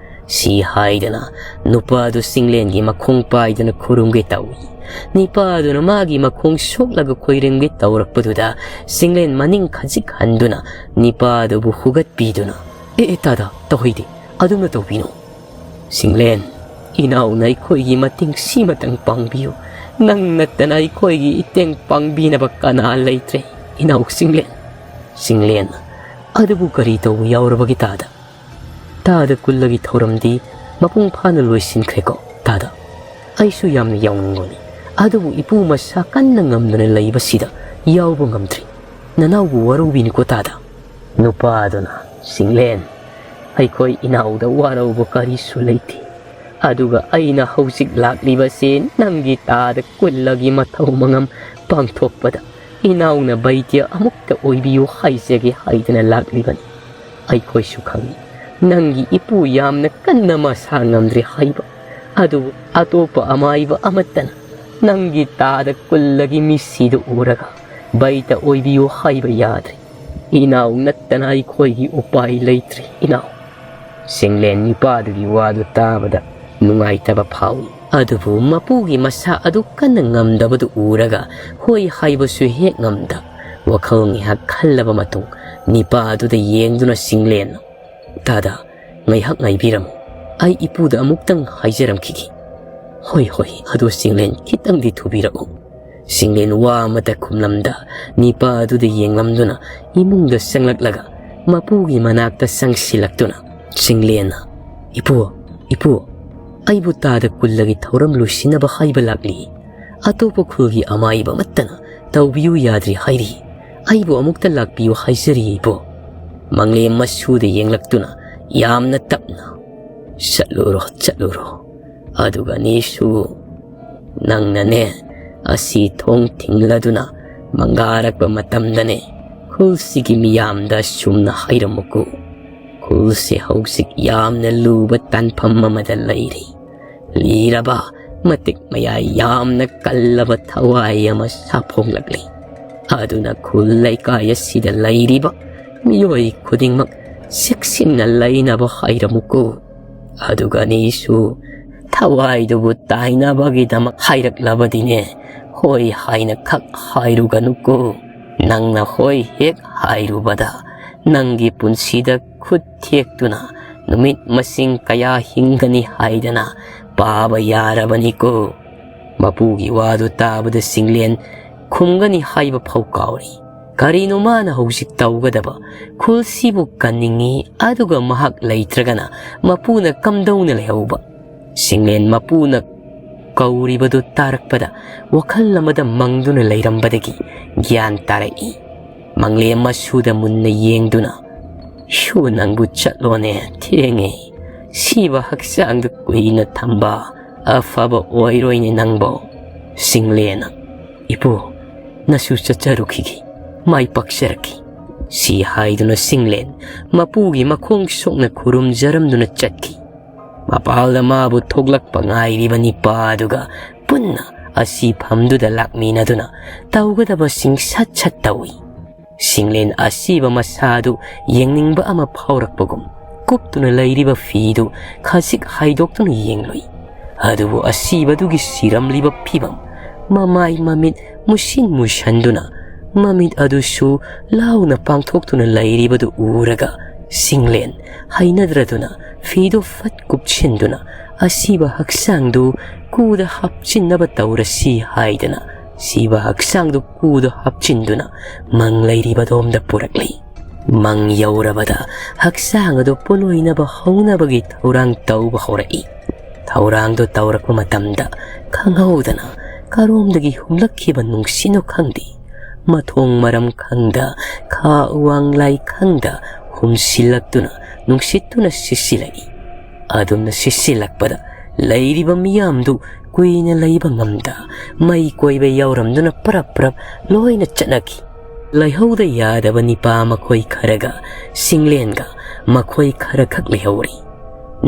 ꯁꯤ ꯍꯥꯏꯗꯅ ꯅꯨꯄꯥꯗꯨ ꯁꯤꯡꯂꯦꯟꯒꯤ ꯃꯈꯣꯡ ꯄꯥꯏꯗꯨꯅ ꯈꯨꯔꯨꯝꯒꯦ ꯇꯧꯏ꯫ ꯅꯤꯄꯥꯗꯨꯅ ꯃꯥꯒꯤ ꯃꯈꯣꯡ ꯁꯣꯛꯂꯒ ꯈꯣꯏꯔꯝꯒꯦ ꯇꯧꯔꯛꯄꯗꯨꯗ ꯁꯤꯡꯂꯦꯟ ꯃꯅꯤꯡ ꯈꯖꯤꯛ ꯍꯟꯗꯨꯅ ꯅꯤꯄꯥꯗꯨꯕꯨ ꯍꯨꯒꯠꯄꯤꯗꯨꯅ, "ꯑꯦ, ꯑꯦ, ꯇꯥꯗ, ꯇꯧꯍꯩꯗꯦ, ꯑꯗꯨꯝꯅ ꯇꯧꯕꯤꯅꯨ꯫ ꯁꯤꯡꯂꯦꯟ, ꯏꯅꯥꯎꯅ ꯑꯩꯈꯣꯏꯒꯤ ꯃꯇꯦꯡ ꯁꯤꯃꯇꯪ ꯄꯥꯡꯕꯤꯌꯨ꯫ ꯅꯪ ꯅꯠꯇꯅ ꯑꯩꯈꯣꯏꯒꯤ ꯏꯇꯦꯡ ꯄꯥꯡꯕꯤꯅꯕ ꯀꯅꯥ ꯂꯩꯇ꯭ꯔꯦ, ꯏꯅꯥꯎ ꯁꯤꯡꯂꯦꯟ"꯫ ꯁꯤꯡꯂꯦꯟ, "ꯑꯗꯨꯕꯨ ꯀꯔꯤ ꯇꯧꯕ ꯌꯥꯎꯔꯕꯒꯦ ꯇꯥꯗ?" "ꯇꯥꯗ, ꯀꯨꯜꯂꯒꯤ ꯊꯧꯔꯝꯗꯤ ꯃꯄꯨꯡ ꯐꯥꯅ ꯂꯣꯏꯁꯤꯟꯈ꯭ꯔꯦꯀꯣ ꯇꯥꯗ? ꯑꯩꯁꯨ ꯌꯥꯝꯅ ꯌꯥꯎꯅꯤꯡꯕꯅꯤ, ꯑꯗꯨꯕꯨ ꯏꯄꯨ ꯃꯁꯥ ꯀꯟꯅ ꯉꯝꯗꯅ ꯂꯩꯕꯁꯤꯗ ꯌꯥꯎꯕ ꯉꯝꯗ꯭ꯔꯤ꯫ ꯅꯅꯥꯎꯕꯨ ꯋꯥꯔꯧꯕꯤꯅꯨꯀꯣ ꯇꯥꯗ"꯫ ꯅꯨꯄꯥꯗꯨꯅ, "ꯁꯤꯡꯂꯦꯟ, ꯑꯩꯈꯣꯏ ꯏꯅꯥꯎꯗ ꯋꯥꯔꯧꯕ ꯀꯔꯤꯁꯨ ꯂꯩꯇꯦ꯫ ꯑꯗꯨꯒ ꯑꯩꯅ ꯍꯧꯖꯤꯛ ꯂꯥꯛꯂꯤꯕꯁꯤ ꯅꯪꯒꯤ ꯇꯥꯗ ꯀꯨꯜꯂꯒꯤ ꯃꯊꯧ ꯃꯉꯝ ꯄꯥꯡꯊꯣꯛꯄꯗ ꯏꯅꯥꯎꯅ ꯕꯩꯗ꯭ꯌ ꯑꯃꯨꯛꯇ ꯑꯣꯏꯕꯤꯌꯨ ꯍꯥꯏꯖꯒꯦ ꯍꯥꯏꯗꯅ ꯂꯥꯛꯂꯤꯕꯅꯤ"꯫ ꯑꯩꯈꯣꯏꯁꯨ ꯈꯪꯏ, ꯅꯪꯒꯤ ꯏꯄꯨ ꯌꯥꯝꯅ ꯀꯟꯅ ꯃꯁꯥ ꯉꯝꯗ꯭ꯔꯦ ꯍꯥꯏꯕ꯫ ꯑꯗꯨꯕꯨ ꯑꯇꯣꯞꯄ ꯑꯃꯥꯏꯕ ꯑꯃꯠꯇꯅ ꯅꯪꯒꯤ ꯇꯥꯗ ꯀꯨꯜꯂꯒꯤ ꯃꯤꯠꯁꯤꯗꯨ ꯎꯔꯒ ꯕꯩꯇ ꯑꯣꯏꯕꯤꯌꯨ ꯍꯥꯏꯕ ꯌꯥꯗ꯭ꯔꯦ꯫ ꯏꯅꯥꯎ ꯅꯠꯇꯅ ꯑꯩꯈꯣꯏꯒꯤ ꯎꯄꯥꯏ ꯂꯩꯇ꯭ꯔꯦ, ꯏꯅꯥꯎ꯫ ꯁꯤꯡꯂꯦꯟ ꯅꯤꯄꯥꯗꯨꯒꯤ ꯋꯥꯗꯨ ꯇꯥꯕꯗ ꯅꯨꯡꯉꯥꯏꯇꯕ ꯐꯥꯎꯏ꯫ ꯑꯗꯨꯕꯨ ꯃꯄꯨꯒꯤ ꯃꯁꯥ ꯑꯗꯨ ꯀꯟꯅ ꯉꯝꯗꯕꯗꯨ ꯎꯔꯒ ꯍꯣꯏ ꯍꯥꯏꯕꯁꯨ ꯍꯦꯛ ꯉꯝꯗ, ꯋꯥꯈꯜ ꯉꯥꯏꯍꯥꯛ ꯈꯜꯂꯕ ꯃꯇꯨꯡ ꯅꯤꯄꯥ ꯑꯗꯨꯗ ꯌꯦꯡꯗꯨꯅ ꯁꯤꯡꯂꯦꯟꯅ, "ꯇꯥꯗ, ꯉꯥꯏꯍꯥꯛ ꯉꯥꯏꯕꯤꯔꯝꯃꯨ꯫ ꯑꯩ ꯏꯄꯨꯗ ꯑꯃꯨꯛꯇꯪ ꯍꯥꯏꯖꯔꯝꯈꯤꯒꯦ꯫" "ꯍꯣꯏ, ꯍꯣꯏ, ꯑꯗꯨ ꯁꯤꯡꯂꯦꯟ ꯈꯤꯇꯪꯗꯤ ꯊꯨꯕꯤꯔꯛꯎ꯫" ꯁꯤꯡꯂꯦꯟ ꯋꯥ ꯑꯃꯠꯇ ꯈꯨꯝꯂꯝꯗ ꯅꯤꯄꯥ ꯑꯗꯨꯗ ꯌꯦꯡꯂꯝꯗꯨꯅ ꯏꯃꯨꯡꯗ ꯆꯪꯂꯛꯂꯒ ꯃꯄꯨꯒꯤ ꯃꯅꯥꯛꯇ ꯆꯪꯁꯤꯜꯂꯛꯇꯨꯅ ꯁꯤꯡꯂꯦꯟꯅ, "ꯏꯄꯨ, ꯏꯄꯨ, ꯑꯩꯕꯨ ꯇꯥꯗ ꯀꯨꯜꯂꯒꯤ ꯊꯧꯔꯝ ꯂꯣꯏꯁꯤꯟꯅꯕ ꯍꯥꯏꯕ ꯂꯥꯛꯂꯤ꯫ ꯑꯇꯣꯞꯄ ꯈꯨꯜꯒꯤ ꯑꯃꯥꯏꯕ ꯑꯃꯠꯇꯅ ꯇꯧꯕꯤꯌꯨ ꯌꯥꯗ꯭ꯔꯤ ꯍꯥꯏꯔꯤ꯫ ꯑꯩꯕꯨ ꯑꯃꯨꯛꯇ ꯂꯥꯛꯄꯤꯌꯨ ꯍꯥꯏꯖꯔꯤ, ꯏꯄꯨ꯫" ꯃꯪꯂꯦꯝ ꯃꯁꯨꯗ ꯌꯦꯡꯂꯛꯇꯨꯅ ꯌꯥꯝꯅ ꯇꯞꯅ, "ꯆꯠꯂꯨꯔꯣ, ꯆꯠꯂꯨꯔꯣ꯫ ꯑꯗꯨꯒ ꯑꯅꯤꯁꯨ, ꯅꯪꯅꯅꯦ, ꯑꯁꯤ ꯊꯣꯡ ꯊꯤꯡꯂꯗꯨꯅ ꯃꯪꯒꯥꯔꯛꯄ ꯃꯇꯝꯗꯅꯦ, ꯈꯨꯜꯁꯤꯒꯤ ꯃꯤꯌꯥꯝꯗ ꯁꯨꯝꯅ ꯍꯥꯏꯔꯝꯃꯨꯀꯣ꯫ ꯈꯨꯜꯁꯦ ꯍꯧꯖꯤꯛ ꯌꯥꯝꯅ ꯂꯨꯕ ꯇꯥꯟꯐꯝ ꯑꯃꯗ ꯂꯩꯔꯤ꯫ ꯂꯤꯔꯕ, ꯃꯇꯤꯛ ꯃꯌꯥꯏ ꯌꯥꯝꯅ ꯀꯜꯂꯕ ꯊꯋꯥꯏ ꯑꯃ ꯁꯥꯐꯣꯡꯂꯛꯂꯤ꯫ ꯑꯗꯨꯅ ꯈꯨꯜ ꯂꯩꯀꯥꯏ ꯑꯁꯤꯗ ꯂꯩꯔꯤꯕ ꯃꯤꯑꯣꯏ ꯈꯨꯗꯤꯡꯃꯛ ꯆꯦꯛꯁꯤꯟꯅ ꯂꯩꯅꯕ ꯍꯥꯏꯔꯝꯃꯨꯀꯣ꯫ ꯑꯗꯨꯒ ꯑꯅꯤꯁꯨ, ꯊꯋꯥꯏꯗꯨꯕꯨ ꯇꯥꯏꯅꯕꯒꯤꯗꯃꯛ ꯍꯥꯏꯔꯛꯂꯕꯗꯤꯅꯦ, ꯍꯣꯏ ꯍꯥꯏꯅ ꯈꯛ ꯍꯥꯏꯔꯨꯒꯅꯨꯀꯣ꯫ ꯅꯪꯅ ꯍꯣꯏ ꯍꯦꯛ ꯍꯥꯏꯔꯨꯕꯗ, ꯅꯪꯒꯤ ꯄꯨꯟꯁꯤꯗ ꯈꯨꯠ ꯊꯦꯛꯇꯨꯅ ꯅꯨꯃꯤꯠ ꯃꯁꯤꯡ ꯀꯌꯥ ꯍꯤꯡꯒꯅꯤ ꯍꯥꯏꯗꯅ ꯄꯥꯕ ꯌꯥꯔꯕꯅꯤꯀꯣ꯫" ꯃꯄꯨꯒꯤ ꯋꯥꯗꯨ ꯇꯥꯕꯗ ꯁꯤꯡꯂꯦꯟ ꯈꯨꯝꯒꯅꯤ ꯍꯥꯏꯕ ꯐꯥꯎ ꯀꯥꯎꯔꯤ꯫ ꯀꯔꯤꯅꯣ ꯃꯥꯅ ꯍꯧꯖꯤꯛ ꯇꯧꯒꯗꯕ? ꯈꯨꯜꯁꯤꯕꯨ ꯀꯟꯅꯤꯡꯉꯤ, ꯑꯗꯨꯒ ꯃꯍꯥꯛ ꯂꯩꯇ꯭ꯔꯒꯅ ꯃꯄꯨꯅ ꯀꯝꯗꯧꯅ ꯂꯩꯍꯧꯕ? ꯁꯤꯡꯂꯦꯟ ꯃꯄꯨꯅ ꯀꯧꯔꯤꯕꯗꯨ ꯇꯥꯔꯛꯄꯗ ꯋꯥꯈꯜ ꯑꯃꯗ ꯃꯪꯗꯨꯅ ꯂꯩꯔꯝꯕꯗꯒꯤ ꯒ꯭ꯌꯥꯟ ꯇꯥꯔꯛꯏ꯫ ꯃꯪꯂꯦꯝ ꯃꯁꯨꯗ ꯃꯨꯟꯅ ꯌꯦꯡꯗꯨꯅ, "ꯁꯨ, ꯅꯪꯕꯨ ꯆꯠꯂꯣꯅꯦ, ꯊꯦꯡꯉꯦ꯫ ꯁꯤꯕ ꯍꯛꯆꯥꯡꯗ ꯀꯨꯏꯅ ꯊꯝꯕ ꯑꯐꯕ ꯑꯣꯏꯔꯣꯏꯅꯦ ꯅꯪꯕꯣ꯫" ꯁꯤꯡꯂꯦꯟꯅ, "ꯏꯄꯨ, ꯅꯁꯨ ꯆꯠꯆꯔꯨꯈꯤꯒꯦ, ꯃꯥꯏ ꯄꯥꯛꯆꯔꯛꯈꯤ꯫" ꯁꯤ ꯍꯥꯏꯗꯨꯅ ꯁꯤꯡꯂꯦꯟ ꯃꯄꯨꯒꯤ ꯃꯈꯣꯡ ꯁꯣꯛꯅ ꯈꯨꯔꯨꯝꯖꯔꯝꯗꯨꯅ ꯆꯠꯈꯤ꯫ ꯃꯄꯥꯜꯗ ꯃꯥꯕꯨ ꯊꯣꯛꯂꯛꯄ ꯉꯥꯏꯔꯤꯕ ꯅꯤꯄꯥꯗꯨꯒ ꯄꯨꯟꯅ ꯑꯁꯤ ꯐꯝꯗꯨꯗ ꯂꯥꯛꯃꯤꯟꯅꯗꯨꯅ ꯇꯧꯒꯗꯕꯁꯤꯡ ꯁꯠ ꯁꯠ ꯇꯧꯏ꯫ ꯁꯤꯡꯂꯦꯟ ꯑꯁꯤꯕ ꯃꯁꯥꯗꯨ ꯌꯦꯡꯅꯤꯡꯕ ꯑꯃ ꯐꯥꯎꯔꯛꯄꯒꯨꯝ ꯀꯨꯞꯇꯨꯅ ꯂꯩꯔꯤꯕ ꯐꯤꯗꯨ ꯈꯖꯤꯛ ꯍꯥꯏꯗꯣꯛꯇꯨꯅ ꯌꯦꯡꯂꯨꯏ꯫ ꯑꯗꯨꯕꯨ ꯑꯁꯤꯕꯗꯨꯒꯤ ꯁꯤꯔꯝꯂꯤꯕ ꯐꯤꯕꯝ, ꯃꯃꯥꯏ ꯃꯃꯤꯠ ꯃꯨꯁꯤꯟ ꯃꯨꯁꯟꯗꯨꯅ ꯃꯃꯤꯠ ꯑꯗꯨꯁꯨ ꯂꯥꯎꯅ ꯄꯥꯡꯊꯣꯛꯇꯨꯅ ꯂꯩꯔꯤꯕꯗꯨ ꯎꯔꯒ ꯁꯤꯡꯂꯦꯟ ꯍꯩꯅꯗ꯭ꯔꯗꯨꯅ ꯐꯤꯗꯨ ꯐꯠ ꯀꯨꯞꯁꯤꯟꯗꯨꯅ ꯑꯁꯤꯕ ꯍꯛꯆꯥꯡꯗꯨ ꯀꯨꯗ ꯍꯥꯞꯆꯤꯟꯅꯕ ꯇꯧꯔꯁꯤ ꯍꯥꯏꯗꯅ ꯁꯤꯕ ꯍꯛꯆꯥꯡꯗꯨ ꯀꯨꯗ ꯍꯥꯞꯆꯤꯟꯗꯨꯅ ꯃꯪ ꯂꯩꯔꯤꯕꯗꯣꯝꯗ ꯄꯨꯔꯛꯂꯤ꯫ ꯃꯪ ꯌꯧꯔꯕꯗ ꯍꯛꯆꯥꯡ ꯑꯗꯨ ꯄꯣꯂꯣꯏꯅꯕ ꯍꯧꯅꯕꯒꯤ ꯊꯧꯔꯥꯡ ꯇꯧꯕ ꯍꯧꯔꯛꯏ꯫ ꯊꯧꯔꯥꯡꯗꯨ ꯇꯧꯔꯛꯄ ꯃꯇꯝꯗ ꯈꯪꯍꯧꯗꯅ ꯀꯔꯣꯝꯗꯒꯤ ꯍꯨꯝꯂꯛꯈꯤꯕ ꯅꯨꯡꯁꯤꯠꯅꯣ ꯈꯪꯗꯦ, ꯃꯊꯣꯡ ꯃꯔꯝ ꯈꯪꯗ ꯈꯥ ꯋꯥꯡꯂꯥꯏ ꯈꯪꯗ ꯍꯨꯝꯁꯤꯜꯂꯛꯇꯨꯅ ꯅꯨꯡꯁꯤꯠꯇꯨꯅ ꯁꯤꯠꯆꯤꯜꯂꯛꯏ꯫ ꯑꯗꯨꯝꯅ ꯁꯤꯠꯆꯤꯜꯂꯛꯄꯗ ꯂꯩꯔꯤꯕ ꯃꯤꯌꯥꯝꯗꯨ ꯀꯨꯏꯅ ꯂꯩꯕ ꯉꯝꯗ ꯃꯩ ꯀꯣꯏꯕ ꯌꯥꯎꯔꯝꯗꯨꯅ ꯄꯔꯞ ꯄꯔꯞ ꯂꯣꯏꯅ ꯆꯠꯅꯈꯤ꯫ ꯂꯩꯍꯧꯗ ꯌꯥꯗꯕ ꯅꯤꯄꯥ ꯃꯈꯣꯏ ꯈꯔꯒ ꯁꯤꯡꯂꯦꯟꯒ ꯃꯈꯣꯏ ꯈꯔꯈꯛ ꯂꯩꯍꯧꯔꯤ꯫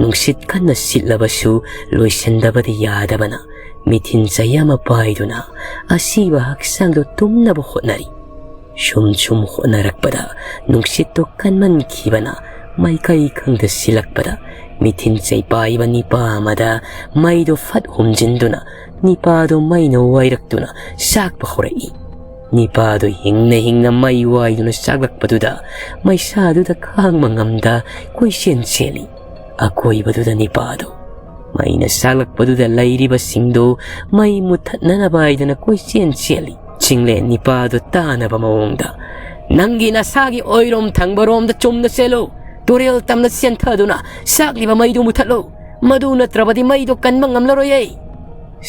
ꯅꯨꯡꯁꯤꯠ ꯀꯟꯅ ꯁꯤꯠꯂꯕꯁꯨ ꯂꯣꯏꯁꯤꯟꯗꯕꯗꯤ ꯌꯥꯗꯕꯅ ꯃꯤꯊꯤꯟ ꯆꯩ ꯑꯃ ꯄꯥꯏꯗꯨꯅ ꯑꯁꯤꯕ ꯍꯛꯆꯥꯡꯗꯨ ꯇꯨꯝꯅꯕ ꯍꯣꯠꯅꯔꯤ꯫ ꯁꯨꯝ ꯁꯨꯝ ꯍꯣꯠꯅꯔꯛꯄꯗ ꯅꯨꯡꯁꯤꯠꯇꯨ ꯀꯟꯃꯟꯈꯤꯕꯅ ꯃꯥꯏꯀꯩ ꯈꯪꯗ ꯁꯤꯜꯂꯛꯄꯗ ꯃꯤꯊꯤꯟ ꯆꯩ ꯄꯥꯏꯕ ꯅꯤꯄꯥ ꯑꯃꯗ ꯃꯩꯗꯨ ꯐꯠ ꯍꯨꯝꯖꯤꯟꯗꯨꯅ ꯅꯤꯄꯥꯗꯨ ꯃꯩꯅ ꯋꯥꯏꯔꯛꯇꯨꯅ ꯆꯥꯛꯄ ꯍꯧꯔꯛꯏ꯫ ꯅꯤꯄꯥꯗꯨ ꯍꯤꯡꯅ ꯍꯤꯡꯅ ꯃꯩ ꯋꯥꯏꯗꯨꯅ ꯆꯥꯛꯂꯛꯄꯗꯨꯗ ꯃꯩꯁꯥꯗꯨꯗ ꯈꯥꯡꯕ ꯉꯝꯗ ꯀꯣꯏꯆꯦꯟ ꯆꯦꯜꯂꯤ꯫ ꯑꯀꯣꯏꯕꯗꯨꯗ ꯅꯤꯄꯥꯗꯨ ꯃꯩꯅ ꯆꯥꯛꯂꯛꯄꯗꯨꯗ ꯂꯩꯔꯤꯕꯁꯤꯡꯗꯨ ꯃꯩ ꯃꯨꯊꯠꯅꯅꯕ ꯍꯥꯏꯗꯅ ꯀꯣꯏꯆꯦꯟ ꯆꯦꯜꯂꯤ꯫ ꯆꯤꯡꯂꯦꯟ ꯅꯤꯄꯥꯗꯨ ꯇꯥꯅꯕ ꯃꯑꯣꯡꯗ, "ꯅꯪꯒꯤ ꯅꯁꯥꯒꯤ ꯑꯣꯏꯔꯣꯝ ꯊꯪꯕꯔꯣꯝꯗ ꯆꯨꯝꯅ ꯆꯦꯜꯂꯨ꯫ ꯇꯨꯔꯦꯜ ꯇꯝꯅ ꯆꯦꯟꯊꯗꯨꯅ ꯆꯥꯛꯂꯤꯕ ꯃꯩꯗꯨ ꯃꯨꯊꯠꯂꯨ꯫ ꯃꯗꯨ ꯅꯠꯇ꯭ꯔꯕꯗꯤ ꯃꯩꯗꯨ ꯀꯟꯕ ꯉꯝꯂꯔꯣꯏꯌꯦ꯫"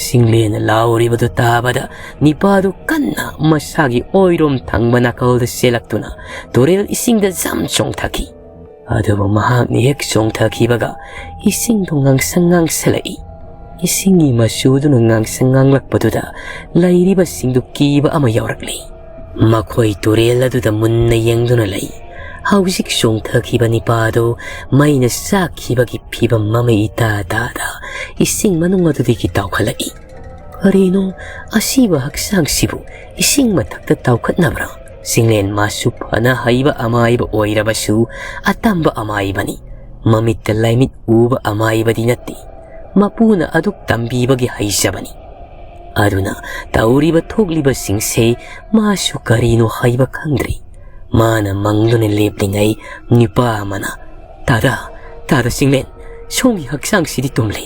ꯆꯤꯡꯂꯦꯟꯅ ꯂꯥꯎꯔꯤꯕꯗꯨ ꯇꯥꯕꯗ ꯅꯤꯄꯥꯗꯨ ꯀꯟꯅ ꯃꯁꯥꯒꯤ ꯑꯣꯏꯔꯣꯝ ꯊꯪꯕ ꯅꯥꯀꯜꯗ ꯆꯦꯜꯂꯛꯇꯨꯅ ꯇꯨꯔꯦꯜ ꯏꯁꯤꯡꯗ ꯖꯝ ꯆꯣꯡꯊꯈꯤ꯫ ꯑꯗꯨꯕꯨ ꯃꯍꯥꯛꯅ ꯍꯦꯛ ꯆꯣꯡꯊꯈꯤꯕꯒ ꯏꯁꯤꯡꯗꯨ ꯉꯥꯡꯁꯪ ꯉꯥꯡꯁꯜꯂꯛꯏ꯫ ꯏꯁꯤꯡꯒꯤ ꯃꯆꯨꯗꯨꯅ ꯉꯥꯡꯁꯪ ꯉꯥꯡꯂꯛꯄꯗꯨꯗ ꯂꯩꯔꯤꯕꯁꯤꯡꯗꯨ ꯀꯤꯕ ꯑꯃ ꯌꯥꯎꯔꯛꯂꯤ꯫ ꯃꯈꯣꯏ ꯇꯨꯔꯦꯜ ꯑꯗꯨꯗ ꯃꯨꯟꯅ ꯌꯦꯡꯗꯨꯅ ꯂꯩ꯫ ꯍꯧꯖꯤꯛ ꯆꯣꯡꯊꯈꯤꯕ ꯅꯤꯄꯥ ꯑꯗꯨ ꯃꯩꯅ ꯆꯥꯛꯈꯤꯕꯒꯤ ꯐꯤꯕꯝ ꯑꯃ ꯏꯇꯥ ꯇꯥꯗ ꯏꯁꯤꯡ ꯃꯅꯨꯡ ꯑꯗꯨꯗꯒꯤ ꯇꯥꯎꯈꯠꯂꯛꯏ꯫ ꯀꯔꯤꯅꯣ, ꯑꯁꯤꯕ ꯍꯛꯆꯥꯡꯁꯤꯕꯨ ꯏꯁꯤꯡ ꯃꯊꯛꯇ ꯇꯥꯎꯈꯠꯅꯕ꯭ꯔꯥ? ꯆꯤꯡꯂꯦꯟ ꯃꯥꯁꯨ ꯐꯅ ꯍꯩꯕ ꯑꯃꯥꯏꯕ ꯑꯣꯏꯔꯕꯁꯨ ꯑꯇꯝꯕ ꯑꯃꯥꯏꯕꯅꯤ꯫ ꯃꯃꯤꯠꯇ ꯂꯥꯏꯃꯤꯠ ꯎꯕ ꯑꯃꯥꯏꯕꯗꯤ ꯅꯠꯇꯦ꯫ ꯃꯄꯨꯅ ꯑꯗꯨꯛ ꯇꯝꯕꯤꯕꯒꯤ ꯍꯩꯖꯕꯅꯤ꯫ ꯑꯗꯨꯅ ꯇꯧꯔꯤꯕ ꯊꯣꯛꯂꯤꯕꯁꯤꯡꯁꯦ ꯃꯥꯁꯨ ꯀꯔꯤꯅꯣ ꯍꯥꯏꯕ ꯈꯪꯗ꯭ꯔꯤ꯫ ꯃꯥꯅ ꯃꯪꯗꯨꯅ ꯂꯦꯞꯂꯤꯉꯩ ꯅꯨꯄꯥ ꯑꯃꯅ, "ꯇꯥꯗ, ꯇꯥꯗ ꯆꯤꯡꯂꯦꯟ, ꯁꯣꯝꯒꯤ ꯍꯛꯆꯥꯡꯁꯤꯗꯤ ꯇꯨꯝꯂꯤ꯫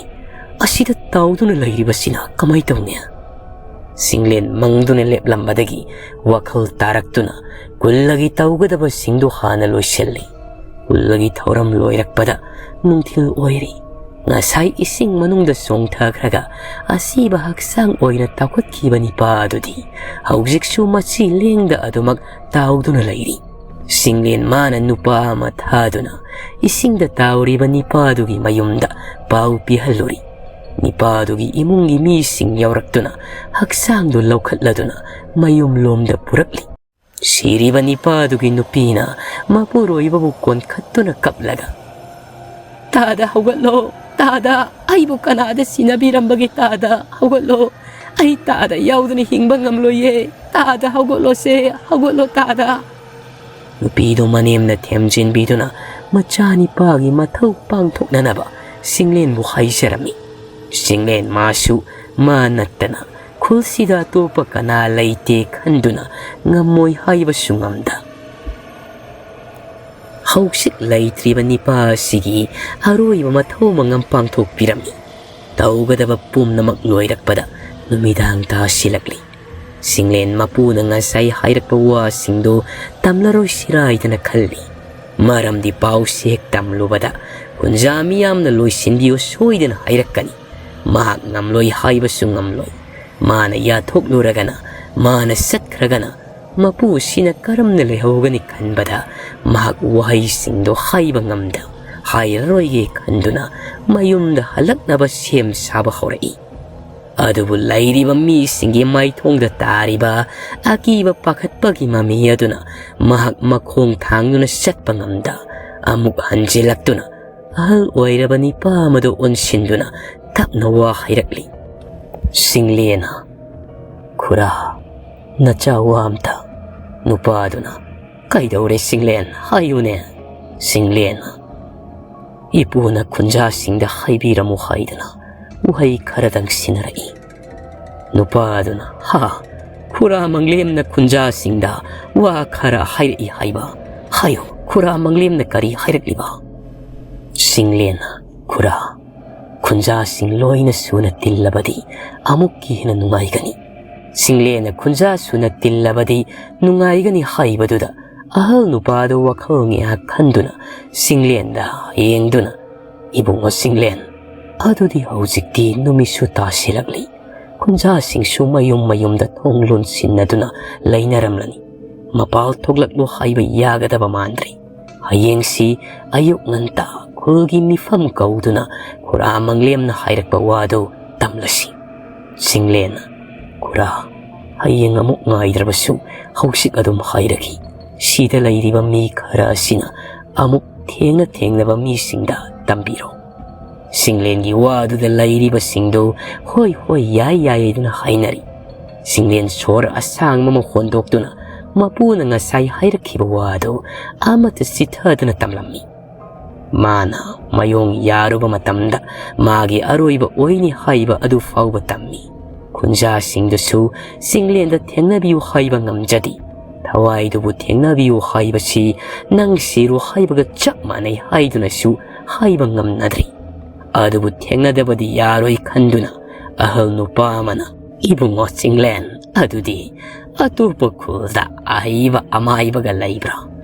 ꯑꯁꯤꯗ ꯇꯥꯎꯗꯨꯅ ꯂꯩꯔꯤꯕꯁꯤꯅ ꯀꯃꯥꯏ ꯇꯧꯅꯤ?" ꯆꯤꯡꯂꯦꯟ ꯃꯪꯗꯨꯅ ꯂꯦꯞꯂꯝꯕꯗꯒꯤ ꯋꯥꯈꯜ ꯇꯥꯔꯛꯇꯨꯅ ꯀꯨꯜꯂꯒꯤ ꯇꯧꯒꯗꯕꯁꯤꯡꯗꯨ ꯍꯥꯟꯅ ꯂꯣꯏꯁꯤꯜꯂꯤ꯫ ꯀꯨꯜꯂꯒꯤ ꯊꯧꯔꯝ ꯂꯣꯏꯔꯛꯄꯗ ꯅꯨꯡꯊꯤꯜ ꯑꯣꯏꯔꯤ꯫ ꯉꯁꯥꯏ ꯏꯁꯤꯡ ꯃꯅꯨꯡꯗ ꯆꯣꯡꯊꯈ꯭ꯔꯒ ꯑꯁꯤꯕ ꯍꯛꯆꯥꯡ ꯑꯣꯏꯅ ꯇꯥꯎꯈꯠꯈꯤꯕ ꯅꯤꯄꯥ ꯑꯗꯨꯗꯤ ꯍꯧꯖꯤꯛꯁꯨ ꯃꯆꯤ ꯂꯦꯡꯗ ꯑꯗꯨꯃꯛ ꯇꯥꯎꯗꯨꯅ ꯂꯩꯔꯤ꯫ ꯆꯤꯡꯂꯦꯟ ꯃꯥꯅ ꯅꯨꯄꯥ ꯑꯃ ꯊꯥꯗꯨꯅ ꯏꯁꯤꯡꯗ ꯇꯥꯎꯔꯤꯕ ꯅꯤꯄꯥꯗꯨꯒꯤ ꯃꯌꯨꯝꯗ ꯄꯥꯎ ꯄꯤꯍꯜꯂꯨꯔꯤ꯫ ꯅꯤꯄꯥꯗꯨꯒꯤ ꯏꯃꯨꯡꯒꯤ ꯃꯤꯁꯤꯡ ꯌꯧꯔꯛꯇꯨꯅ ꯍꯛꯆꯥꯡꯗꯨ ꯂꯧꯈꯠꯂꯗꯨꯅ ꯃꯌꯨꯝꯂꯣꯝꯗ ꯄꯨꯔꯛꯂꯤ꯫ ꯁꯤꯔꯤꯕ ꯅꯤꯄꯥꯗꯨꯒꯤ ꯅꯨꯄꯤꯅ ꯃꯄꯨꯔꯣꯏꯕꯕꯨ ꯀꯣꯟꯈꯠꯇꯨꯅ ꯀꯞꯂꯒ, "ꯇꯥꯗ, ꯍꯧꯒꯠꯂꯣ! ꯇꯥꯗ, ꯑꯩꯕꯨ ꯀꯅꯥꯗ ꯁꯤꯟꯅꯕꯤꯔꯝꯕꯒꯦ? ꯇꯥꯗ, ꯍꯧꯒꯠꯂꯣ! ꯑꯩ ꯇꯥꯗ ꯌꯥꯎꯗꯅ ꯍꯤꯡꯕ ꯉꯝꯂꯣꯏꯌꯦ꯫ ꯇꯥꯗ, ꯍꯧꯒꯠꯂꯣꯁꯦ, ꯍꯧꯒꯠꯂꯣ ꯇꯥꯗ!" ꯅꯨꯄꯤꯗꯨ ꯃꯅꯦꯝꯅ ꯊꯦꯝꯖꯤꯟꯕꯤꯗꯨꯅ ꯃꯆꯥꯅꯤꯄꯥꯒꯤ ꯃꯊꯧ ꯄꯥꯡꯊꯣꯛꯅꯅꯕ ꯆꯤꯡꯂꯦꯟꯕꯨ ꯍꯥꯏꯖꯔꯝꯃꯤ꯫ ꯆꯤꯡꯂꯦꯟ ꯃꯥꯁꯨ ꯃꯥ ꯅꯠꯇꯅ ꯈꯨꯜꯁꯤꯗ ꯑꯇꯣꯞꯄ ꯀꯅꯥ ꯂꯩꯇꯦ ꯈꯟꯗꯨꯅ ꯉꯝꯃꯣꯏ ꯍꯥꯏꯕꯁꯨ ꯉꯝꯗ, ꯍꯧꯖꯤꯛ ꯂꯩꯇ꯭ꯔꯤꯕ ꯅꯤꯄꯥ ꯑꯁꯤꯒꯤ ꯑꯔꯣꯏꯕ ꯃꯊꯧ ꯃꯉꯝ ꯄꯥꯡꯊꯣꯛꯄꯤꯔꯝꯃꯤ꯫ ꯇꯧꯒꯗꯕ ꯄꯨꯝꯅꯃꯛ ꯂꯣꯏꯔꯛꯄꯗ ꯅꯨꯃꯤꯗꯥꯡ ꯇꯥꯁꯤꯜꯂꯛꯂꯤ꯫ ꯆꯤꯡꯂꯦꯟ ꯃꯄꯨꯅ ꯉꯁꯥꯏ ꯍꯥꯏꯔꯛꯄ ꯋꯥꯁꯤꯡꯗꯨ ꯇꯝꯂꯔꯣꯏꯁꯤꯔꯥ ꯍꯥꯏꯗꯅ ꯈꯜꯂꯤ꯫ ꯃꯔꯝꯗꯤ ꯄꯥꯎꯁꯦ ꯍꯦꯛ ꯇꯝꯂꯨꯕꯗ ꯀꯨꯟꯖꯥ ꯃꯤꯌꯥꯝꯅ ꯂꯣꯏꯁꯤꯟꯕꯤꯌꯨ ꯁꯣꯏꯗꯅ ꯍꯥꯏꯔꯛꯀꯅꯤ꯫ ꯃꯍꯥꯛ ꯉꯝꯂꯣꯏ ꯍꯥꯏꯕꯁꯨ ꯉꯝꯂꯣꯏ꯫ ꯃꯥꯅ ꯌꯥꯊꯣꯛꯂꯨꯔꯒꯅ, ꯃꯥꯅ ꯆꯠꯈ꯭ꯔꯒꯅ, ꯃꯄꯨ ꯑꯁꯤꯅ ꯀꯔꯝꯅ ꯂꯩꯍꯧꯒꯅꯤ ꯈꯟꯕꯗ ꯃꯍꯥꯛ ꯋꯥꯍꯩꯁꯤꯡꯗꯣ ꯍꯥꯏꯕ ꯉꯝꯗ, ꯍꯥꯏꯔꯔꯣꯏꯒꯦ ꯈꯟꯗꯨꯅ ꯃꯌꯨꯝꯗ ꯍꯜꯂꯛꯅꯕ ꯁꯦꯝ ꯁꯥꯕ ꯍꯧꯔꯛꯏ꯫ ꯑꯗꯨꯕꯨ ꯂꯩꯔꯤꯕ ꯃꯤꯁꯤꯡꯒꯤ ꯃꯥꯏꯊꯣꯡꯗ ꯇꯥꯔꯤꯕ ꯑꯀꯤꯕ ꯄꯥꯈꯠꯄꯒꯤ ꯃꯃꯤ ꯑꯗꯨꯅ ꯃꯍꯥꯛ ꯃꯈꯣꯡ ꯊꯥꯡꯗꯨꯅ ꯆꯠꯄ ꯉꯝꯗ ꯑꯃꯨꯛ ꯍꯟꯖꯤꯜꯂꯛꯇꯨꯅ ꯑꯍꯜ ꯑꯣꯏꯔꯕ ꯅꯤꯄꯥ ꯑꯃꯗꯨ ꯑꯣꯟꯁꯤꯟꯗꯨꯅ ꯇꯞꯅ ꯋꯥ ꯍꯥꯏꯔꯛꯂꯤ꯫ ꯁꯤꯡꯂꯦꯟꯅ, "ꯈꯨꯔꯥ, ꯅꯆꯥ ꯋꯥ ꯑꯝꯇ ꯅꯨꯄꯥꯗꯨꯅ, "ꯀꯩꯗꯧꯔꯦ ꯁꯤꯡꯂꯦꯟ? ꯍꯥꯏꯌꯨꯅꯦ"꯫ ꯁꯤꯡꯂꯦꯟꯅ, "ꯏꯄꯨꯅ ꯈꯨꯟꯖꯥꯁꯤꯡꯗ ꯍꯥꯏꯕꯤꯔꯝꯃꯨ" ꯍꯥꯏꯗꯅ ꯋꯥꯍꯩ ꯈꯔꯗꯪ ꯁꯤꯟꯅꯔꯛꯏ꯫ ꯅꯨꯄꯥꯗꯨꯅ, "ꯍꯥ? ꯈꯨꯔꯥ ꯃꯪꯂꯦꯝꯅ ꯈꯨꯟꯖꯥꯁꯤꯡꯗ ꯋꯥ ꯈꯔ ꯍꯥꯏꯔꯛꯏ ꯍꯥꯏꯕ? ꯍꯥꯏꯌꯨ, ꯈꯨꯔꯥ ꯃꯪꯂꯦꯝꯅ ꯀꯔꯤ ꯍꯥꯏꯔꯛꯂꯤꯕ?" ꯁꯤꯡꯂꯦꯟꯅ, "ꯈꯨꯔꯥ, ꯈꯨꯟꯖꯥꯁꯤꯡ ꯂꯣꯏꯅ ꯁꯨꯅ ꯇꯤꯜꯂꯕꯗꯤ ꯑꯃꯨꯛꯀꯤ ꯍꯦꯟꯅ ꯅꯨꯡꯉꯥꯏꯒꯅꯤ꯫ ꯁꯤꯡꯂꯦꯟꯅ ꯈꯨꯟꯖꯥ ꯁꯨꯅ ꯇꯤꯜꯂꯕꯗꯤ ꯅꯨꯡꯉꯥꯏꯒꯅꯤ" ꯍꯥꯏꯕꯗꯨꯗ ꯑꯍꯜ ꯅꯨꯄꯥꯗꯨ ꯋꯥꯈꯜ ꯉꯥꯏꯍꯥꯛ ꯈꯟꯗꯨꯅ ꯁꯤꯡꯂꯦꯟꯗ ꯌꯦꯡꯗꯨꯅ, "ꯏꯕꯨꯡꯉꯣ ꯁꯤꯡꯂꯦꯟ, ꯑꯗꯨꯗꯤ ꯍꯧꯖꯤꯛꯇꯤ ꯅꯨꯃꯤꯠꯁꯨ ꯇꯥꯁꯤꯜꯂꯛꯂꯤ꯫ ꯈꯨꯟꯖꯥꯁꯤꯡꯁꯨ ꯃꯌꯨꯝ ꯃꯌꯨꯝꯗ ꯊꯣꯡ ꯂꯣꯟꯁꯤꯟꯅꯗꯨꯅ ꯂꯩꯅꯔꯝꯂꯅꯤ꯫ ꯃꯄꯥꯜ ꯊꯣꯛꯂꯛꯂꯨ ꯍꯥꯏꯕ ꯌꯥꯒꯗꯕ ꯃꯥꯟꯗ꯭ꯔꯦ꯫ ꯍꯌꯦꯡꯁꯤ ꯑꯌꯨꯛ ꯉꯟꯇꯥ ꯈꯨꯜꯒꯤ ꯃꯤꯐꯝ ꯀꯧꯗꯨꯅ ꯈꯨꯔꯥ ꯃꯪꯂꯦꯝꯅ ꯍꯥꯏꯔꯛꯄ ꯋꯥꯗꯨ ꯇꯝꯂꯁꯤ"꯫ ꯁꯤꯡꯂꯦꯟꯅ, "ꯈꯨꯔꯥ, ꯍꯌꯦꯡ ꯑꯃꯨꯛ ꯉꯥꯏꯗ꯭ꯔꯕꯁꯨ ꯍꯧꯖꯤꯛ ꯑꯗꯨꯝ ꯍꯥꯏꯔꯒꯦ꯫ ꯁꯤꯗ ꯂꯩꯔꯤꯕ ꯃꯤ ꯈꯔ ꯑꯁꯤꯅ ꯑꯃꯨꯛ ꯊꯦꯡꯅ ꯊꯦꯡꯅꯕ ꯃꯤꯁꯤꯡꯗ ꯇꯝꯕꯤꯔꯣ"꯫ ꯁꯤꯡꯂꯦꯟꯒꯤ ꯋꯥꯗꯨꯗ ꯂꯩꯔꯤꯕꯁꯤꯡꯗꯨ "ꯍꯣꯏ, ꯍꯣꯏ, ꯌꯥꯏ, ꯌꯥꯏ" ꯍꯥꯏꯗꯨꯅ ꯍꯥꯏꯅꯔꯤ꯫ ꯁꯤꯡꯂꯦꯟ ꯁꯣꯔ ꯑꯁꯥꯡꯕ ꯑꯃ ꯍꯣꯟꯗꯣꯛꯇꯨꯅ ꯃꯄꯨꯅ ꯉꯁꯥꯏ ꯍꯥꯏꯔꯛꯈꯤꯕ ꯋꯥꯗꯨ ꯑꯃꯠꯇ ꯆꯤꯊꯗꯅ ꯇꯝꯂꯝꯃꯤ꯫ ꯃꯥꯅ ꯃꯌꯣꯡ ꯌꯥꯔꯨꯕ ꯃꯇꯝꯗ ꯃꯥꯒꯤ ꯑꯔꯣꯏꯕ ꯑꯣꯏꯅꯤ ꯍꯥꯏꯕ ꯑꯗꯨ ꯐꯥꯎꯕ ꯇꯝꯃꯤ꯫ ꯈꯨꯟꯖꯥꯁꯤꯡꯗꯨꯁꯨ ꯁꯤꯡꯂꯦꯟꯗ ꯊꯦꯡꯅꯕꯤꯌꯨ ꯍꯥꯏꯕ ꯉꯝꯖꯗꯦ꯫ ꯊꯋꯥꯏꯗꯨꯕꯨ ꯊꯦꯡꯅꯕꯤꯌꯨ ꯍꯥꯏꯕꯁꯤ ꯅꯪ ꯁꯤꯔꯣ ꯍꯥꯏꯕꯒ ꯆꯞ ꯃꯥꯟꯅꯩ ꯍꯥꯏꯗꯨꯅꯁꯨ ꯍꯥꯏꯕ ꯉꯝꯅꯗ꯭ꯔꯤ꯫ ꯑꯗꯨꯕꯨ ꯊꯦꯡꯅꯗꯕꯗꯤ ꯌꯥꯔꯣꯏ ꯈꯟꯗꯨꯅ ꯑꯍꯜ ꯅꯨꯄꯥ ꯑꯃꯅ, "ꯏꯕꯨꯡꯉꯣ ꯆꯤꯡꯂꯦꯟ, ꯑꯗꯨꯗꯤ ꯑꯇꯣꯞꯄ ꯈꯨꯜꯗ ꯑꯍꯩꯕ ꯑꯃꯥꯏꯕꯒ ꯂꯩꯕ꯭ꯔꯥ?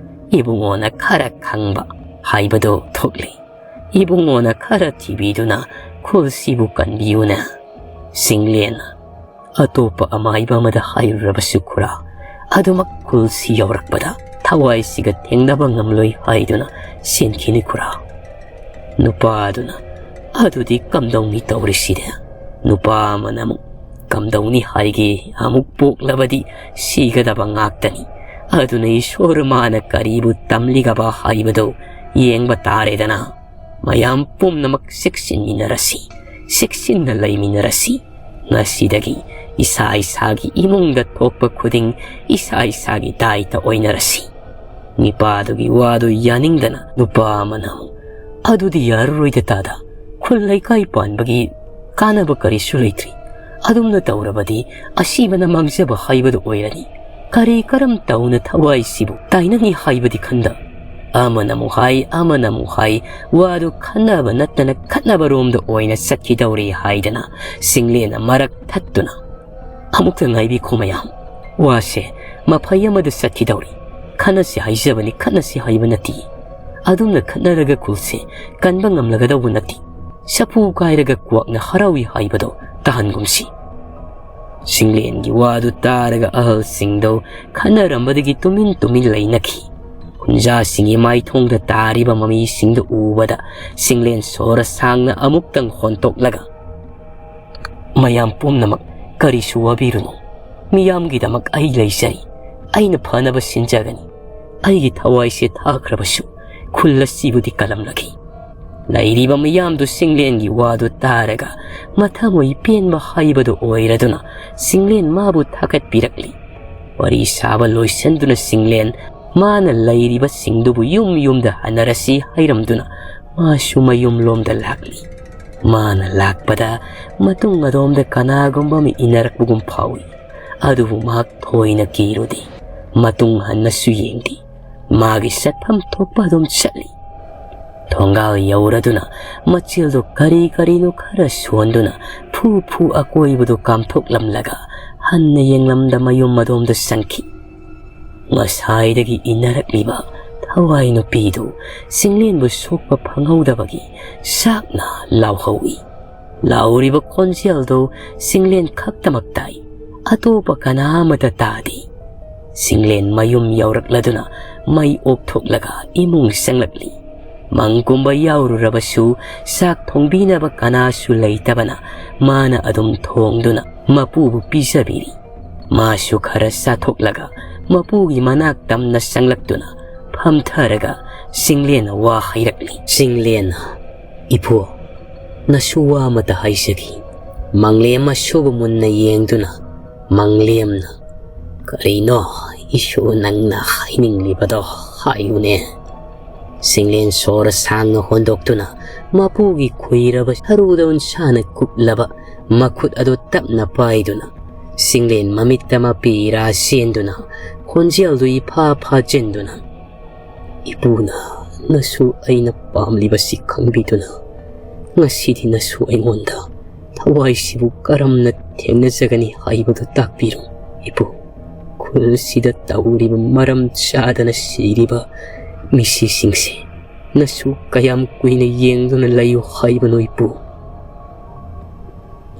ꯏꯕꯨꯡꯉꯣꯅ ꯈꯔ ꯈꯪꯕ ꯍꯥꯏꯕꯗꯨ ꯊꯣꯛꯂꯤ꯫ ꯏꯕꯨꯡꯉꯣꯅ ꯈꯔ ꯊꯤꯕꯤꯗꯨꯅ ꯈꯨꯜꯁꯤꯕꯨ ꯀꯟꯕꯤꯌꯨꯅꯦ"꯫ ꯁꯤꯡꯂꯦꯟꯅ, "ꯑꯇꯣꯞꯄ ꯑꯃꯥꯏꯕ ꯑꯃꯗ ꯍꯥꯏꯔꯨꯔꯕꯁꯨ ꯈꯨꯔꯥ, ꯑꯗꯨꯃꯛ ꯈꯨꯜꯁꯤ ꯌꯧꯔꯛꯄꯗ ꯊꯋꯥꯏꯁꯤꯒ ꯊꯦꯡꯅꯕ ꯉꯝꯂꯣꯏ ꯍꯥꯏꯗꯨꯅ ꯆꯦꯟꯈꯤꯅꯤ ꯈꯨꯔꯥ"꯫ ꯅꯨꯄꯥꯗꯨꯅ, "ꯑꯗꯨꯗꯤ ꯀꯝꯗꯧꯅꯤ ꯇꯧꯔꯤꯁꯤꯗꯤ?" ꯅꯨꯄꯥ ꯑꯃꯅ ꯑꯃꯨꯛ, "ꯀꯝꯗꯧꯅꯤ ꯍꯥꯏꯒꯦ, ꯑꯃꯨꯛ ꯄꯣꯛꯂꯕꯗꯤ ꯁꯤꯒꯗꯕ ꯉꯥꯛꯇꯅꯤ꯫ ꯑꯗꯨꯅ ꯏꯁꯣꯔ ꯃꯥꯅ ꯀꯔꯤꯕꯨ ꯇꯝꯂꯤꯒꯕ ꯍꯥꯏꯕꯗꯨ ꯌꯦꯡꯕ ꯇꯥꯔꯦꯗꯅ꯫ ꯃꯌꯥꯝ ꯄꯨꯝꯅꯃꯛ ꯆꯦꯛꯁꯤꯟꯃꯤꯟꯅꯔꯁꯤ, ꯆꯦꯛꯁꯤꯟꯅ ꯂꯩꯃꯤꯟꯅꯔꯁꯤ꯫ ꯉꯁꯤꯗꯒꯤ ꯏꯁꯥ ꯏꯁꯥꯒꯤ ꯏꯃꯨꯡꯗ ꯊꯣꯛꯄ ꯈꯨꯗꯤꯡ ꯏꯁꯥ ꯏꯁꯥꯒꯤ ꯗꯥꯏꯇ ꯑꯣꯏꯅꯔꯁꯤ"꯫ ꯅꯤꯄꯥꯗꯨꯒꯤ ꯋꯥꯗꯨ ꯌꯥꯅꯤꯡꯗꯅ ꯅꯨꯄꯥ ꯑꯃꯅ ꯑꯃꯨꯛ, "ꯑꯗꯨꯗꯤ ꯌꯥꯔꯔꯣꯏꯗ ꯇꯥꯗ, ꯈꯨꯜ ꯂꯩꯀꯥꯏ ꯄꯥꯟꯕꯒꯤ ꯀꯥꯟꯅꯕ ꯀꯔꯤꯁꯨ ꯂꯩꯇ꯭ꯔꯤ꯫ ꯑꯗꯨꯝꯅ ꯇꯧꯔꯕꯗꯤ ꯑꯁꯤꯕꯅ ꯃꯥꯡꯖꯕ ꯍꯥꯏꯕꯗꯨ ꯑꯣꯏꯔꯅꯤ꯫ ꯀꯔꯤ ꯀꯔꯝ ꯇꯧꯅ ꯊꯋꯥꯏꯁꯤꯕꯨ ꯇꯥꯏꯅꯅꯤ ꯍꯥꯏꯕꯗꯤ ꯈꯟꯗ"꯫ ꯑꯃꯅ ꯑꯃꯨꯛ ꯍꯥꯏ, ꯑꯃꯅ ꯑꯃꯨꯛ ꯍꯥꯏ, ꯋꯥꯗꯨ ꯈꯟꯅꯕ ꯅꯠꯇꯅ ꯈꯠꯅꯕꯔꯣꯝꯗ ꯑꯣꯏꯅ ꯆꯠꯈꯤꯗꯧꯔꯦ ꯍꯥꯏꯗꯅ ꯁꯤꯡꯂꯦꯟꯅ ꯃꯔꯛ ꯊꯠꯇꯨꯅ, "ꯑꯃꯨꯛꯇ ꯉꯥꯏꯕꯤꯈꯣ ꯃꯌꯥꯝ, ꯋꯥꯁꯦ ꯃꯐꯩ ꯑꯃꯗ ꯆꯠꯈꯤꯗꯧꯔꯤ꯫ ꯈꯠꯅꯁꯤ ꯍꯥꯏꯖꯕꯅꯤ, ꯈꯠꯅꯁꯤ ꯍꯥꯏꯕ ꯅꯠꯇꯦ꯫ ꯑꯗꯨꯝꯅ ꯈꯠꯅꯔꯒ ꯈꯨꯜꯁꯦ ꯀꯟꯕ ꯉꯝꯂꯒꯗꯧꯕ ꯅꯠꯇꯦ꯫ ꯆꯐꯨ ꯀꯥꯏꯔꯒ ꯀ꯭ꯋꯥꯛꯅ ꯍꯔꯥꯎꯏ ꯍꯥꯏꯕꯗꯣ ꯇꯥꯍꯟꯒꯨꯝꯁꯤ"꯫ ꯁꯤꯡꯂꯦꯟꯒꯤ ꯋꯥꯗꯨ ꯇꯥꯔꯒ ꯑꯍꯜꯁꯤꯡꯗꯣ ꯈꯠꯅꯔꯝꯕꯗꯒꯤ ꯇꯨꯃꯤꯟ ꯇꯨꯃꯤꯟ ꯂꯩꯅꯈꯤ꯫ ꯈꯨꯟꯖꯥꯁꯤꯡꯒꯤ ꯃꯥꯏꯊꯣꯡꯗ ꯇꯥꯔꯤꯕ ꯃꯃꯤꯁꯤꯡꯗꯨ ꯎꯕꯗ ꯁꯤꯡꯂꯦꯟ ꯁꯣꯔ ꯁꯥꯡꯅ ꯑꯃꯨꯛꯇꯪ ꯍꯣꯟꯇꯣꯛꯂꯒ, "ꯃꯌꯥꯝ ꯄꯨꯝꯅꯃꯛ ꯀꯔꯤꯁꯨ ꯋꯥꯕꯤꯔꯨꯅꯨ꯫ ꯃꯤꯌꯥꯝꯒꯤꯗꯃꯛ ꯑꯩ ꯂꯩꯖꯔꯤ꯫ ꯑꯩꯅ ꯐꯅꯕ ꯁꯤꯟꯖꯒꯅꯤ꯫ ꯑꯩꯒꯤ ꯊꯋꯥꯏꯁꯦ ꯊꯥꯈ꯭ꯔꯕꯁꯨ ꯈꯨꯜ ꯑꯁꯤꯕꯨꯗꯤ ꯀꯜꯂꯝꯂꯒꯦ"꯫ ꯂꯩꯔꯤꯕ ꯃꯤꯌꯥꯝꯗꯨ ꯁꯤꯡꯂꯦꯟꯒꯤ ꯋꯥꯗꯨ ꯇꯥꯔꯒ ꯃꯊꯃꯣꯏ ꯄꯦꯟꯕ ꯍꯥꯏꯕꯗꯨ ꯑꯣꯏꯔꯗꯨꯅ ꯁꯤꯡꯂꯦꯟ ꯃꯥꯕꯨ ꯊꯥꯒꯠꯄꯤꯔꯛꯂꯤ꯫ ꯋꯥꯔꯤ ꯁꯥꯕ ꯂꯣꯏꯁꯤꯟꯗꯨꯅ ꯁꯤꯡꯂꯦꯟ ꯃꯥꯅ ꯂꯩꯔꯤꯕꯁꯤꯡꯗꯨꯕꯨ ꯌꯨꯝ ꯌꯨꯝꯗ ꯍꯟꯅꯔꯁꯤ ꯍꯥꯏꯔꯝꯗꯨꯅ ꯃꯥꯁꯨ ꯃꯌꯨꯝꯂꯣꯝꯗ ꯂꯥꯛꯂꯤ꯫ ꯃꯥꯅ ꯂꯥꯛꯄꯗ ꯃꯇꯨꯡ ꯑꯗꯣꯝꯗ ꯀꯅꯥꯒꯨꯝꯕ ꯑꯃ ꯏꯟꯅꯔꯛꯄꯒꯨꯝ ꯐꯥꯎꯏ꯫ ꯑꯗꯨꯕꯨ ꯃꯍꯥꯛ ꯊꯣꯏꯅ ꯀꯤꯔꯨꯗꯦ꯫ ꯃꯇꯨꯡ ꯍꯟꯅꯁꯨ ꯌꯦꯡꯗꯦ꯫ ꯃꯥꯒꯤ ꯆꯠꯐꯝ ꯊꯣꯛꯄ ꯑꯗꯨꯝ ꯆꯠꯂꯤ꯫ ꯊꯣꯡꯒꯥꯜ ꯌꯧꯔꯗꯨꯅ ꯃꯆꯤꯜꯗꯨ ꯀꯔꯤ ꯀꯔꯤꯅꯣ ꯈꯔ ꯁꯣꯟꯗꯨꯅ ꯐꯨ ꯐꯨ ꯑꯀꯣꯏꯕꯗꯨ ꯀꯥꯝꯊꯣꯛꯂꯝꯂꯒ ꯍꯟꯅ ꯌꯦꯡꯂꯝꯗ ꯃꯌꯨꯝ ꯑꯗꯣꯝꯗ ꯆꯪꯈꯤ꯫ ꯉꯁꯥꯏꯗꯒꯤ ꯏꯟꯅꯔꯛꯂꯤꯕ ꯊꯋꯥꯏ ꯅꯨꯄꯤꯗꯨ ꯁꯤꯡꯂꯦꯟꯕꯨ ꯁꯣꯛꯄ ꯐꯪꯍꯧꯗꯕꯒꯤ ꯆꯥꯛꯅ ꯂꯥꯎꯍꯧꯏ꯫ ꯂꯥꯎꯔꯤꯕ ꯈꯣꯟꯖꯦꯜꯗꯨ ꯁꯤꯡꯂꯦꯟ ꯈꯛꯇꯃꯛ ꯇꯥꯏ꯫ ꯑꯇꯣꯞꯄ ꯀꯅꯥ ꯑꯃꯠꯇ ꯇꯥꯗꯦ꯫ ꯁꯤꯡꯂꯦꯟ ꯃꯌꯨꯝ ꯌꯧꯔꯛꯂꯗꯨꯅ ꯃꯩ ꯑꯣꯛꯊꯣꯛꯂꯒ ꯏꯃꯨꯡ ꯆꯪꯂꯛꯂꯤ꯫ ꯃꯪ ꯀꯨꯝꯕ ꯌꯥꯎꯔꯨꯔꯕꯁꯨ ꯆꯥꯛ ꯊꯣꯡꯕꯤꯅꯕ ꯀꯅꯥꯁꯨ ꯂꯩꯇꯕꯅ ꯃꯥꯅ ꯑꯗꯨꯝ ꯊꯣꯡꯗꯨꯅ ꯃꯄꯨꯕꯨ ꯄꯤꯖꯕꯤꯔꯤ꯫ ꯃꯥꯁꯨ ꯈꯔ ꯆꯥꯊꯣꯛꯂꯒ ꯃꯄꯨꯒꯤ ꯃꯅꯥꯛ ꯇꯝꯅ ꯆꯪꯂꯛꯇꯨꯅ ꯐꯝꯊꯔꯒ ꯆꯤꯡꯂꯦꯟꯅ ꯋꯥ ꯍꯥꯏꯔꯛꯂꯤ꯫ ꯆꯤꯡꯂꯦꯟꯅ, "ꯏꯄꯨ, ꯅꯁꯨ ꯋꯥ ꯑꯃꯇ ꯍꯥꯏꯖꯒꯦ꯫ ꯃꯪꯂꯦꯝ ꯑꯁꯨꯕ ꯃꯨꯟꯅ ꯌꯦꯡꯗꯨꯅ ꯃꯪꯂꯦꯝꯅ, "ꯀꯔꯤꯅꯣ ꯏꯁꯨ ꯅꯪꯅ ꯍꯥꯏꯅꯤꯡꯂꯤꯕꯗꯣ? ꯍꯥꯏꯌꯨꯅꯦ"꯫ ꯆꯤꯡꯂꯦꯟ ꯁꯣꯔ ꯁꯥꯡꯅ ꯍꯣꯟꯗꯣꯛꯇꯨꯅ ꯃꯄꯨꯒꯤ ꯈꯨꯏꯔꯕ ꯁꯔꯨꯗ ꯎꯟꯁꯥꯅ ꯀꯨꯞꯂꯕ ꯃꯈꯨꯠ ꯑꯗꯨ ꯇꯞꯅ ꯄꯥꯏꯗꯨꯅ ꯆꯤꯡꯂꯦꯟ ꯃꯃꯤꯠꯇ ꯃꯄꯤ ꯏꯔꯥ ꯆꯦꯟꯗꯨꯅ ꯈꯣꯟꯖꯦꯜꯗꯨ ꯏꯐꯥ ꯐꯥꯖꯤꯟꯗꯨꯅ, "ꯏꯄꯨꯅ ꯅꯁꯨ ꯑꯩꯅ ꯄꯥꯝꯂꯤꯕꯁꯤ ꯈꯪꯕꯤꯗꯨꯅ ꯉꯁꯤꯗꯤ ꯅꯁꯨ ꯑꯩꯉꯣꯟꯗ ꯊꯋꯥꯏꯁꯤꯕꯨ ꯀꯔꯝꯅ ꯊꯦꯡꯅꯖꯒꯅꯤ ꯍꯥꯏꯕꯗꯨ ꯇꯥꯛꯄꯤꯔꯣ ꯏꯄꯨ꯫ ꯈꯨꯜꯁꯤꯗ ꯇꯧꯔꯤꯕ ꯃꯔꯝ ꯆꯥꯗꯅ ꯁꯤꯔꯤꯕ ꯃꯤꯁꯤꯁꯤꯡꯁꯦ ꯅꯁꯨ ꯀꯌꯥꯝ ꯀꯨꯏꯅ ꯌꯦꯡꯗꯨꯅ ꯂꯩꯌꯨ ꯍꯥꯏꯕꯅꯣ ꯏꯄꯨ?"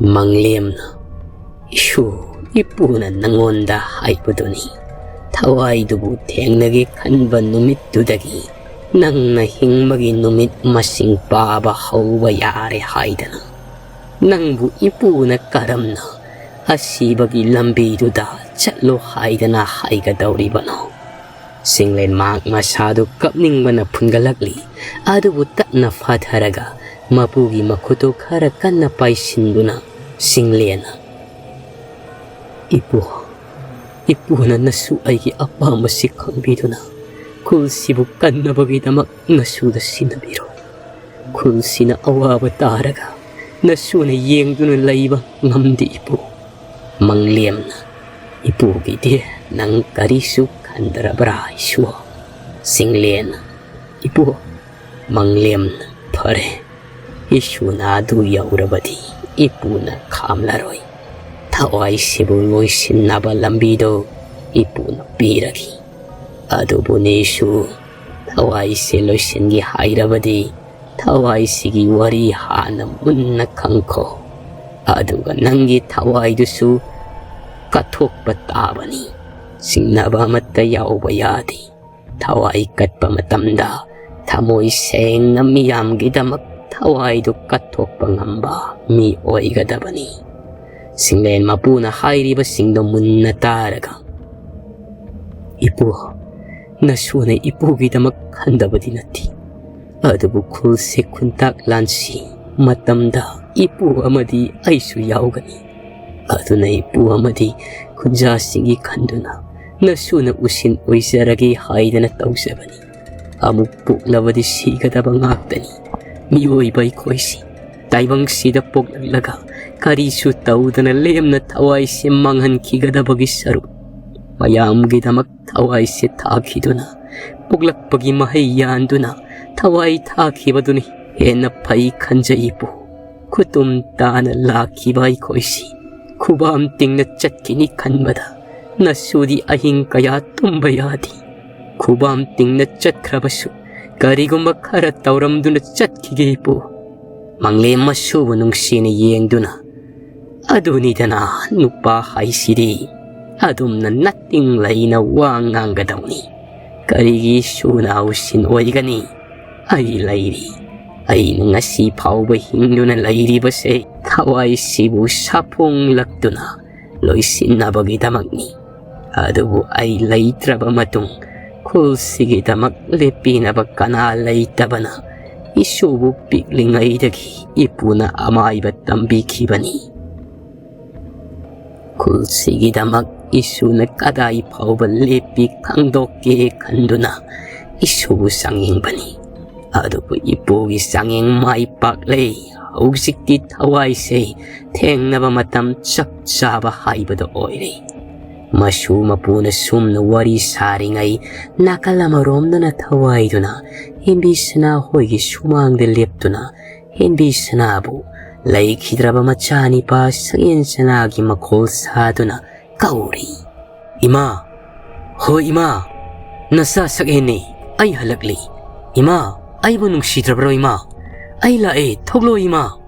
ꯃꯪꯂꯦꯝꯅ, "ꯏꯁꯨ, ꯏꯄꯨꯅ ꯅꯪꯉꯣꯟꯗ ꯍꯥꯏꯕꯗꯨꯅꯤ꯫ ꯊꯋꯥꯏꯗꯨꯕꯨ ꯊꯦꯡꯅꯒꯦ ꯈꯟꯕ ꯅꯨꯃꯤꯠꯇꯨꯗꯒꯤ ꯅꯪꯅ ꯍꯤꯡꯕꯒꯤ ꯅꯨꯃꯤꯠ ꯃꯁꯤꯡ ꯄꯥꯕ ꯍꯧꯕ ꯌꯥꯔꯦ ꯍꯥꯏꯗꯅ꯫ ꯅꯪꯕꯨ ꯏꯄꯨꯅ ꯀꯔꯝꯅ ꯑꯁꯤꯕꯒꯤ ꯂꯝꯕꯤꯗꯨꯗ ꯆꯠꯂꯣ ꯍꯥꯏꯗꯅ ꯍꯥꯏꯒꯗꯧꯔꯤꯕꯅꯣ?" ꯆꯤꯡꯂꯦꯟ ꯃꯍꯥꯛ ꯃꯁꯥꯗꯨ ꯀꯞꯅꯤꯡꯕꯅ ꯐꯨꯟꯒꯠꯂꯛꯂꯤ꯫ ꯑꯗꯨꯕꯨ ꯇꯞꯅ ꯐꯥꯊꯔꯒ ꯃꯄꯨꯒꯤ ꯃꯈꯨꯠꯇꯨ ꯈꯔ ꯀꯟꯅ ꯄꯥꯏꯁꯤꯟꯗꯨꯅ ꯆꯤꯡꯂꯦꯟꯅ, "ꯏꯄꯨ, ꯏꯄꯨꯅ ꯅꯁꯨ ꯑꯩꯒꯤ ꯑꯄꯥꯝꯕꯁꯤ ꯈꯪꯕꯤꯗꯨꯅ ꯈꯨꯜꯁꯤꯕꯨ ꯀꯟꯅꯕꯒꯤꯗꯃꯛ ꯅꯁꯨꯗ ꯁꯤꯟꯅꯕꯤꯔꯣ꯫ ꯈꯨꯜꯁꯤꯅ ꯑꯋꯥꯕ ꯇꯥꯔꯒ ꯅꯁꯨꯅ ꯌꯦꯡꯗꯨꯅ ꯂꯩꯕ ꯉꯝꯗꯦ ꯏꯄꯨ꯫" ꯃꯪꯂꯦꯝꯅ, "ꯏꯄꯨꯒꯤꯗꯤ ꯅꯪ ꯀꯔꯤꯁꯨ ꯈꯟꯗ꯭ꯔꯕ꯭ꯔꯥ ꯏꯁꯨ?" ꯆꯤꯡꯂꯦꯟꯅ, "ꯏꯄꯨ, ꯃꯪꯂꯦꯝꯅ ꯐꯔꯦ꯫ ꯏꯁꯨꯅ ꯑꯗꯨ ꯌꯧꯔꯕꯗꯤ ꯏꯄꯨꯅ ꯈꯥꯝꯂꯔꯣꯏ꯫ ꯊꯋꯥꯏꯁꯤꯕꯨ ꯂꯣꯏꯁꯤꯟꯅꯕ ꯂꯝꯕꯤꯗꯨ ꯏꯄꯨꯅ ꯄꯤꯔꯒꯦ꯫ ꯑꯗꯨꯕꯨ ꯅꯤꯁꯨ, ꯊꯋꯥꯏꯁꯦ ꯂꯣꯏꯁꯤꯟꯒꯦ ꯍꯥꯏꯔꯕꯗꯤ ꯊꯋꯥꯏꯁꯤꯒꯤ ꯋꯥꯔꯤ ꯍꯥꯟꯅ ꯃꯨꯟꯅ ꯈꯪꯈꯣ꯫ ꯑꯗꯨꯒ ꯅꯪꯒꯤ ꯊꯋꯥꯏꯗꯨꯁꯨ ꯀꯠꯊꯣꯛꯄ ꯇꯥꯕꯅꯤ꯫ ꯆꯤꯡꯅꯕ ꯑꯃꯠꯇ ꯌꯥꯎꯕ ꯌꯥꯗꯦ꯫ ꯊꯋꯥꯏ ꯀꯠꯄ ꯃꯇꯝꯗ ꯊꯃꯣꯏ ꯁꯦꯡꯅ ꯃꯤꯌꯥꯝꯒꯤꯗꯃꯛ ꯊꯋꯥꯏꯗꯨ ꯀꯠꯊꯣꯛꯄ ꯉꯝꯕ ꯃꯤ ꯑꯣꯏꯒꯗꯕꯅꯤ꯫ ꯁꯤꯡꯂꯦꯟ ꯃꯄꯨꯅ ꯍꯥꯏꯔꯤꯕꯁꯤꯡꯗꯣ ꯃꯨꯟꯅ ꯇꯥꯔꯒ, "ꯏꯄꯨ, ꯅꯁꯨꯅ ꯏꯄꯨꯒꯤꯗꯃꯛ ꯈꯟꯗꯕꯗꯤ ꯅꯠꯇꯦ, ꯑꯗꯨꯕꯨ ꯈꯨꯜꯁꯦ ꯈꯨꯟꯇꯥꯛ ꯂꯥꯟꯁꯤ ꯃꯇꯝꯗ ꯏꯄꯨ ꯑꯃꯗꯤ ꯑꯩꯁꯨ ꯌꯥꯎꯒꯅꯤ꯫ ꯑꯗꯨꯅ ꯏꯄꯨ ꯑꯃꯗꯤ ꯈꯨꯟꯖꯥꯁꯤꯡꯒꯤ ꯈꯟꯗꯨꯅ ꯅꯁꯨꯅ ꯎꯁꯤꯟ ꯑꯣꯏꯖꯔꯒꯦ ꯍꯥꯏꯗꯅ ꯇꯧꯖꯕꯅꯤ꯫ ꯑꯃꯨꯛ ꯄꯣꯛꯂꯕꯗꯤ ꯁꯤꯒꯗꯕ ꯉꯥꯛꯇꯅꯤ꯫ ꯃꯤꯑꯣꯏꯕ ꯑꯩꯈꯣꯏꯁꯤ ꯇꯥꯏꯕꯪꯁꯤꯗ ꯄꯣꯛꯂꯛꯂꯒ ꯀꯔꯤꯁꯨ ꯇꯧꯗꯅ ꯂꯦꯝꯅ ꯊꯋꯥꯏꯁꯦ ꯃꯥꯡꯍꯟꯈꯤꯒꯗꯕꯒꯤ ꯁꯔꯨꯛ, ꯃꯌꯥꯝꯒꯤꯗꯃꯛ ꯊꯋꯥꯏꯁꯦ ꯊꯥꯈꯤꯗꯨꯅ, ꯄꯣꯛꯂꯛꯄꯒꯤ ꯃꯍꯩ ꯌꯥꯟꯗꯨꯅ ꯊꯋꯥꯏ ꯊꯥꯈꯤꯕꯗꯨꯅ ꯍꯦꯟꯅ ꯐꯩ ꯈꯟꯖꯩ ꯏꯄꯨ꯫ ꯈꯨꯇꯨꯝ ꯇꯥꯅ ꯂꯥꯛꯈꯤꯕ ꯑꯩꯈꯣꯏꯁꯤ ꯈꯨꯕꯥꯝ ꯇꯤꯡꯅ ꯆꯠꯈꯤꯅꯤ ꯈꯟꯕꯗ ꯅꯁꯨꯗꯤ ꯑꯍꯤꯡ ꯀꯌꯥ ꯇꯨꯝꯕ ꯌꯥꯗꯦ꯫ ꯈꯨꯕꯥꯝ ꯇꯤꯡꯅ ꯆꯠꯈ꯭ꯔꯕꯁꯨ ꯀꯔꯤꯒꯨꯝꯕ ꯈꯔ ꯇꯧꯔꯝꯗꯨꯅ ꯆꯠꯈꯤꯒꯦ ꯏꯄꯨ꯫ ꯃꯪꯂꯦꯝ ꯃꯁꯨꯕꯨ ꯅꯨꯡꯁꯤꯅ ꯌꯦꯡꯗꯨꯅ, "ꯑꯗꯨꯅꯤꯗꯅ ꯅꯨꯄꯥ ꯍꯥꯏꯁꯤꯗꯤ, ꯑꯗꯨꯝꯅ ꯅꯠꯇꯤꯡ ꯂꯩꯅ ꯋꯥ ꯉꯥꯡꯒꯗꯧꯅꯤ꯫ ꯀꯔꯤꯒꯤ ꯁꯨꯅ ꯎꯁꯤꯟ ꯑꯣꯏꯒꯅꯤ? ꯑꯩ ꯂꯩꯔꯤ꯫ ꯑꯩꯅ ꯉꯁꯤ ꯐꯥꯎꯕ ꯍꯤꯡꯗꯨꯅ ꯂꯩꯔꯤꯕꯁꯦ ꯊꯋꯥꯏꯁꯤꯕꯨ ꯁꯥꯐꯣꯡꯂꯛꯇꯨꯅ ꯂꯣꯏꯁꯤꯟꯅꯕꯒꯤꯗꯃꯛꯅꯤ꯫ ꯑꯗꯨꯕꯨ ꯑꯩ ꯂꯩꯇ꯭ꯔꯕ ꯃꯇꯨꯡ ꯈꯨꯜꯁꯤꯒꯤꯗꯃꯛ ꯂꯦꯞꯄꯤꯅꯕ ꯀꯅꯥ ꯂꯩꯇꯕꯅ ꯏꯁꯨꯕꯨ ꯄꯤꯛꯂꯤꯉꯩꯗꯒꯤ ꯏꯄꯨꯅ ꯑꯃꯥꯏꯕ ꯇꯝꯕꯤꯈꯤꯕꯅꯤ꯫ ꯈꯨꯜꯁꯤꯒꯤꯗꯃꯛ ꯏꯁꯨꯅ ꯀꯗꯥꯏ ꯐꯥꯎꯕ ꯂꯦꯞꯄꯤ ꯈꯪꯗꯣꯛꯀꯦ ꯈꯟꯗꯨꯅ ꯏꯁꯨꯕꯨ ꯆꯥꯡꯌꯦꯡꯕꯅꯤ꯫ ꯑꯗꯨꯕꯨ ꯏꯄꯨꯒꯤ ꯆꯥꯡꯌꯦꯡ ꯃꯥꯏ ꯄꯥꯛꯂꯦ꯫ ꯍꯧꯖꯤꯛꯇꯤ ꯊꯋꯥꯏꯁꯦ ꯊꯦꯡꯅꯕ ꯃꯇꯝ ꯆꯞ ꯆꯥꯕ ꯍꯥꯏꯕꯗꯣ ꯑꯣꯏꯔꯦ꯫" ꯃꯁꯨ ꯃꯄꯨꯅ ꯁꯨꯝꯅ ꯋꯥꯔꯤ ꯁꯥꯔꯤꯉꯩ, ꯅꯥꯀꯜ ꯑꯃꯔꯣꯝꯗꯅ ꯊꯋꯥꯏꯗꯨꯅ ꯍꯦꯝꯕꯤ ꯁꯅꯥ ꯍꯣꯏꯒꯤ ꯁꯨꯃꯥꯡꯗ ꯂꯦꯞꯇꯨꯅ ꯍꯦꯝꯕꯤ ꯁꯅꯥꯕꯨ ꯂꯩꯈꯤꯗ꯭ꯔꯕ ꯃꯆꯥꯅꯤꯄꯥ ꯁꯛꯌꯦꯟ ꯁꯅꯥꯒꯤ ꯃꯈꯣꯜ ꯁꯥꯗꯨꯅ ꯀꯧꯔꯤ꯫ "ꯏꯃꯥ! ꯍꯣ ꯏꯃꯥ! ꯅꯆꯥ ꯁꯛꯍꯦꯟꯅꯤ꯫ ꯑꯩ ꯍꯜꯂꯛꯂꯤ꯫ ꯏꯃꯥ, ꯑꯩꯕꯨ ꯅꯨꯡꯁꯤꯗ꯭ꯔꯕ꯭ꯔꯣ ꯏꯃꯥ? ꯑꯩ ꯂꯥꯛꯑꯦ, ꯊꯣꯛꯂꯣ ꯏꯃꯥ!"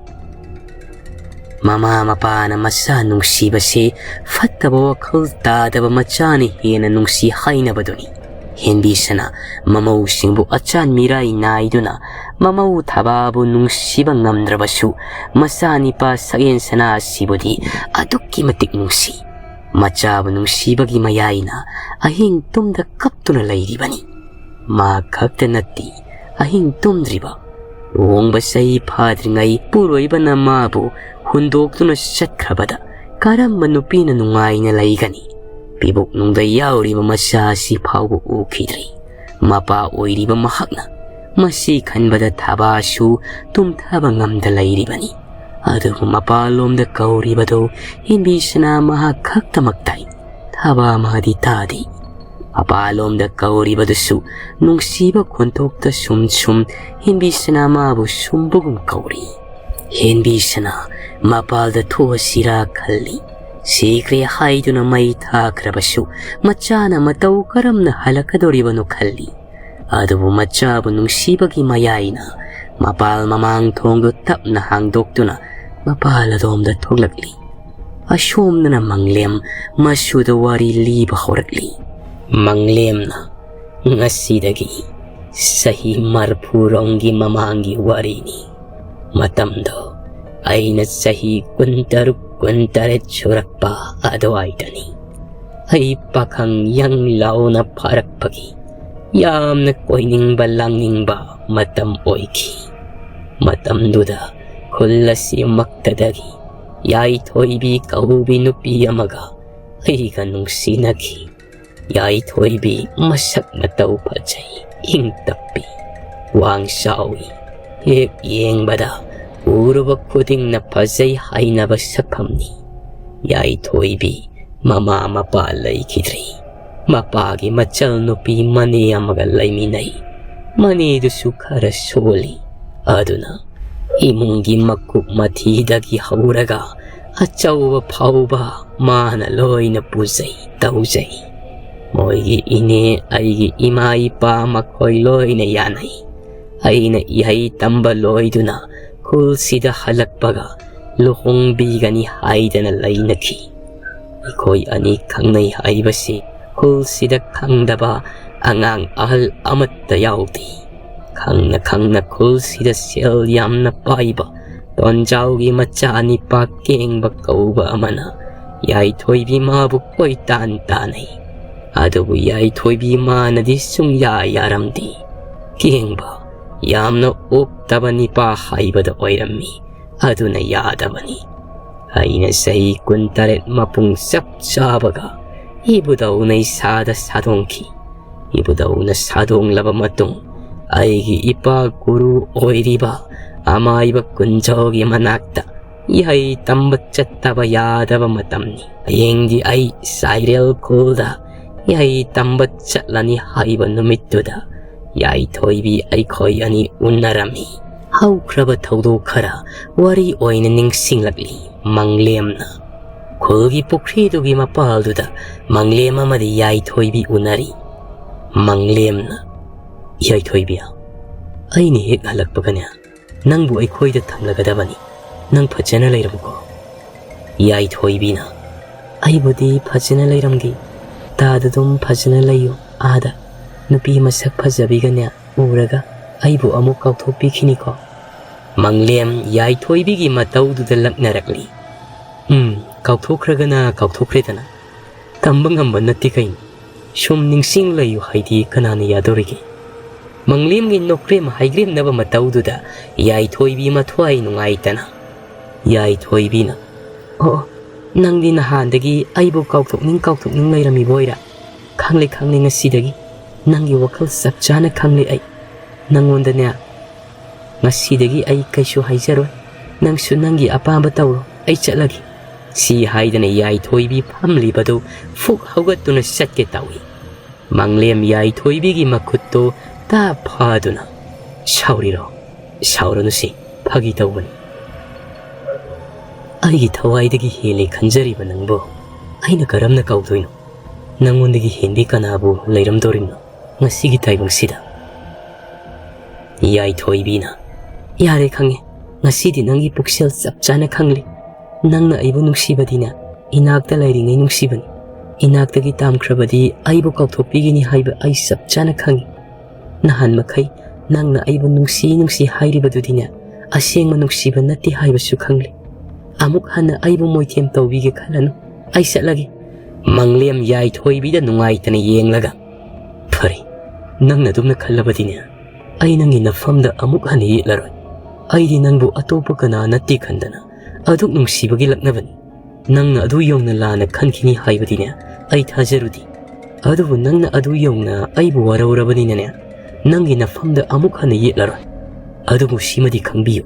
ꯃꯃꯥ ꯃꯄꯥꯅ ꯃꯆꯥ ꯅꯨꯡꯁꯤꯕꯁꯦ ꯐꯠꯇꯕ ꯋꯥꯈꯜ ꯇꯥꯗꯕ ꯃꯆꯥꯅ ꯍꯦꯟꯅ ꯅꯨꯡꯁꯤ ꯍꯥꯏꯅꯕꯗꯨꯅꯤ꯫ ꯍꯦꯟꯕꯤꯁꯅ ꯃꯃꯧꯁꯤꯡꯕꯨ ꯑꯆꯥꯟ ꯃꯤꯔꯥꯏ ꯅꯥꯏꯗꯨꯅ ꯃꯃꯧ ꯊꯕꯥꯕꯨ ꯅꯨꯡꯁꯤꯕ ꯉꯝꯗ꯭ꯔꯕꯁꯨ, ꯃꯆꯥꯅꯤꯄꯥ ꯁꯛꯍꯦꯟ ꯁꯅꯥ ꯑꯁꯤꯕꯨꯗꯤ ꯑꯗꯨꯛꯀꯤ ꯃꯇꯤꯛ ꯅꯨꯡꯁꯤ꯫ ꯃꯆꯥꯕꯨ ꯅꯨꯡꯁꯤꯕꯒꯤ ꯃꯌꯥꯏꯅ ꯑꯍꯤꯡ ꯇꯨꯝꯗ ꯀꯞꯇꯨꯅ ꯂꯩꯔꯤꯕꯅꯤ꯫ ꯃꯥ ꯈꯛꯇ ꯅꯠꯇꯦ ꯑꯍꯤꯡ ꯇꯨꯝꯗ꯭ꯔꯤꯕ꯫ ꯂꯨꯍꯣꯡꯕ ꯆꯍꯤ ꯐꯥꯗ꯭ꯔꯤꯉꯩ ꯄꯨꯔꯣꯏꯕꯅ ꯃꯥꯕꯨ ꯍꯨꯟꯗꯣꯛꯇꯨꯅ ꯆꯠꯈ꯭ꯔꯕꯗ ꯀꯔꯝꯕ ꯅꯨꯄꯤꯅ ꯅꯨꯡꯉꯥꯏꯅ ꯂꯩꯒꯅꯤ? ꯄꯤꯕꯨꯛꯅꯨꯡꯗ ꯌꯥꯎꯔꯤꯕ ꯃꯆꯥ ꯑꯁꯤ ꯐꯥꯎꯕ ꯎꯈꯤꯗ꯭ꯔꯤ꯫ ꯃꯄꯥ ꯑꯣꯏꯔꯤꯕ ꯃꯍꯥꯛꯅ ꯃꯁꯤ ꯈꯟꯕꯗ ꯊꯕꯥꯁꯨ ꯇꯨꯝꯊꯕ ꯉꯝꯗ ꯂꯩꯔꯤꯕꯅꯤ꯫ ꯑꯗꯨꯕꯨ ꯃꯄꯥꯂꯣꯝꯗ ꯀꯧꯔꯤꯕꯗꯨ ꯍꯦꯟꯕꯤꯁꯅ ꯃꯍꯥꯛ ꯈꯛꯇꯃꯛ ꯇꯥꯏ꯫ ꯊꯕꯥ ꯃꯥꯗꯤ ꯇꯥꯗꯦ꯫ ꯃꯄꯥꯂꯣꯝꯗ ꯀꯧꯔꯤꯕꯗꯨꯁꯨ ꯅꯨꯡꯁꯤꯕ ꯈꯣꯟꯊꯣꯛꯇ ꯁꯨꯝ ꯁꯨꯝ ꯍꯦꯟꯕꯤꯁꯅ ꯃꯥꯕꯨ ꯁꯨꯝꯕꯒꯨꯝ ꯀꯧꯔꯤ꯫ ꯍꯦꯟꯕꯤꯁꯅ ꯃꯄꯥꯜꯗ ꯊꯣꯛꯑꯁꯤꯔꯥ ꯈꯜꯂꯤ꯫ ꯁꯤꯈ꯭ꯔꯦ ꯍꯥꯏꯗꯨꯅ ꯃꯩ ꯊꯥꯈ꯭ꯔꯕꯁꯨ ꯃꯆꯥꯅ ꯃꯇꯧ ꯀꯔꯝꯅ ꯍꯜꯂꯛꯀꯗꯧꯔꯤꯕꯅꯣ ꯈꯜꯂꯤ꯫ ꯑꯗꯨꯕꯨ ꯃꯆꯥꯕꯨ ꯅꯨꯡꯁꯤꯕꯒꯤ ꯃꯌꯥꯏꯅ ꯃꯄꯥꯜ ꯃꯃꯥꯡ ꯊꯣꯡꯗꯨ ꯇꯞꯅ ꯍꯥꯡꯗꯣꯛꯇꯨꯅ ꯃꯄꯥꯜ ꯑꯗꯣꯝꯗ ꯊꯣꯛꯂꯛꯂꯤ꯫ ꯑꯁꯣꯝꯗꯅ ꯃꯪꯂꯦꯝ ꯃꯁꯨꯗ ꯋꯥꯔꯤ ꯂꯤꯕ ꯍꯧꯔꯛꯂꯤ꯫ ꯃꯪꯂꯦꯝꯅ, "ꯉꯁꯤꯗꯒꯤ ꯆꯍꯤ ꯃꯔꯐꯨꯔꯣꯝꯒꯤ ꯃꯃꯥꯡꯒꯤ ꯋꯥꯔꯤꯅꯤ꯫ ꯃꯇꯝꯗꯣ ꯑꯩꯅ ꯆꯍꯤ ꯀꯨꯟꯇꯔꯨꯛ ꯀꯨꯟꯇꯔꯦꯠ ꯁꯨꯔꯛꯄ ꯑꯗꯨꯋꯥꯏꯗꯅꯤ꯫ ꯑꯩ ꯄꯥꯈꯪ ꯌꯪ ꯂꯥꯎꯅ ꯐꯥꯔꯛꯄꯒꯤ ꯌꯥꯝꯅ ꯀꯣꯏꯅꯤꯡꯕ ꯂꯥꯡꯅꯤꯡꯕ ꯃꯇꯝ ꯑꯣꯏꯈꯤ꯫ ꯃꯇꯝꯗꯨꯗ ꯈꯨꯜ ꯑꯁꯤꯃꯛꯇꯗꯒꯤ ꯌꯥꯏꯊꯣꯏꯕꯤ ꯀꯧꯕꯤ ꯅꯨꯄꯤ ꯑꯃꯒ ꯑꯩꯒ ꯅꯨꯡꯁꯤꯅꯈꯤ꯫ ꯌꯥꯏꯊꯣꯏꯕꯤ ꯃꯁꯛ ꯃꯇꯧ ꯐꯖꯩ, ꯏꯪ ꯇꯞꯄꯤ, ꯋꯥꯡ ꯆꯥꯎꯏ꯫ ꯍꯦꯛ ꯌꯦꯡꯕꯗ ꯎꯔꯨꯕ ꯈꯨꯗꯤꯡꯅ ꯐꯖꯩ ꯍꯥꯏꯅꯕ ꯁꯛꯐꯝꯅꯤ꯫ ꯌꯥꯏꯊꯣꯏꯕꯤ ꯃꯃꯥ ꯃꯄꯥ ꯂꯩꯈꯤꯗ꯭ꯔꯤ꯫ ꯃꯄꯥꯒꯤ ꯃꯆꯜ ꯅꯨꯄꯤ ꯃꯅꯦ ꯑꯃꯒ ꯂꯩꯃꯤꯟꯅꯩ꯫ ꯃꯅꯦꯗꯨꯁꯨ ꯈꯔ ꯁꯣꯜꯂꯤ꯫ ꯑꯗꯨꯅ ꯏꯃꯨꯡꯒꯤ ꯃꯀꯨꯞ ꯃꯊꯤꯗꯒꯤ ꯍꯧꯔꯒ ꯑꯆꯧꯕ ꯐꯥꯎꯕ ꯃꯥꯅ ꯂꯣꯏꯅ ꯄꯨꯖꯩ, ꯇꯧꯖꯩ꯫ ꯃꯣꯏꯒꯤ ꯏꯅꯦ, ꯑꯩꯒꯤ ꯏꯃꯥ ꯏꯄꯥ ꯃꯈꯣꯏ ꯂꯣꯏꯅ ꯌꯥꯅꯩ꯫ ꯑꯩꯅ ꯏꯍꯩ ꯇꯝꯕ ꯂꯣꯏꯗꯨꯅ ꯈꯨꯜꯁꯤꯗ ꯍꯜꯂꯛꯄꯒ ꯂꯨꯍꯣꯡꯕꯤꯒꯅꯤ ꯍꯥꯏꯗꯅ ꯂꯩꯅꯈꯤ꯫ ꯑꯩꯈꯣꯏ ꯑꯅꯤ ꯈꯪꯅꯩ ꯍꯥꯏꯕꯁꯤ ꯈꯨꯜꯁꯤꯗ ꯈꯪꯗꯕ ꯑꯉꯥꯡ ꯑꯍꯜ ꯑꯃꯠꯇ ꯌꯥꯎꯗꯦ꯫ ꯈꯪꯅ ꯈꯪꯅ ꯈꯨꯜꯁꯤꯗ ꯁꯦꯜ ꯌꯥꯝꯅ ꯄꯥꯏꯕ ꯇꯣꯟꯖꯥꯎꯒꯤ ꯃꯆꯥ ꯅꯤꯄꯥ ꯀꯦꯡꯕ ꯀꯧꯕ ꯑꯃꯅ ꯌꯥꯏꯊꯣꯏꯕꯤ ꯃꯥꯕꯨ ꯀꯣꯏꯇꯥꯟ ꯇꯥꯟꯅꯩ꯫ ꯑꯗꯨꯕꯨ ꯌꯥꯏꯊꯣꯏꯕꯤ ꯃꯥꯅꯗꯤ ꯁꯨꯡꯌꯥ ꯌꯥꯔꯝꯗꯦ꯫ ꯀꯦꯡꯕ, ꯌꯥꯝꯅ ꯑꯣꯛꯇꯕ ꯅꯤꯄꯥ ꯍꯥꯏꯕꯗ ꯑꯣꯏꯔꯝꯃꯤ꯫ ꯑꯗꯨꯅ ꯌꯥꯗꯕꯅꯤ꯫ ꯑꯩꯅ ꯆꯍꯤ ꯀꯨꯟꯇꯔꯦꯠ ꯃꯄꯨꯡ ꯆꯞ ꯆꯥꯕꯒ ꯏꯕꯨꯙꯧꯅ ꯏꯁꯥꯗ ꯁꯥꯗꯣꯡꯈꯤ꯫ ꯏꯕꯨꯙꯧꯅ ꯁꯥꯗꯣꯡꯂꯕ ꯃꯇꯨꯡ, ꯑꯩꯒꯤ ꯏꯄꯥ ꯒꯨꯔꯨ ꯑꯣꯏꯔꯤꯕ ꯑꯃꯥꯏꯕ ꯀꯨꯟꯖꯧꯒꯤ ꯃꯅꯥꯛꯇ ꯏꯍꯩ ꯇꯝꯕ ꯆꯠꯇꯕ ꯌꯥꯗꯕ ꯃꯇꯝꯅꯤ꯫ ꯍꯌꯦꯡꯗꯤ ꯑꯩ ꯆꯥꯏꯔꯦꯜ ꯈꯨꯜꯗ ꯏꯍꯩ ꯇꯝꯕ ꯆꯠꯂꯅꯤ ꯍꯥꯏꯕ ꯅꯨꯃꯤꯠꯇꯨꯗ ꯌꯥꯏꯊꯣꯏꯕꯤ ꯑꯩꯈꯣꯏ ꯑꯅꯤ ꯎꯅꯔꯝꯃꯤ꯫ ꯍꯧꯈ꯭ꯔꯕ ꯊꯧꯗꯣꯛ ꯈꯔ ꯋꯥꯔꯤ ꯑꯣꯏꯅ ꯅꯤꯡꯁꯤꯡꯂꯛꯂꯤ꯫ ꯃꯪꯂꯦꯝꯅ ꯈꯨꯜꯒꯤ ꯄꯨꯈ꯭ꯔꯤꯗꯨꯒꯤ ꯃꯄꯥꯜꯗꯨꯗ ꯃꯪꯂꯦꯝ ꯑꯃꯗꯤ ꯌꯥꯏꯊꯣꯏꯕꯤ ꯎꯅꯔꯤ꯫ ꯃꯪꯂꯦꯝꯅ, "ꯌꯥꯏꯊꯣꯏꯕꯤ, ꯑꯩꯅ ꯍꯦꯛ ꯍꯜꯂꯛꯄꯒꯅꯦ, ꯅꯪꯕꯨ ꯑꯩꯈꯣꯏꯗ ꯊꯝꯂꯒꯗꯕꯅꯤ꯫ ꯅꯪ ꯐꯖꯅ ꯂꯩꯔꯝꯃꯨꯀꯣ꯫" ꯌꯥꯏꯊꯣꯏꯕꯤꯅ, "ꯑꯩꯕꯨꯗꯤ ꯐꯖꯅ ꯂꯩꯔꯝꯒꯦ꯫ ꯇꯥꯗ ꯑꯗꯨꯝ ꯐꯖꯅ ꯂꯩꯌꯨ꯫ ꯑꯥꯗ ꯅꯨꯄꯤ ꯃꯁꯛ ꯐꯖꯕꯤꯒꯅꯦ ꯎꯔꯒ ꯑꯩꯕꯨ ꯑꯃꯨꯛ ꯀꯥꯎꯊꯣꯛꯄꯤꯈꯤꯅꯤꯀꯣ꯫" ꯃꯪꯂꯦꯝ ꯌꯥꯏꯊꯣꯏꯕꯤꯒꯤ ꯃꯇꯧꯗꯨꯗ ꯂꯛꯅꯔꯛꯂꯤ꯫ "ꯎꯝ, ꯀꯥꯎꯊꯣꯛꯈ꯭ꯔꯒꯅ ꯀꯥꯎꯊꯣꯛꯈ꯭ꯔꯦꯗꯅ꯫ ꯇꯝꯕ ꯉꯝꯕ ꯅꯠꯇꯦ ꯀꯩꯅꯣ꯫ ꯁꯨꯝ ꯅꯤꯡꯁꯤꯡ ꯂꯩꯌꯨ ꯍꯥꯏꯗꯤ ꯀꯅꯥꯅ ꯌꯥꯗꯣꯔꯤꯒꯦ?" ꯃꯪꯂꯦꯝꯒꯤ ꯅꯣꯛꯈ꯭ꯔꯦꯝ ꯍꯥꯏꯒ꯭ꯔꯦꯝꯅꯕ ꯃꯇꯧꯗꯨꯗ ꯌꯥꯏꯊꯣꯏꯕꯤ ꯃꯊ꯭ꯋꯥꯏ ꯅꯨꯡꯉꯥꯏꯇꯅ, ꯌꯥꯏꯊꯣꯏꯕꯤꯅ, "ꯑꯣ, ꯑꯣ, ꯅꯪꯗꯤ ꯅꯍꯥꯟꯗꯒꯤ ꯑꯩꯕꯨ ꯀꯥꯎꯊꯣꯛꯅꯤꯡ ꯀꯥꯎꯊꯣꯛꯅꯤꯡ ꯂꯩꯔꯝꯃꯤꯕ ꯑꯣꯏꯔꯦ꯫ ꯈꯪꯂꯦ, ꯈꯪꯂꯦ, ꯉꯁꯤꯗꯒꯤ ꯅꯪꯒꯤ ꯋꯥꯈꯜ ꯆꯞ ꯆꯥꯅ ꯈꯪꯂꯦ ꯑꯩ꯫ ꯅꯪꯉꯣꯟꯗꯅꯦ, ꯉꯁꯤꯗꯒꯤ ꯑꯩ ꯀꯩꯁꯨ ꯍꯥꯏꯖꯔꯣꯏ꯫ ꯅꯪꯁꯨ ꯅꯪꯒꯤ ꯑꯄꯥꯝꯕ ꯇꯧꯔꯣ, ꯑꯩ ꯆꯠꯂꯒꯦ꯫" ꯁꯤ ꯍꯥꯏꯗꯅ ꯌꯥꯏꯊꯣꯏꯕꯤ ꯐꯝꯂꯤꯕꯗꯨ ꯐꯨꯛ ꯍꯧꯒꯠꯇꯨꯅ ꯆꯠꯀꯦ ꯇꯧꯏ꯫ ꯃꯪꯂꯦꯝ ꯌꯥꯏꯊꯣꯏꯕꯤꯒꯤ ꯃꯈꯨꯠꯇꯨ ꯇꯥꯞ ꯐꯥꯗꯨꯅ, "ꯁꯥꯎꯔꯤꯔꯣ? ꯁꯥꯎꯔꯅꯨꯁꯦ, ꯐꯥꯒꯤ ꯇꯧꯕꯅꯤ꯫ ꯑꯩꯒꯤ ꯊꯋꯥꯏꯗꯒꯤ ꯍꯦꯜꯂꯦ ꯈꯟꯖꯔꯤꯕ ꯅꯪꯕꯨ ꯑꯩꯅ ꯀꯔꯝꯅ ꯀꯥꯎꯗꯣꯏꯅꯣ? ꯅꯪꯉꯣꯟꯗꯒꯤ ꯍꯦꯟꯕꯤ ꯀꯅꯥꯕꯨ ꯂꯩꯔꯝꯗꯣꯔꯤꯕꯅꯣ ꯉꯁꯤꯒꯤ ꯇꯥꯏꯕꯪꯁꯤꯗ?" ꯌꯥꯏꯊꯣꯏꯕꯤꯅ, "ꯌꯥꯔꯦ, ꯈꯪꯉꯦ꯫ ꯉꯁꯤꯗꯤ ꯅꯪꯒꯤ ꯄꯨꯛꯁꯦꯜ ꯆꯞ ꯆꯥꯅ ꯈꯪꯂꯦ꯫ ꯅꯪꯅ ꯑꯩꯕꯨ ꯅꯨꯡꯁꯤꯕꯗꯤꯅꯦ, ꯏꯅꯥꯛꯇ ꯂꯩꯔꯤꯉꯩ ꯅꯨꯡꯁꯤꯕꯅꯤ꯫ ꯏꯅꯥꯛꯇꯒꯤ ꯇꯥꯝꯈ꯭ꯔꯕꯗꯤ ꯑꯩꯕꯨ ꯀꯥꯎꯊꯣꯛꯄꯤꯒꯅꯤ ꯍꯥꯏꯕ ꯑꯩ ꯆꯞ ꯆꯥꯅ ꯈꯪꯏ꯫ ꯅꯍꯥꯟ ꯃꯈꯩ ꯅꯪꯅ ꯑꯩꯕꯨ ꯅꯨꯡꯁꯤ ꯅꯨꯡꯁꯤ ꯍꯥꯏꯔꯤꯕꯗꯨꯗꯤꯅꯦ, ꯑꯁꯦꯡꯕ ꯅꯨꯡꯁꯤꯕ ꯅꯠꯇꯦ ꯍꯥꯏꯕꯁꯨ ꯈꯪꯂꯦ꯫ ꯑꯃꯨꯛ ꯍꯟꯅ ꯑꯩꯕꯨ ꯃꯣꯏꯊꯦꯝ ꯇꯧꯕꯤꯒꯦ ꯈꯜꯂꯅꯨ꯫ ꯑꯩ ꯆꯠꯂꯒꯦ꯫ ꯃꯪꯂꯦꯝ ꯌꯥꯏꯊꯣꯏꯕꯤꯗ ꯅꯨꯡꯉꯥꯏꯇꯅ ꯌꯦꯡꯂꯒ, "ꯐꯔꯦ, ꯅꯪꯅ ꯑꯗꯨꯝꯅ ꯈꯜꯂꯕꯗꯤꯅꯦ, ꯑꯩ ꯅꯪꯒꯤ ꯅꯐꯝꯗ ꯑꯃꯨꯛ ꯍꯟꯅ ꯌꯦꯠꯂꯔꯣꯏ꯫ ꯑꯩꯗꯤ ꯅꯪꯕꯨ ꯑꯇꯣꯞꯄ ꯀꯅꯥ ꯅꯠꯇꯦ ꯈꯟꯗꯅ ꯑꯗꯨꯛ ꯅꯨꯡꯁꯤꯕꯒꯤ ꯂꯛꯅꯕꯅꯤ꯫ ꯅꯪꯅ ꯑꯗꯨ ꯌꯧꯅ ꯂꯥꯟꯅ ꯈꯟꯈꯤꯅꯤ ꯍꯥꯏꯕꯗꯤꯅꯦ ꯑꯩ ꯊꯥꯖꯔꯨꯗꯦ꯫ ꯑꯗꯨꯕꯨ ꯅꯪꯅ ꯑꯗꯨ ꯌꯧꯅ ꯑꯩꯕꯨ ꯋꯥꯔꯧꯔꯕꯅꯤꯅꯅꯦ, ꯅꯪꯒꯤ ꯅꯐꯝꯗ ꯑꯃꯨꯛ ꯍꯟꯅ ꯌꯦꯠꯂꯔꯣꯏ꯫ ꯑꯗꯨꯕꯨ ꯁꯤꯃꯗꯤ ꯈꯪꯕꯤꯌꯨ,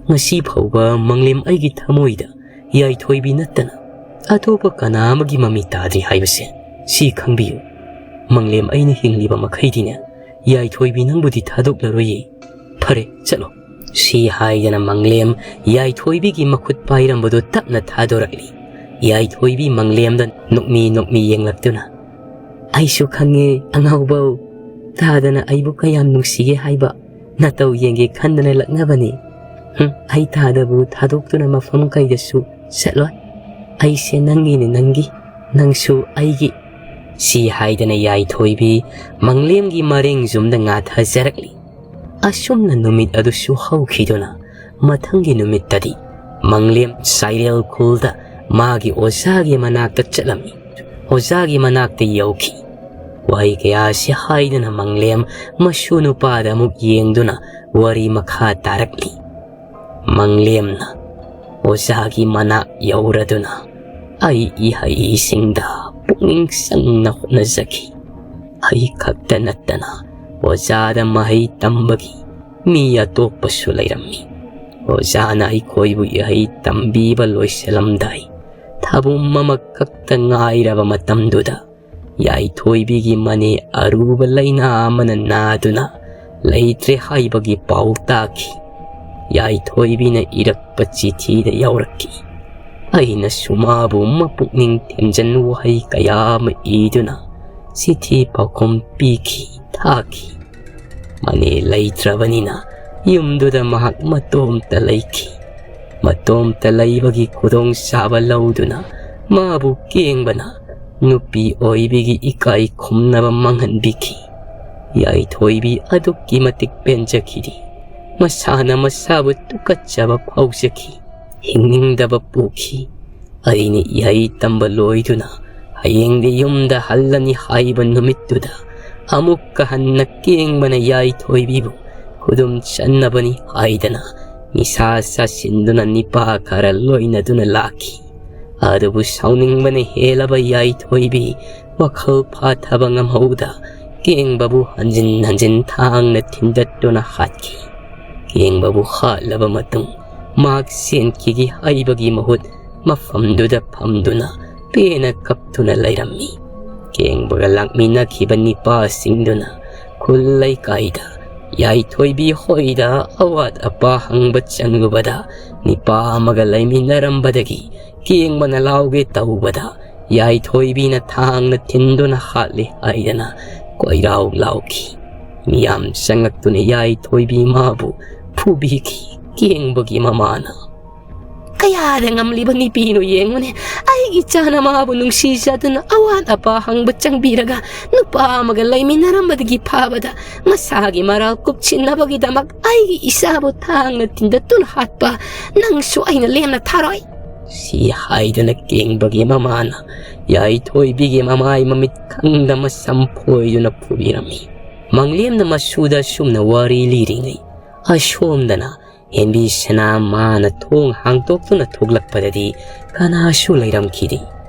ꯉꯁꯤ ꯐꯥꯎꯕ ꯃꯪꯂꯦꯝ ꯑꯩꯒꯤ ꯊꯃꯣꯏꯗ ꯌꯥꯏꯊꯣꯏꯕꯤ ꯅꯠꯇꯅ ꯑꯇꯣꯞꯄ ꯀꯅꯥ ꯑꯃꯒꯤ ꯃꯃꯤ ꯇꯥꯗ꯭ꯔꯤ ꯍꯥꯏꯕꯁꯦ ꯁꯤ ꯈꯪꯕꯤꯌꯨ꯫ ꯃꯪꯂꯦꯝ ꯑꯩꯅ ꯍꯤꯡꯂꯤꯕ ꯃꯈꯩꯗꯤꯅꯦ, ꯌꯥꯏꯊꯣꯏꯕꯤ ꯅꯪꯕꯨꯗꯤ ꯊꯥꯗꯣꯛꯂꯔꯣꯏꯌꯦ꯫ ꯐꯔꯦ, ꯆꯠꯂꯣ꯫" ꯁꯤ ꯍꯥꯏꯗꯅ ꯃꯪꯂꯦꯝ ꯌꯥꯏꯊꯣꯏꯕꯤꯒꯤ ꯃꯈꯨꯠ ꯄꯥꯏꯔꯝꯕꯗꯨ ꯇꯞꯅ ꯊꯥꯗꯣꯔꯛꯂꯤ꯫ ꯌꯥꯏꯊꯣꯏꯕꯤ ꯃꯪꯂꯦꯝꯗ ꯅꯣꯛꯃꯤ ꯅꯣꯛꯃꯤ ꯌꯦꯡꯂꯛꯇꯨꯅ, "ꯑꯩꯁꯨ ꯈꯪꯉꯦ ꯑꯉꯥꯎꯕꯧ, ꯇꯥꯗꯅ ꯑꯩꯕꯨ ꯀꯌꯥꯝ ꯅꯨꯡꯁꯤꯒꯦ ꯍꯥꯏꯕ꯫ ꯅꯇꯧ ꯌꯦꯡꯒꯦ ꯈꯟꯗꯅ ꯂꯛꯅꯕꯅꯤ꯫ ꯍꯨꯝ, ꯑꯩ ꯇꯥꯗꯕꯨ ꯊꯥꯗꯣꯛꯇꯨꯅ ꯃꯐꯝ ꯀꯩꯗꯁꯨ ꯆꯠꯂꯣꯏ꯫ ꯑꯩꯁꯦ ꯅꯪꯒꯤꯅꯦ, ꯅꯪꯒꯤ, ꯅꯪꯁꯨ ꯑꯩꯒꯤ꯫" ꯁꯤ ꯍꯥꯏꯗꯅ ꯌꯥꯏꯊꯣꯏꯕꯤ ꯃꯪꯂꯦꯝꯒꯤ ꯃꯔꯦꯡ ꯌꯨꯝꯗ ꯉꯥꯊꯖꯔꯛꯂꯤ꯫ ꯑꯁꯨꯝꯅ ꯅꯨꯃꯤꯠ ꯑꯗꯨꯁꯨ ꯍꯧꯈꯤꯗꯨꯅ ꯃꯊꯪꯒꯤ ꯅꯨꯃꯤꯠꯇꯗꯤ ꯃꯪꯂꯦꯝ ꯆꯥꯏꯔꯦꯜ ꯈꯨꯜꯗ ꯃꯥꯒꯤ ꯑꯣꯖꯥꯒꯤ ꯃꯅꯥꯛꯇ ꯆꯠꯂꯝꯃꯤ꯫ ꯑꯣꯖꯥꯒꯤ ꯃꯅꯥꯛꯇ ꯌꯧꯈꯤ꯫ ꯋꯥꯍꯩ ꯀꯌꯥꯁꯤ ꯍꯥꯏꯗꯨꯅ ꯃꯪꯂꯦꯝ ꯃꯁꯨ ꯅꯨꯄꯥꯗ ꯑꯃꯨꯛ ꯌꯦꯡꯗꯨꯅ ꯋꯥꯔꯤ ꯃꯈꯥ ꯇꯥꯔꯛꯂꯤ꯫ ꯃꯪꯂꯦꯝꯅ ꯑꯣꯖꯥꯒꯤ ꯃꯅꯥꯛ ꯌꯧꯔꯗꯨꯅ ꯑꯩ ꯏꯍꯩꯁꯤꯡꯗ ꯄꯨꯛꯅꯤꯡ ꯆꯪꯅ ꯍꯣꯠꯅꯖꯈꯤ꯫ ꯑꯩ ꯈꯛꯇ ꯅꯠꯇꯅ ꯑꯣꯖꯥꯗ ꯃꯍꯩ ꯇꯝꯕꯒꯤ ꯃꯤ ꯑꯇꯣꯞꯄꯁꯨ ꯂꯩꯔꯝꯃꯤ꯫ ꯑꯣꯖꯥꯅ ꯑꯩꯈꯣꯏꯕꯨ ꯏꯍꯩ ꯇꯝꯕꯤꯕ ꯂꯣꯏꯁꯤꯜꯂꯝꯗꯥꯏ, ꯊꯥꯕꯨꯝ ꯑꯃꯈꯛꯇ ꯉꯥꯏꯔꯕ ꯃꯇꯝꯗꯨꯗ ꯌꯥꯏꯊꯣꯏꯕꯤꯒꯤ ꯃꯅꯦ ꯑꯔꯨꯕ ꯂꯩꯅꯥ ꯑꯃꯅ ꯅꯥꯗꯨꯅ ꯂꯩꯇ꯭ꯔꯦ ꯍꯥꯏꯕꯒꯤ ꯄꯥꯎ ꯇꯥꯈꯤ꯫ ꯌꯥꯏꯊꯣꯏꯕꯤꯅ ꯏꯔꯛꯄ ꯆꯤꯊꯤꯗ ꯌꯥꯎꯔꯛꯈꯤ꯫ ꯑꯩꯅꯁꯨ ꯃꯥꯕꯨ ꯃꯄꯨꯛꯅꯤꯡ ꯊꯦꯝꯖꯟ ꯋꯥꯍꯩ ꯀꯌꯥ ꯑꯃ ꯏꯗꯨꯅ ꯆꯤꯊꯤ ꯄꯥꯎꯈꯨꯝ ꯄꯤꯈꯤ, ꯊꯥꯈꯤ꯫ ꯃꯅꯦ ꯂꯩꯇ꯭ꯔꯕꯅꯤꯅ ꯌꯨꯝꯗꯨꯗ ꯃꯍꯥꯛ ꯃꯇꯣꯝꯇ ꯂꯩꯈꯤ꯫ ꯃꯇꯣꯝꯇ ꯂꯩꯕꯒꯤ ꯈꯨꯗꯣꯡꯆꯥꯕ ꯂꯧꯗꯨꯅ ꯃꯥꯕꯨ ꯀꯦꯡꯕꯅ ꯅꯨꯄꯤ ꯑꯣꯏꯕꯤꯒꯤ ꯏꯀꯥꯏ ꯈꯨꯝꯅꯕ ꯃꯥꯡꯍꯟꯕꯤꯈꯤ꯫ ꯌꯥꯏꯊꯣꯏꯕꯤ ꯑꯗꯨꯛꯀꯤ ꯃꯇꯤꯛ ꯄꯦꯟꯖꯈꯤꯗꯦ꯫ ꯃꯁꯥꯅ ꯃꯁꯥꯕꯨ ꯇꯨꯀꯠꯆꯕ ꯐꯥꯎꯖꯈꯤ꯫ ꯍꯤꯡꯅꯤꯡꯗꯕ ꯄꯣꯛꯈꯤ꯫ ꯑꯩꯅ ꯏꯍꯩ ꯇꯝꯕ ꯂꯣꯏꯗꯨꯅ ꯍꯌꯦꯡꯗꯤ ꯌꯨꯝꯗ ꯍꯜꯂꯅꯤ ꯍꯥꯏꯕ ꯅꯨꯃꯤꯠꯇꯨꯗ ꯑꯃꯨꯛꯀ ꯍꯟꯅ ꯀꯦꯡꯕꯅ ꯌꯥꯏꯊꯣꯏꯕꯤꯕꯨ ꯈꯨꯗꯨꯝ ꯆꯟꯅꯕꯅꯤ ꯍꯥꯏꯗꯅ ꯅꯤꯁꯥ ꯆꯥꯁꯤꯟꯗꯨꯅ ꯅꯤꯄꯥ ꯈꯔ ꯂꯣꯏꯅꯗꯨꯅ ꯂꯥꯛꯈꯤ꯫ ꯑꯗꯨꯕꯨ ꯁꯥꯎꯅꯤꯡꯕꯅ ꯍꯦꯜꯂꯕ ꯌꯥꯏꯊꯣꯏꯕꯤ ꯋꯥꯈꯜ ꯐꯥꯊꯕ ꯉꯝꯍꯧꯗ ꯀꯦꯡꯕꯕꯨ ꯍꯟꯖꯤꯟ ꯍꯟꯖꯤꯟ ꯊꯥꯡꯅ ꯊꯤꯟꯗꯠꯇꯨꯅ ꯍꯥꯠꯈꯤ꯫ ꯀꯦꯡꯕꯕꯨ ꯍꯥꯠꯂꯕ ꯃꯇꯨꯡ ꯃꯍꯥꯛ ꯆꯦꯟꯈꯤꯒꯦ ꯍꯥꯏꯕꯒꯤ ꯃꯍꯨꯠ ꯃꯐꯝꯗꯨꯗ ꯐꯝꯗꯨꯅ ꯄꯦꯟꯅ ꯀꯞꯇꯨꯅ ꯂꯩꯔꯝꯃꯤ꯫ ꯀꯦꯡꯕꯒ ꯂꯥꯛꯃꯤꯟꯅꯈꯤꯕ ꯅꯤꯄꯥꯁꯤꯡꯗꯨꯅ ꯈꯨꯜ ꯂꯩꯀꯥꯏꯗ ꯌꯥꯏꯊꯣꯏꯕꯤ ꯍꯣꯏꯗ ꯑꯋꯥꯠ ꯑꯄꯥ ꯍꯪꯕ ꯆꯪꯂꯨꯕꯗ ꯅꯤꯄꯥ ꯑꯃꯒ ꯂꯩꯃꯤꯟꯅꯔꯝꯕꯗꯒꯤ ꯀꯦꯡꯕꯅ ꯂꯥꯎꯒꯦ ꯇꯧꯕꯗ ꯌꯥꯏꯊꯣꯏꯕꯤꯅ ꯊꯥꯡꯅ ꯊꯤꯟꯗꯨꯅ ꯍꯥꯠꯂꯤ ꯍꯥꯏꯗꯅ ꯀꯣꯏꯔꯥꯎ ꯂꯥꯎꯈꯤ꯫ ꯃꯤꯌꯥꯝ ꯆꯪꯂꯛꯇꯨꯅ ꯌꯥꯏꯊꯣꯏꯕꯤ ꯃꯥꯕꯨ ꯐꯨꯕꯤꯈꯤ꯫ ꯀꯦꯡꯕꯒꯤ ꯃꯃꯥꯅ, "ꯀꯌꯥꯗ ꯉꯝꯂꯤꯕ ꯅꯨꯄꯤꯅꯣ ꯌꯦꯡꯉꯨꯅꯦ꯫ ꯑꯩꯒꯤ ꯏꯆꯥꯅ ꯃꯥꯕꯨ ꯅꯨꯡꯁꯤꯖꯗꯨꯅ ꯑꯋꯥꯠ ꯑꯄꯥ ꯍꯪꯕ ꯆꯪꯕꯤꯔꯒ ꯅꯨꯄꯥ ꯑꯃꯒ ꯂꯩꯃꯤꯟꯅꯔꯝꯕꯗꯒꯤ ꯐꯥꯕꯗ ꯃꯁꯥꯒꯤ ꯃꯔꯥꯜ ꯀꯨꯞꯁꯤꯟꯅꯕꯒꯤꯗꯃꯛ ꯑꯩꯒꯤ ꯏꯆꯥꯕꯨ ꯊꯥꯡꯅ ꯊꯤꯟꯗꯠꯇꯨꯅ ꯍꯥꯠꯄ ꯅꯪꯁꯨ ꯑꯩꯅ ꯂꯦꯝꯅ ꯊꯥꯔꯣꯏ?" ꯁꯤ ꯍꯥꯏꯗꯨꯅ ꯀꯦꯡꯕꯒꯤ ꯃꯃꯥꯅ ꯌꯥꯏꯊꯣꯏꯕꯤꯒꯤ ꯃꯃꯥꯏ ꯃꯃꯤꯠ ꯈꯪꯗ ꯃꯁꯝ ꯐꯣꯏꯗꯨꯅ ꯐꯨꯕꯤꯔꯝꯃꯤ꯫ ꯃꯪꯂꯦꯝꯅ ꯃꯁꯨꯗ ꯑꯁꯨꯝꯅ ꯋꯥꯔꯤ ꯂꯤꯔꯤꯉꯩ ꯑꯁꯣꯝꯗꯅ ꯍꯦꯟꯕꯤ ꯁꯅꯥ ꯃꯥꯅ ꯊꯣꯡ ꯍꯥꯡꯗꯣꯛꯇꯨꯅ ꯊꯣꯛꯂꯛꯄꯗꯗꯤ ꯀꯅꯥꯁꯨ ꯂꯩꯔꯝꯈꯤꯗꯦ꯫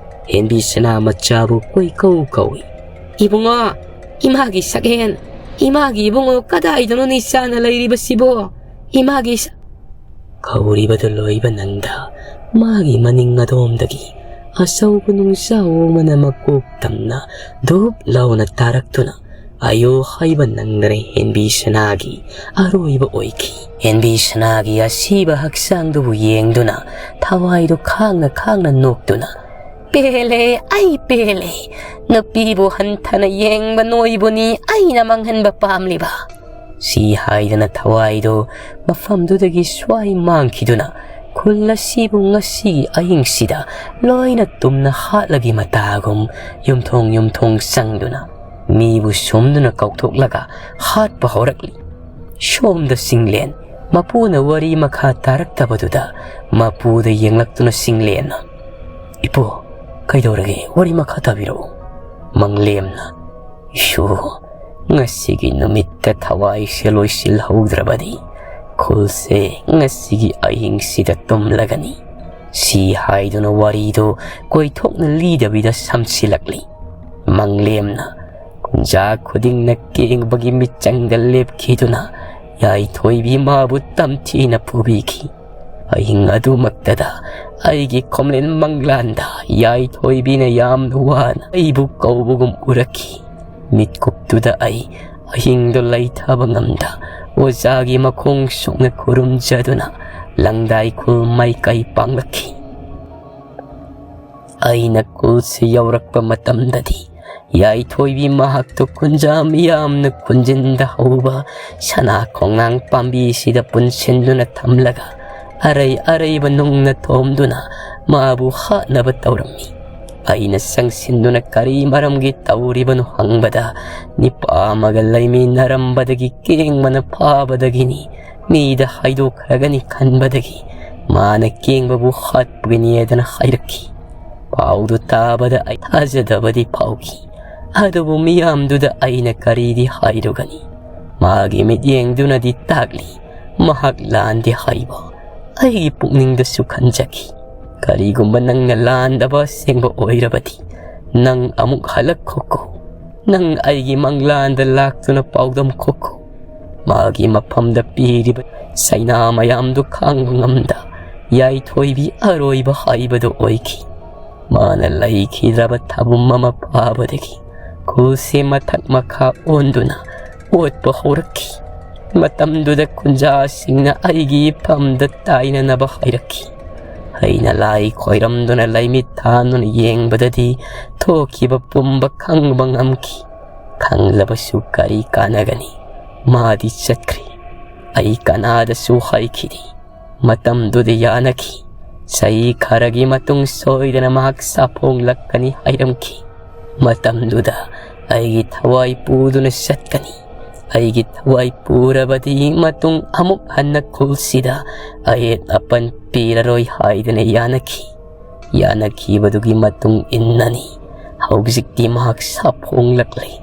ꯍꯦꯟꯕꯤ ꯁꯅꯥ ꯃꯆꯥꯕꯨ ꯀꯣꯏꯀꯧ ꯀꯧꯏ꯫ "ꯏꯕꯨꯡꯉꯣ, ꯏꯃꯥꯒꯤ ꯁꯛꯍꯦꯟ, ꯏꯃꯥꯒꯤ ꯏꯕꯨꯡꯉꯣ ꯀꯗꯥꯏꯗꯅꯣ ꯅꯤꯆꯥꯅ ꯂꯩꯔꯤꯕꯁꯤꯕꯣ? ꯏꯃꯥꯒꯤ ꯁ-" ꯀꯧꯔꯤꯕꯗꯨ ꯂꯣꯏꯕ ꯅꯪꯗ ꯃꯥꯒꯤ ꯃꯅꯤꯡ ꯑꯗꯣꯝꯗꯒꯤ ꯑꯆꯧꯕ ꯅꯨꯡꯖꯥꯎ ꯑꯃꯅ ꯃꯀꯣꯛ ꯇꯝꯅ ꯙꯨꯞ ꯂꯥꯎꯅ ꯇꯥꯔꯛꯇꯨꯅ ꯑꯌꯣ ꯍꯥꯏꯕ ꯅꯪꯗꯅ ꯍꯦꯟꯕꯤ ꯁꯅꯥꯒꯤ ꯑꯔꯣꯏꯕ ꯑꯣꯏꯈꯤ꯫ ꯍꯦꯟꯕꯤ ꯁꯅꯥꯒꯤ ꯑꯁꯤꯕ ꯍꯛꯆꯥꯡꯗꯨꯕꯨ ꯌꯦꯡꯗꯨꯅ ꯊꯋꯥꯏꯗꯨ ꯈꯥꯡꯅ ꯈꯥꯡꯅ ꯅꯣꯛꯇꯨꯅ, "ꯄꯦꯜꯂꯦ, ꯑꯩ ꯄꯦꯜꯂꯦ꯫ ꯅꯨꯄꯤꯕꯨ ꯍꯟꯊꯅ ꯌꯦꯡꯕ ꯅꯣꯏꯕꯨꯅꯤ ꯑꯩꯅ ꯃꯥꯡꯍꯟꯕ ꯄꯥꯝꯂꯤꯕ"꯫ ꯁꯤ ꯍꯥꯏꯗꯅ ꯊꯋꯥꯏꯗꯨ ꯃꯐꯝꯗꯨꯗꯒꯤ ꯁ꯭ꯋꯥꯏ ꯃꯥꯡꯈꯤꯗꯨꯅ ꯈꯨꯜ ꯑꯁꯤꯕꯨ ꯉꯁꯤꯒꯤ ꯑꯍꯤꯡꯁꯤꯗ ꯂꯣꯏꯅ ꯇꯨꯝꯅ ꯍꯥꯠꯂꯒꯤ ꯃꯇꯥꯒꯨꯝ ꯌꯨꯝꯊꯣꯡ ꯌꯨꯝꯊꯣꯡ ꯆꯪꯗꯨꯅ ꯃꯤꯕꯨ ꯁꯨꯝꯗꯨꯅ ꯀꯧꯊꯣꯛꯂꯒ ꯍꯥꯠꯄ ꯍꯧꯔꯛꯂꯤ꯫ ꯁꯣꯝꯗ ꯆꯤꯡꯂꯦꯟ ꯃꯄꯨꯅ ꯋꯥꯔꯤ ꯃꯈꯥ ꯇꯥꯔꯛꯇꯕꯗꯨꯗ ꯃꯄꯨꯗ ꯌꯦꯡꯂꯛꯇꯨꯅ ꯆꯤꯡꯂꯦꯟꯅ, "ꯏꯄꯨ, ꯀꯩꯗꯧꯔꯒꯦ? ꯋꯥꯔꯤ ꯃꯈꯥ ꯇꯥꯕꯤꯔꯛꯎ꯫" ꯃꯪꯂꯦꯝꯅ, "ꯏꯁꯨ, ꯉꯁꯤꯒꯤ ꯅꯨꯃꯤꯠꯇ ꯊꯋꯥꯏꯁꯦ ꯂꯣꯏꯁꯤꯜꯍꯧꯗ꯭ꯔꯕꯗꯤ ꯈꯨꯜꯁꯦ ꯉꯁꯤꯒꯤ ꯑꯍꯤꯡꯁꯤꯗ ꯇꯨꯝꯂꯒꯅꯤ" ꯁꯤ ꯍꯥꯏꯗꯨꯅ ꯋꯥꯔꯤꯗꯨ ꯀꯣꯏꯊꯣꯛꯅ ꯂꯤꯗꯕꯤꯗ ꯁꯝꯁꯤꯜꯂꯛꯂꯤ꯫ ꯃꯪꯂꯦꯝꯅ ꯈꯨꯟꯖꯥ ꯈꯨꯗꯤꯡꯅ ꯀꯦꯡꯕꯒꯤ ꯃꯤꯆꯪꯗ ꯂꯦꯞꯈꯤꯗꯨꯅ ꯌꯥꯏꯊꯣꯏꯕꯤ ꯃꯥꯕꯨ ꯇꯝꯊꯤꯅ ꯐꯨꯕꯤꯈꯤ꯫ ꯑꯍꯤꯡ ꯑꯗꯨꯃꯛꯇꯗ ꯑꯩꯒꯤ ꯈꯣꯝꯂꯦꯟ ꯃꯪꯂꯥꯟꯗ ꯌꯥꯏꯊꯣꯏꯕꯤꯅ ꯌꯥꯝꯅ ꯋꯥꯅ ꯑꯩꯕꯨ ꯀꯧꯕꯒꯨꯝ ꯎꯔꯛꯈꯤ꯫ ꯃꯤꯠꯀꯨꯞꯇꯨꯗ ꯑꯩ ꯑꯍꯤꯡꯗꯣ ꯂꯩꯊꯕ ꯉꯝꯗ ꯑꯣꯖꯥꯒꯤ ꯃꯈꯣꯡ ꯁꯣꯛꯅ ꯈꯨꯔꯨꯝꯖꯗꯨꯅ ꯂꯪꯗꯥꯏ ꯈꯨꯜ ꯃꯥꯏꯀꯩ ꯄꯥꯡꯂꯛꯈꯤ꯫ ꯑꯩꯅ ꯈꯨꯜꯁꯤ ꯌꯧꯔꯛꯄ ꯃꯇꯝꯗꯗꯤ ꯌꯥꯏꯊꯣꯏꯕꯤ ꯃꯍꯥꯛꯇꯨ ꯈꯨꯟꯖꯥ ꯃꯤꯌꯥꯝꯅ ꯈꯨꯟꯖꯤꯟꯗ ꯍꯧꯕ ꯁꯅꯥ ꯈꯣꯡꯅꯥꯡ ꯄꯥꯝꯕꯤꯁꯤꯗ ꯄꯨꯟꯁꯤꯟꯗꯨꯅ ꯊꯝꯂꯒ ꯑꯔꯩ ꯑꯔꯩꯕ ꯅꯨꯡꯅ ꯊꯣꯝꯗꯨꯅ ꯃꯥꯕꯨ ꯍꯥꯠꯅꯕ ꯇꯧꯔꯝꯃꯤ꯫ ꯑꯩꯅ ꯆꯪꯁꯤꯟꯗꯨꯅ ꯀꯔꯤ ꯃꯔꯝꯒꯤ ꯇꯧꯔꯤꯕꯅꯣ ꯍꯪꯕꯗ, ꯅꯤꯄꯥ ꯑꯃꯒ ꯂꯩꯃꯤꯟꯅꯔꯝꯕꯗꯒꯤ ꯀꯦꯡꯕꯅ ꯐꯥꯕꯗꯒꯤꯅꯤ, ꯃꯤꯗ ꯍꯥꯏꯗꯣꯛꯈ꯭ꯔꯒꯅꯤ ꯈꯟꯕꯗꯒꯤ ꯃꯥꯅ ꯀꯦꯡꯕꯕꯨ ꯍꯥꯠꯄꯒꯤꯅꯤ ꯍꯥꯏꯗꯅ ꯍꯥꯏꯔꯛꯈꯤ꯫ ꯄꯥꯎꯗꯨ ꯇꯥꯕꯗ ꯑꯩ ꯊꯥꯖꯗꯕꯗꯤ ꯐꯥꯎꯈꯤ꯫ ꯑꯗꯨꯕꯨ ꯃꯤꯌꯥꯝꯗꯨꯗ ꯑꯩꯅ ꯀꯔꯤꯗꯤ ꯍꯥꯏꯔꯨꯒꯅꯤ? ꯃꯥꯒꯤ ꯃꯤꯠꯌꯦꯡꯗꯨꯅꯗꯤ ꯇꯥꯛꯂꯤ ꯃꯍꯥꯛ ꯂꯥꯟꯗꯦ ꯍꯥꯏꯕ꯫ ꯑꯩꯒꯤ ꯄꯨꯛꯅꯤꯡꯗꯁꯨ ꯈꯟꯖꯈꯤ, "ꯀꯔꯤꯒꯨꯝꯕ ꯅꯪꯅ ꯂꯥꯟꯗꯕ ꯑꯁꯦꯡꯕ ꯑꯣꯏꯔꯕꯗꯤ, ꯅꯪ ꯑꯃꯨꯛ ꯍꯜꯂꯛꯈꯣꯀꯣ꯫ ꯅꯪ ꯑꯩꯒꯤ ꯃꯪꯂꯥꯟꯗ ꯂꯥꯛꯇꯨꯅ ꯄꯥꯎꯗꯝꯈꯣꯀꯣ꯫" ꯃꯥꯒꯤ ꯃꯐꯝꯗ ꯄꯤꯔꯤꯕ ꯆꯩꯅꯥ ꯃꯌꯥꯝꯗꯨ ꯈꯥꯡꯕ ꯉꯝꯗ ꯌꯥꯏꯊꯣꯏꯕꯤ ꯑꯔꯣꯏꯕ ꯍꯥꯏꯕꯗꯨ ꯑꯣꯏꯈꯤ꯫ ꯃꯥꯅ ꯂꯩꯈꯤꯗ꯭ꯔꯕ ꯊꯥꯕꯨꯝ ꯑꯃ ꯐꯥꯕꯗꯒꯤ ꯈꯨꯜꯁꯦ ꯃꯊꯛ ꯃꯈꯥ ꯑꯣꯟꯗꯨꯅ ꯑꯣꯠꯄ ꯍꯧꯔꯛꯈꯤ꯫ ꯃꯇꯝꯗꯨꯗ ꯈꯨꯟꯖꯥꯁꯤꯡꯅ ꯑꯩꯒꯤ ꯏꯐꯝꯗ ꯇꯥꯏꯅꯅꯕ ꯍꯥꯏꯔꯛꯈꯤ꯫ ꯑꯩꯅ ꯂꯥꯏ ꯈꯣꯏꯔꯝꯗꯨꯅ ꯂꯩꯃꯤꯠ ꯊꯥꯟꯗꯨꯅ ꯌꯦꯡꯕꯗꯗꯤ ꯊꯣꯛꯈꯤꯕ ꯄꯨꯝꯕ ꯈꯪꯕ ꯉꯝꯈꯤ꯫ ꯈꯪꯂꯕꯁꯨ ꯀꯔꯤ ꯀꯥꯟꯅꯒꯅꯤ? ꯃꯥꯗꯤ ꯆꯠꯈ꯭ꯔꯦ꯫ ꯑꯩ ꯀꯅꯥꯗꯁꯨ ꯍꯥꯏꯈꯤꯗꯦ꯫ ꯃꯇꯝꯗꯨꯗ ꯌꯥꯅꯈꯤ꯫ ꯆꯍꯤ ꯈꯔꯒꯤ ꯃꯇꯨꯡ ꯁꯣꯏꯗꯅ ꯃꯍꯥꯛ ꯁꯥꯐꯣꯡꯂꯛꯀꯅꯤ ꯍꯥꯏꯔꯝꯈꯤ꯫ ꯃꯇꯝꯗꯨꯗ ꯑꯩꯒꯤ ꯊꯋꯥꯏ ꯄꯨꯗꯨꯅ ꯆꯠꯀꯅꯤ꯫ ꯑꯩꯒꯤ ꯊꯋꯥꯏ ꯄꯨꯔꯕꯗꯤ ꯃꯇꯨꯡ ꯑꯃꯨꯛ ꯍꯟꯅ ꯈꯨꯜꯁꯤꯗ ꯑꯌꯦꯠ ꯑꯄꯟ ꯄꯤꯔꯔꯣꯏ ꯍꯥꯏꯗꯨꯅ ꯌꯥꯅꯈꯤ꯫ ꯌꯥꯅꯈꯤꯕꯗꯨꯒꯤ ꯃꯇꯨꯡ ꯏꯟꯅꯅꯤ ꯍꯧꯖꯤꯛꯇꯤ ꯃꯍꯥꯛ ꯁꯥꯐꯣꯡꯂꯛꯂꯤ꯫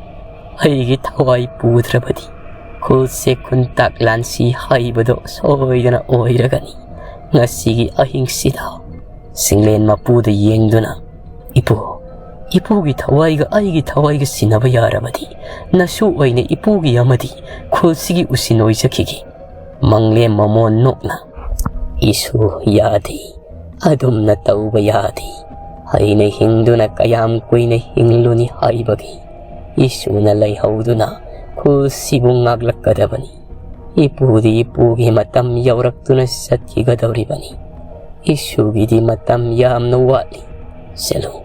ꯑꯩꯒꯤ ꯊꯋꯥꯏ ꯄꯨꯗ꯭ꯔꯕꯗꯤ ꯈꯨꯜꯁꯦ ꯈꯨꯟꯇꯥꯛ ꯂꯥꯟꯁꯤ ꯍꯥꯏꯕꯗꯣ ꯁꯣꯏꯗꯅ ꯑꯣꯏꯔꯒꯅꯤ꯫ ꯉꯁꯤꯒꯤ ꯑꯍꯤꯡꯁꯤꯗ ꯆꯤꯡꯂꯦꯟ ꯃꯄꯨꯗ ꯌꯦꯡꯗꯨꯅ, "ꯏꯄꯨ, ꯏꯄꯨꯒꯤ ꯊꯋꯥꯏꯒ ꯑꯩꯒꯤ ꯊꯋꯥꯏꯒ ꯁꯤꯟꯅꯕ ꯌꯥꯔꯕꯗꯤ ꯅꯁꯨ ꯑꯣꯏꯅ ꯏꯄꯨꯒꯤ ꯑꯃꯗꯤ ꯈꯨꯜꯁꯤꯒꯤ ꯎꯁꯤꯟ ꯑꯣꯏꯖꯈꯤꯒꯦ"꯫ ꯃꯪꯂꯦꯝ ꯃꯃꯣꯟ ꯅꯣꯛꯅ, "ꯏꯁꯨ, ꯌꯥꯗꯦ, ꯑꯗꯨꯝꯅ ꯇꯧꯕ ꯌꯥꯗꯦ꯫ ꯑꯩꯅ ꯍꯤꯡꯗꯨꯅ ꯀꯌꯥꯝ ꯀꯨꯏꯅ ꯍꯤꯡꯂꯨꯅꯤ ꯍꯥꯏꯕꯒꯦ? ꯏꯁꯨꯅ ꯂꯩꯍꯧꯗꯨꯅ ꯈꯨꯜꯁꯤꯕꯨ ꯉꯥꯛꯂꯛꯀꯗꯕꯅꯤ꯫ ꯏꯄꯨꯗꯤ ꯏꯄꯨꯒꯤ ꯃꯇꯝ ꯌꯧꯔꯛꯇꯨꯅ ꯆꯠꯈꯤꯒꯗꯧꯔꯤꯕꯅꯤ꯫ ꯏꯁꯨꯒꯤꯗꯤ ꯃꯇꯝ ꯌꯥꯝꯅ ꯋꯥꯠꯂꯤ꯫ ꯆꯠꯂꯨ,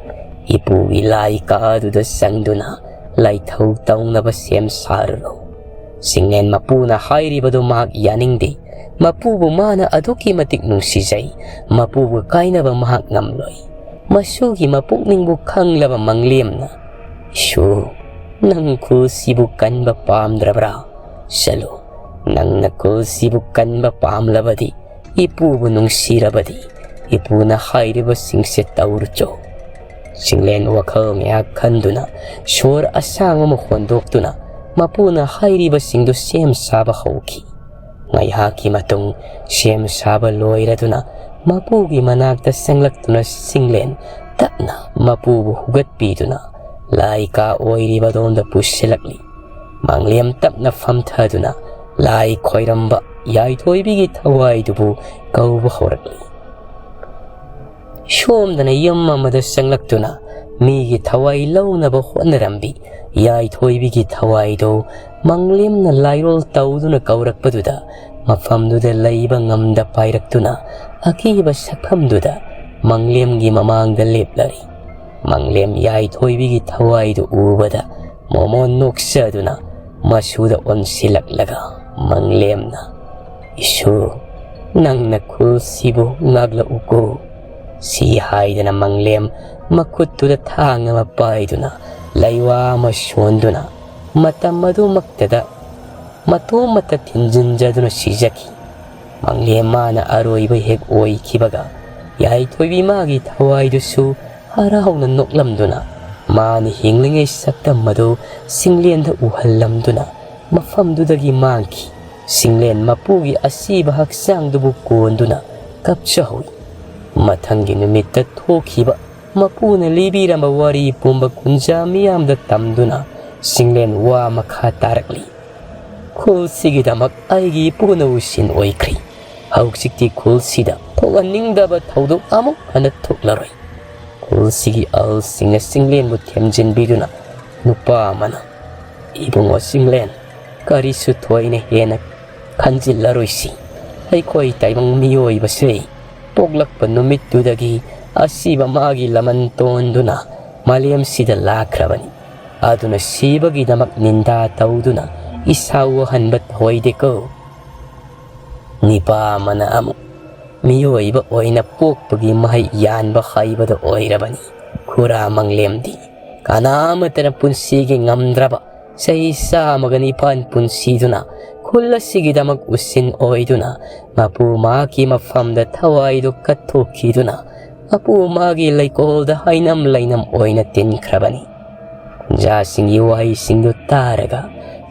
ꯏꯄꯨꯒꯤ ꯂꯥꯏ ꯀꯥꯗꯨꯗ ꯆꯪꯗꯨꯅ ꯂꯥꯏꯊꯧ ꯇꯧꯅꯕ ꯁꯦꯝ ꯁꯥꯔꯨꯔꯣ"꯫ ꯆꯤꯡꯂꯦꯟ ꯃꯄꯨꯅ ꯍꯥꯏꯔꯤꯕꯗꯨ ꯃꯍꯥꯛ ꯌꯥꯅꯤꯡꯗꯦ꯫ ꯃꯄꯨꯕꯨ ꯃꯥꯅ ꯑꯗꯨꯛꯀꯤ ꯃꯇꯤꯛ ꯅꯨꯡꯁꯤꯖꯩ꯫ ꯃꯄꯨꯕꯨ ꯀꯥꯏꯅꯕ ꯃꯍꯥꯛ ꯉꯝꯂꯣꯏ꯫ ꯃꯁꯨꯒꯤ ꯃꯄꯨꯛꯅꯤꯡꯕꯨ ꯈꯪꯂꯕ ꯃꯪꯂꯦꯝꯅ, "ꯏꯁꯨ, ꯅꯪ ꯈꯨꯜꯁꯤꯕꯨ ꯀꯟꯕ ꯄꯥꯝꯗ꯭ꯔꯕ꯭ꯔꯥ? ꯆꯠꯂꯨ, ꯅꯪꯅ ꯈꯨꯜꯁꯤꯕꯨ ꯀꯟꯕ ꯄꯥꯝꯂꯕꯗꯤ ꯏꯄꯨꯕꯨ ꯅꯨꯡꯁꯤꯔꯕꯗꯤ ꯏꯄꯨꯅ ꯍꯥꯏꯔꯤꯕꯁꯤꯡꯁꯦ ꯇꯧꯔꯨꯆꯣ"꯫ ꯆꯤꯡꯂꯦꯟ ꯋꯥꯈꯜ ꯉꯥꯏꯍꯥꯛ ꯈꯟꯗꯨꯅ ꯁꯣꯔ ꯑꯁꯥꯡ ꯑꯃ ꯍꯣꯟꯗꯣꯛꯇꯨꯅ ꯃꯄꯨꯅ ꯍꯥꯏꯔꯤꯕꯁꯤꯡꯗꯨ ꯁꯦꯝ ꯁꯥꯕ ꯍꯧꯈꯤ꯫ ꯉꯥꯏꯍꯥꯛꯀꯤ ꯃꯇꯨꯡ ꯁꯦꯝ ꯁꯥꯕ ꯂꯣꯏꯔꯗꯨꯅ ꯃꯄꯨꯒꯤ ꯃꯅꯥꯛꯇ ꯆꯪꯂꯛꯇꯨꯅ ꯆꯤꯡꯂꯦꯟ ꯇꯞꯅ ꯃꯄꯨꯕꯨ ꯍꯨꯒꯠꯄꯤꯗꯨꯅ ꯂꯥꯏ ꯀꯥ ꯑꯣꯏꯔꯤꯕ ꯑꯗꯣꯝꯗ ꯄꯨꯁꯤꯜꯂꯛꯂꯤ꯫ ꯃꯪꯂꯦꯝ ꯇꯞꯅ ꯐꯝꯊꯗꯨꯅ ꯂꯥꯏ ꯈꯣꯏꯔꯝꯕ ꯌꯥꯏꯊꯣꯏꯕꯤꯒꯤ ꯊꯋꯥꯏꯗꯨꯕꯨ ꯀꯧꯕ ꯍꯧꯔꯛꯂꯤ꯫ ꯁꯣꯝꯗꯅ ꯌꯨꯝ ꯑꯃꯗ ꯆꯪꯂꯛꯇꯨꯅ ꯃꯤꯒꯤ ꯊꯋꯥꯏ ꯂꯧꯅꯕ ꯍꯣꯠꯅꯔꯝꯕꯤ ꯌꯥꯏꯊꯣꯏꯕꯤꯒꯤ ꯊꯋꯥꯏꯗꯨ ꯃꯪꯂꯦꯝꯅ ꯂꯥꯏꯔꯣꯜ ꯇꯧꯗꯨꯅ ꯀꯧꯔꯛꯄꯗꯨꯗ ꯃꯐꯝꯗꯨꯗ ꯂꯩꯕ ꯉꯝꯗ ꯄꯥꯏꯔꯛꯇꯨꯅ ꯑꯀꯤꯕ ꯁꯛꯐꯝꯗꯨꯗ ꯃꯪꯂꯦꯝꯒꯤ ꯃꯃꯥꯡꯗ ꯂꯦꯞꯂꯔꯤ꯫ ꯃꯪꯂꯦꯝ ꯌꯥꯏꯊꯣꯏꯕꯤꯒꯤ ꯊꯋꯥꯏꯗꯨ ꯎꯕꯗ ꯃꯣꯃꯣꯟ ꯅꯣꯛꯆꯗꯨꯅ ꯃꯁꯨꯗ ꯑꯣꯟꯁꯤꯜꯂꯛꯂꯒ ꯃꯪꯂꯦꯝꯅ, "ꯏꯁꯨ, "ꯅꯪꯅ ꯈꯨꯜꯁꯤꯕꯨ ꯉꯥꯛꯂꯛꯎꯀꯣ" ꯁꯤ ꯍꯥꯏꯗꯅ ꯃꯪꯂꯦꯝ ꯃꯈꯨꯠꯇꯨꯗ ꯊꯥꯡ ꯑꯃ ꯄꯥꯏꯗꯨꯅ ꯂꯩꯋꯥ ꯑꯃ ꯁꯣꯟꯗꯨꯅ ꯃꯇꯝ ꯑꯗꯨꯃꯛꯇꯗ ꯃꯇꯣꯝꯃꯇ ꯊꯤꯟꯖꯤꯟꯖꯗꯨꯅ ꯁꯤꯖꯈꯤ꯫ ꯃꯪꯂꯦꯝ ꯃꯥꯅ ꯑꯔꯣꯏꯕ ꯍꯦꯛ ꯑꯣꯏꯈꯤꯕꯒ ꯌꯥꯏꯊꯣꯏꯕꯤ ꯃꯥꯒꯤ ꯊꯋꯥꯏꯗꯨꯁꯨ ꯍꯔꯥꯎꯅ ꯅꯣꯛꯂꯝꯗꯨꯅ ꯃꯥꯅ ꯍꯤꯡꯂꯤꯉꯩ ꯁꯛꯇꯝ ꯑꯗꯨ ꯁꯤꯡꯂꯦꯟꯗ ꯎꯍꯜꯂꯝꯗꯨꯅ ꯃꯐꯝꯗꯨꯗꯒꯤ ꯃꯥꯡꯈꯤ꯫ ꯁꯤꯡꯂꯦꯟ ꯃꯄꯨꯒꯤ ꯑꯁꯤꯕ ꯍꯛꯆꯥꯡꯗꯨꯕꯨ ꯀꯣꯟꯗꯨꯅ ꯀꯞꯆꯍꯧꯏ꯫ ꯃꯊꯪꯒꯤ ꯅꯨꯃꯤꯠꯇ ꯊꯣꯛꯈꯤꯕ ꯃꯄꯨꯅ ꯂꯤꯕꯤꯔꯝꯕ ꯋꯥꯔꯤ ꯄꯨꯝꯕ ꯀꯨꯟꯖꯥ ꯃꯤꯌꯥꯝꯗ ꯇꯝꯗꯨꯅ ꯁꯤꯡꯂꯦꯟ ꯋꯥ ꯃꯈꯥ ꯇꯥꯔꯛꯂꯤ꯫ "ꯈꯨꯜꯁꯤꯒꯤꯗꯃꯛ ꯑꯩꯒꯤ ꯏꯄꯨꯅ ꯎꯁꯤꯟ ꯑꯣꯏꯈ꯭ꯔꯤ꯫ ꯍꯧꯖꯤꯛꯇꯤ ꯈꯨꯜꯁꯤꯗ ꯊꯣꯛꯍꯟꯅꯤꯡꯗꯕ ꯊꯧꯗꯣꯛ ꯑꯃꯨꯛ ꯍꯟꯅ ꯊꯣꯛꯂꯔꯣꯏ꯫" ꯈꯨꯜꯁꯤꯒꯤ ꯑꯍꯜꯁꯤꯡꯅ ꯁꯤꯡꯂꯦꯟꯕꯨ ꯊꯦꯝꯖꯤꯟꯕꯤꯗꯨꯅ ꯅꯨꯄꯥ ꯑꯃꯅ, "ꯏꯕꯨꯡꯉꯣ ꯁꯤꯡꯂꯦꯟ, ꯀꯔꯤꯁꯨ ꯊꯣꯏꯅ ꯍꯦꯟꯅ ꯈꯟꯖꯤꯜꯂꯔꯣꯏꯁꯤ꯫ ꯑꯩꯈꯣꯏ ꯇꯥꯏꯕꯪ ꯃꯤꯑꯣꯏꯕꯁꯦ ꯄꯣꯛꯂꯛꯄ ꯅꯨꯃꯤꯠꯇꯨꯗꯒꯤ ꯑꯁꯤꯕ ꯃꯥꯒꯤ ꯂꯃꯟ ꯇꯣꯟꯗꯨꯅ ꯃꯥꯂꯦꯝꯁꯤꯗ ꯂꯥꯛꯈ꯭ꯔꯕꯅꯤ꯫ ꯑꯗꯨꯅ ꯁꯤꯕꯒꯤꯗꯃꯛ ꯅꯤꯟꯗꯥ ꯇꯧꯗꯨꯅ ꯏꯁꯥ ꯋꯥꯍꯟꯕ ꯊꯣꯏꯗꯦꯀꯣ꯫" ꯅꯤꯄꯥ ꯑꯃꯅ ꯑꯃꯨꯛ, "ꯃꯤꯑꯣꯏꯕ ꯑꯣꯏꯅ ꯄꯣꯛꯄꯒꯤ ꯃꯍꯩ ꯌꯥꯟꯕ ꯍꯩꯕꯗ ꯑꯣꯏꯔꯕꯅꯤ ꯈꯨꯔꯥ ꯃꯪꯂꯦꯝꯗꯤ꯫ ꯀꯅꯥ ꯑꯃꯠꯇꯅ ꯄꯨꯟꯁꯤꯒꯤ ꯉꯝꯗ꯭ꯔꯕ ꯆꯍꯤ ꯆꯥꯝꯃꯒ ꯅꯤꯄꯥꯟ ꯄꯨꯟꯁꯤꯗꯨꯅ ꯈꯨꯜ ꯑꯁꯤꯒꯤꯗꯃꯛ ꯎꯁꯤꯟ ꯑꯣꯏꯗꯨꯅ ꯃꯄꯨ ꯃꯍꯥꯛꯀꯤ ꯃꯐꯝꯗ ꯊꯋꯥꯏꯗꯨ ꯀꯠꯊꯣꯛꯈꯤꯗꯨꯅ ꯃꯄꯨ ꯃꯥꯒꯤ ꯂꯩꯀꯣꯜꯗ ꯍꯩꯅꯝ ꯂꯩꯅꯝ ꯑꯣꯏꯅ ꯇꯤꯟꯈ꯭ꯔꯕꯅꯤ꯫" ꯈꯨꯟꯖꯥꯁꯤꯡꯒꯤ ꯋꯥꯍꯩꯁꯤꯡꯗꯨ ꯇꯥꯔꯒ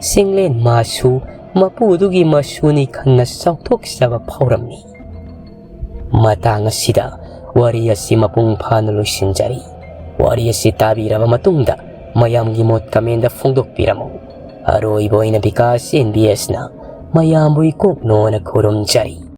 ꯁꯤꯡꯂꯦꯟ ꯃꯥꯁꯨ ꯃꯄꯨꯗꯨꯒꯤ ꯃꯁꯨꯅꯤ ꯈꯪꯅ ꯆꯥꯎꯊꯣꯛꯆꯕ ꯐꯥꯎꯔꯝꯃꯤ꯫ ꯃꯇꯥꯡ ꯑꯁꯤꯗ ꯋꯥꯔꯤ ꯑꯁꯤ ꯃꯄꯨꯡ ꯐꯥꯅ ꯂꯣꯏꯁꯤꯟꯖꯔꯤ꯫ ꯋꯥꯔꯤ ꯑꯁꯤ ꯇꯥꯕꯤꯔꯕ ꯃꯇꯨꯡꯗ ꯃꯌꯥꯝꯒꯤ ꯃꯣꯠ comment ꯐꯣꯡꯗꯣꯛꯄꯤꯔꯝꯃꯨ꯫ ꯑꯔꯣꯏꯕ ꯑꯣꯏꯅ ꯕꯤꯀꯥꯁ ꯑꯦꯟ ꯕꯤ ꯑꯦꯁꯅ ꯃꯌꯥꯝꯕꯨ ꯏꯀꯣꯛꯅꯣꯅ ꯈꯨꯔꯨꯝꯖꯔꯤ꯫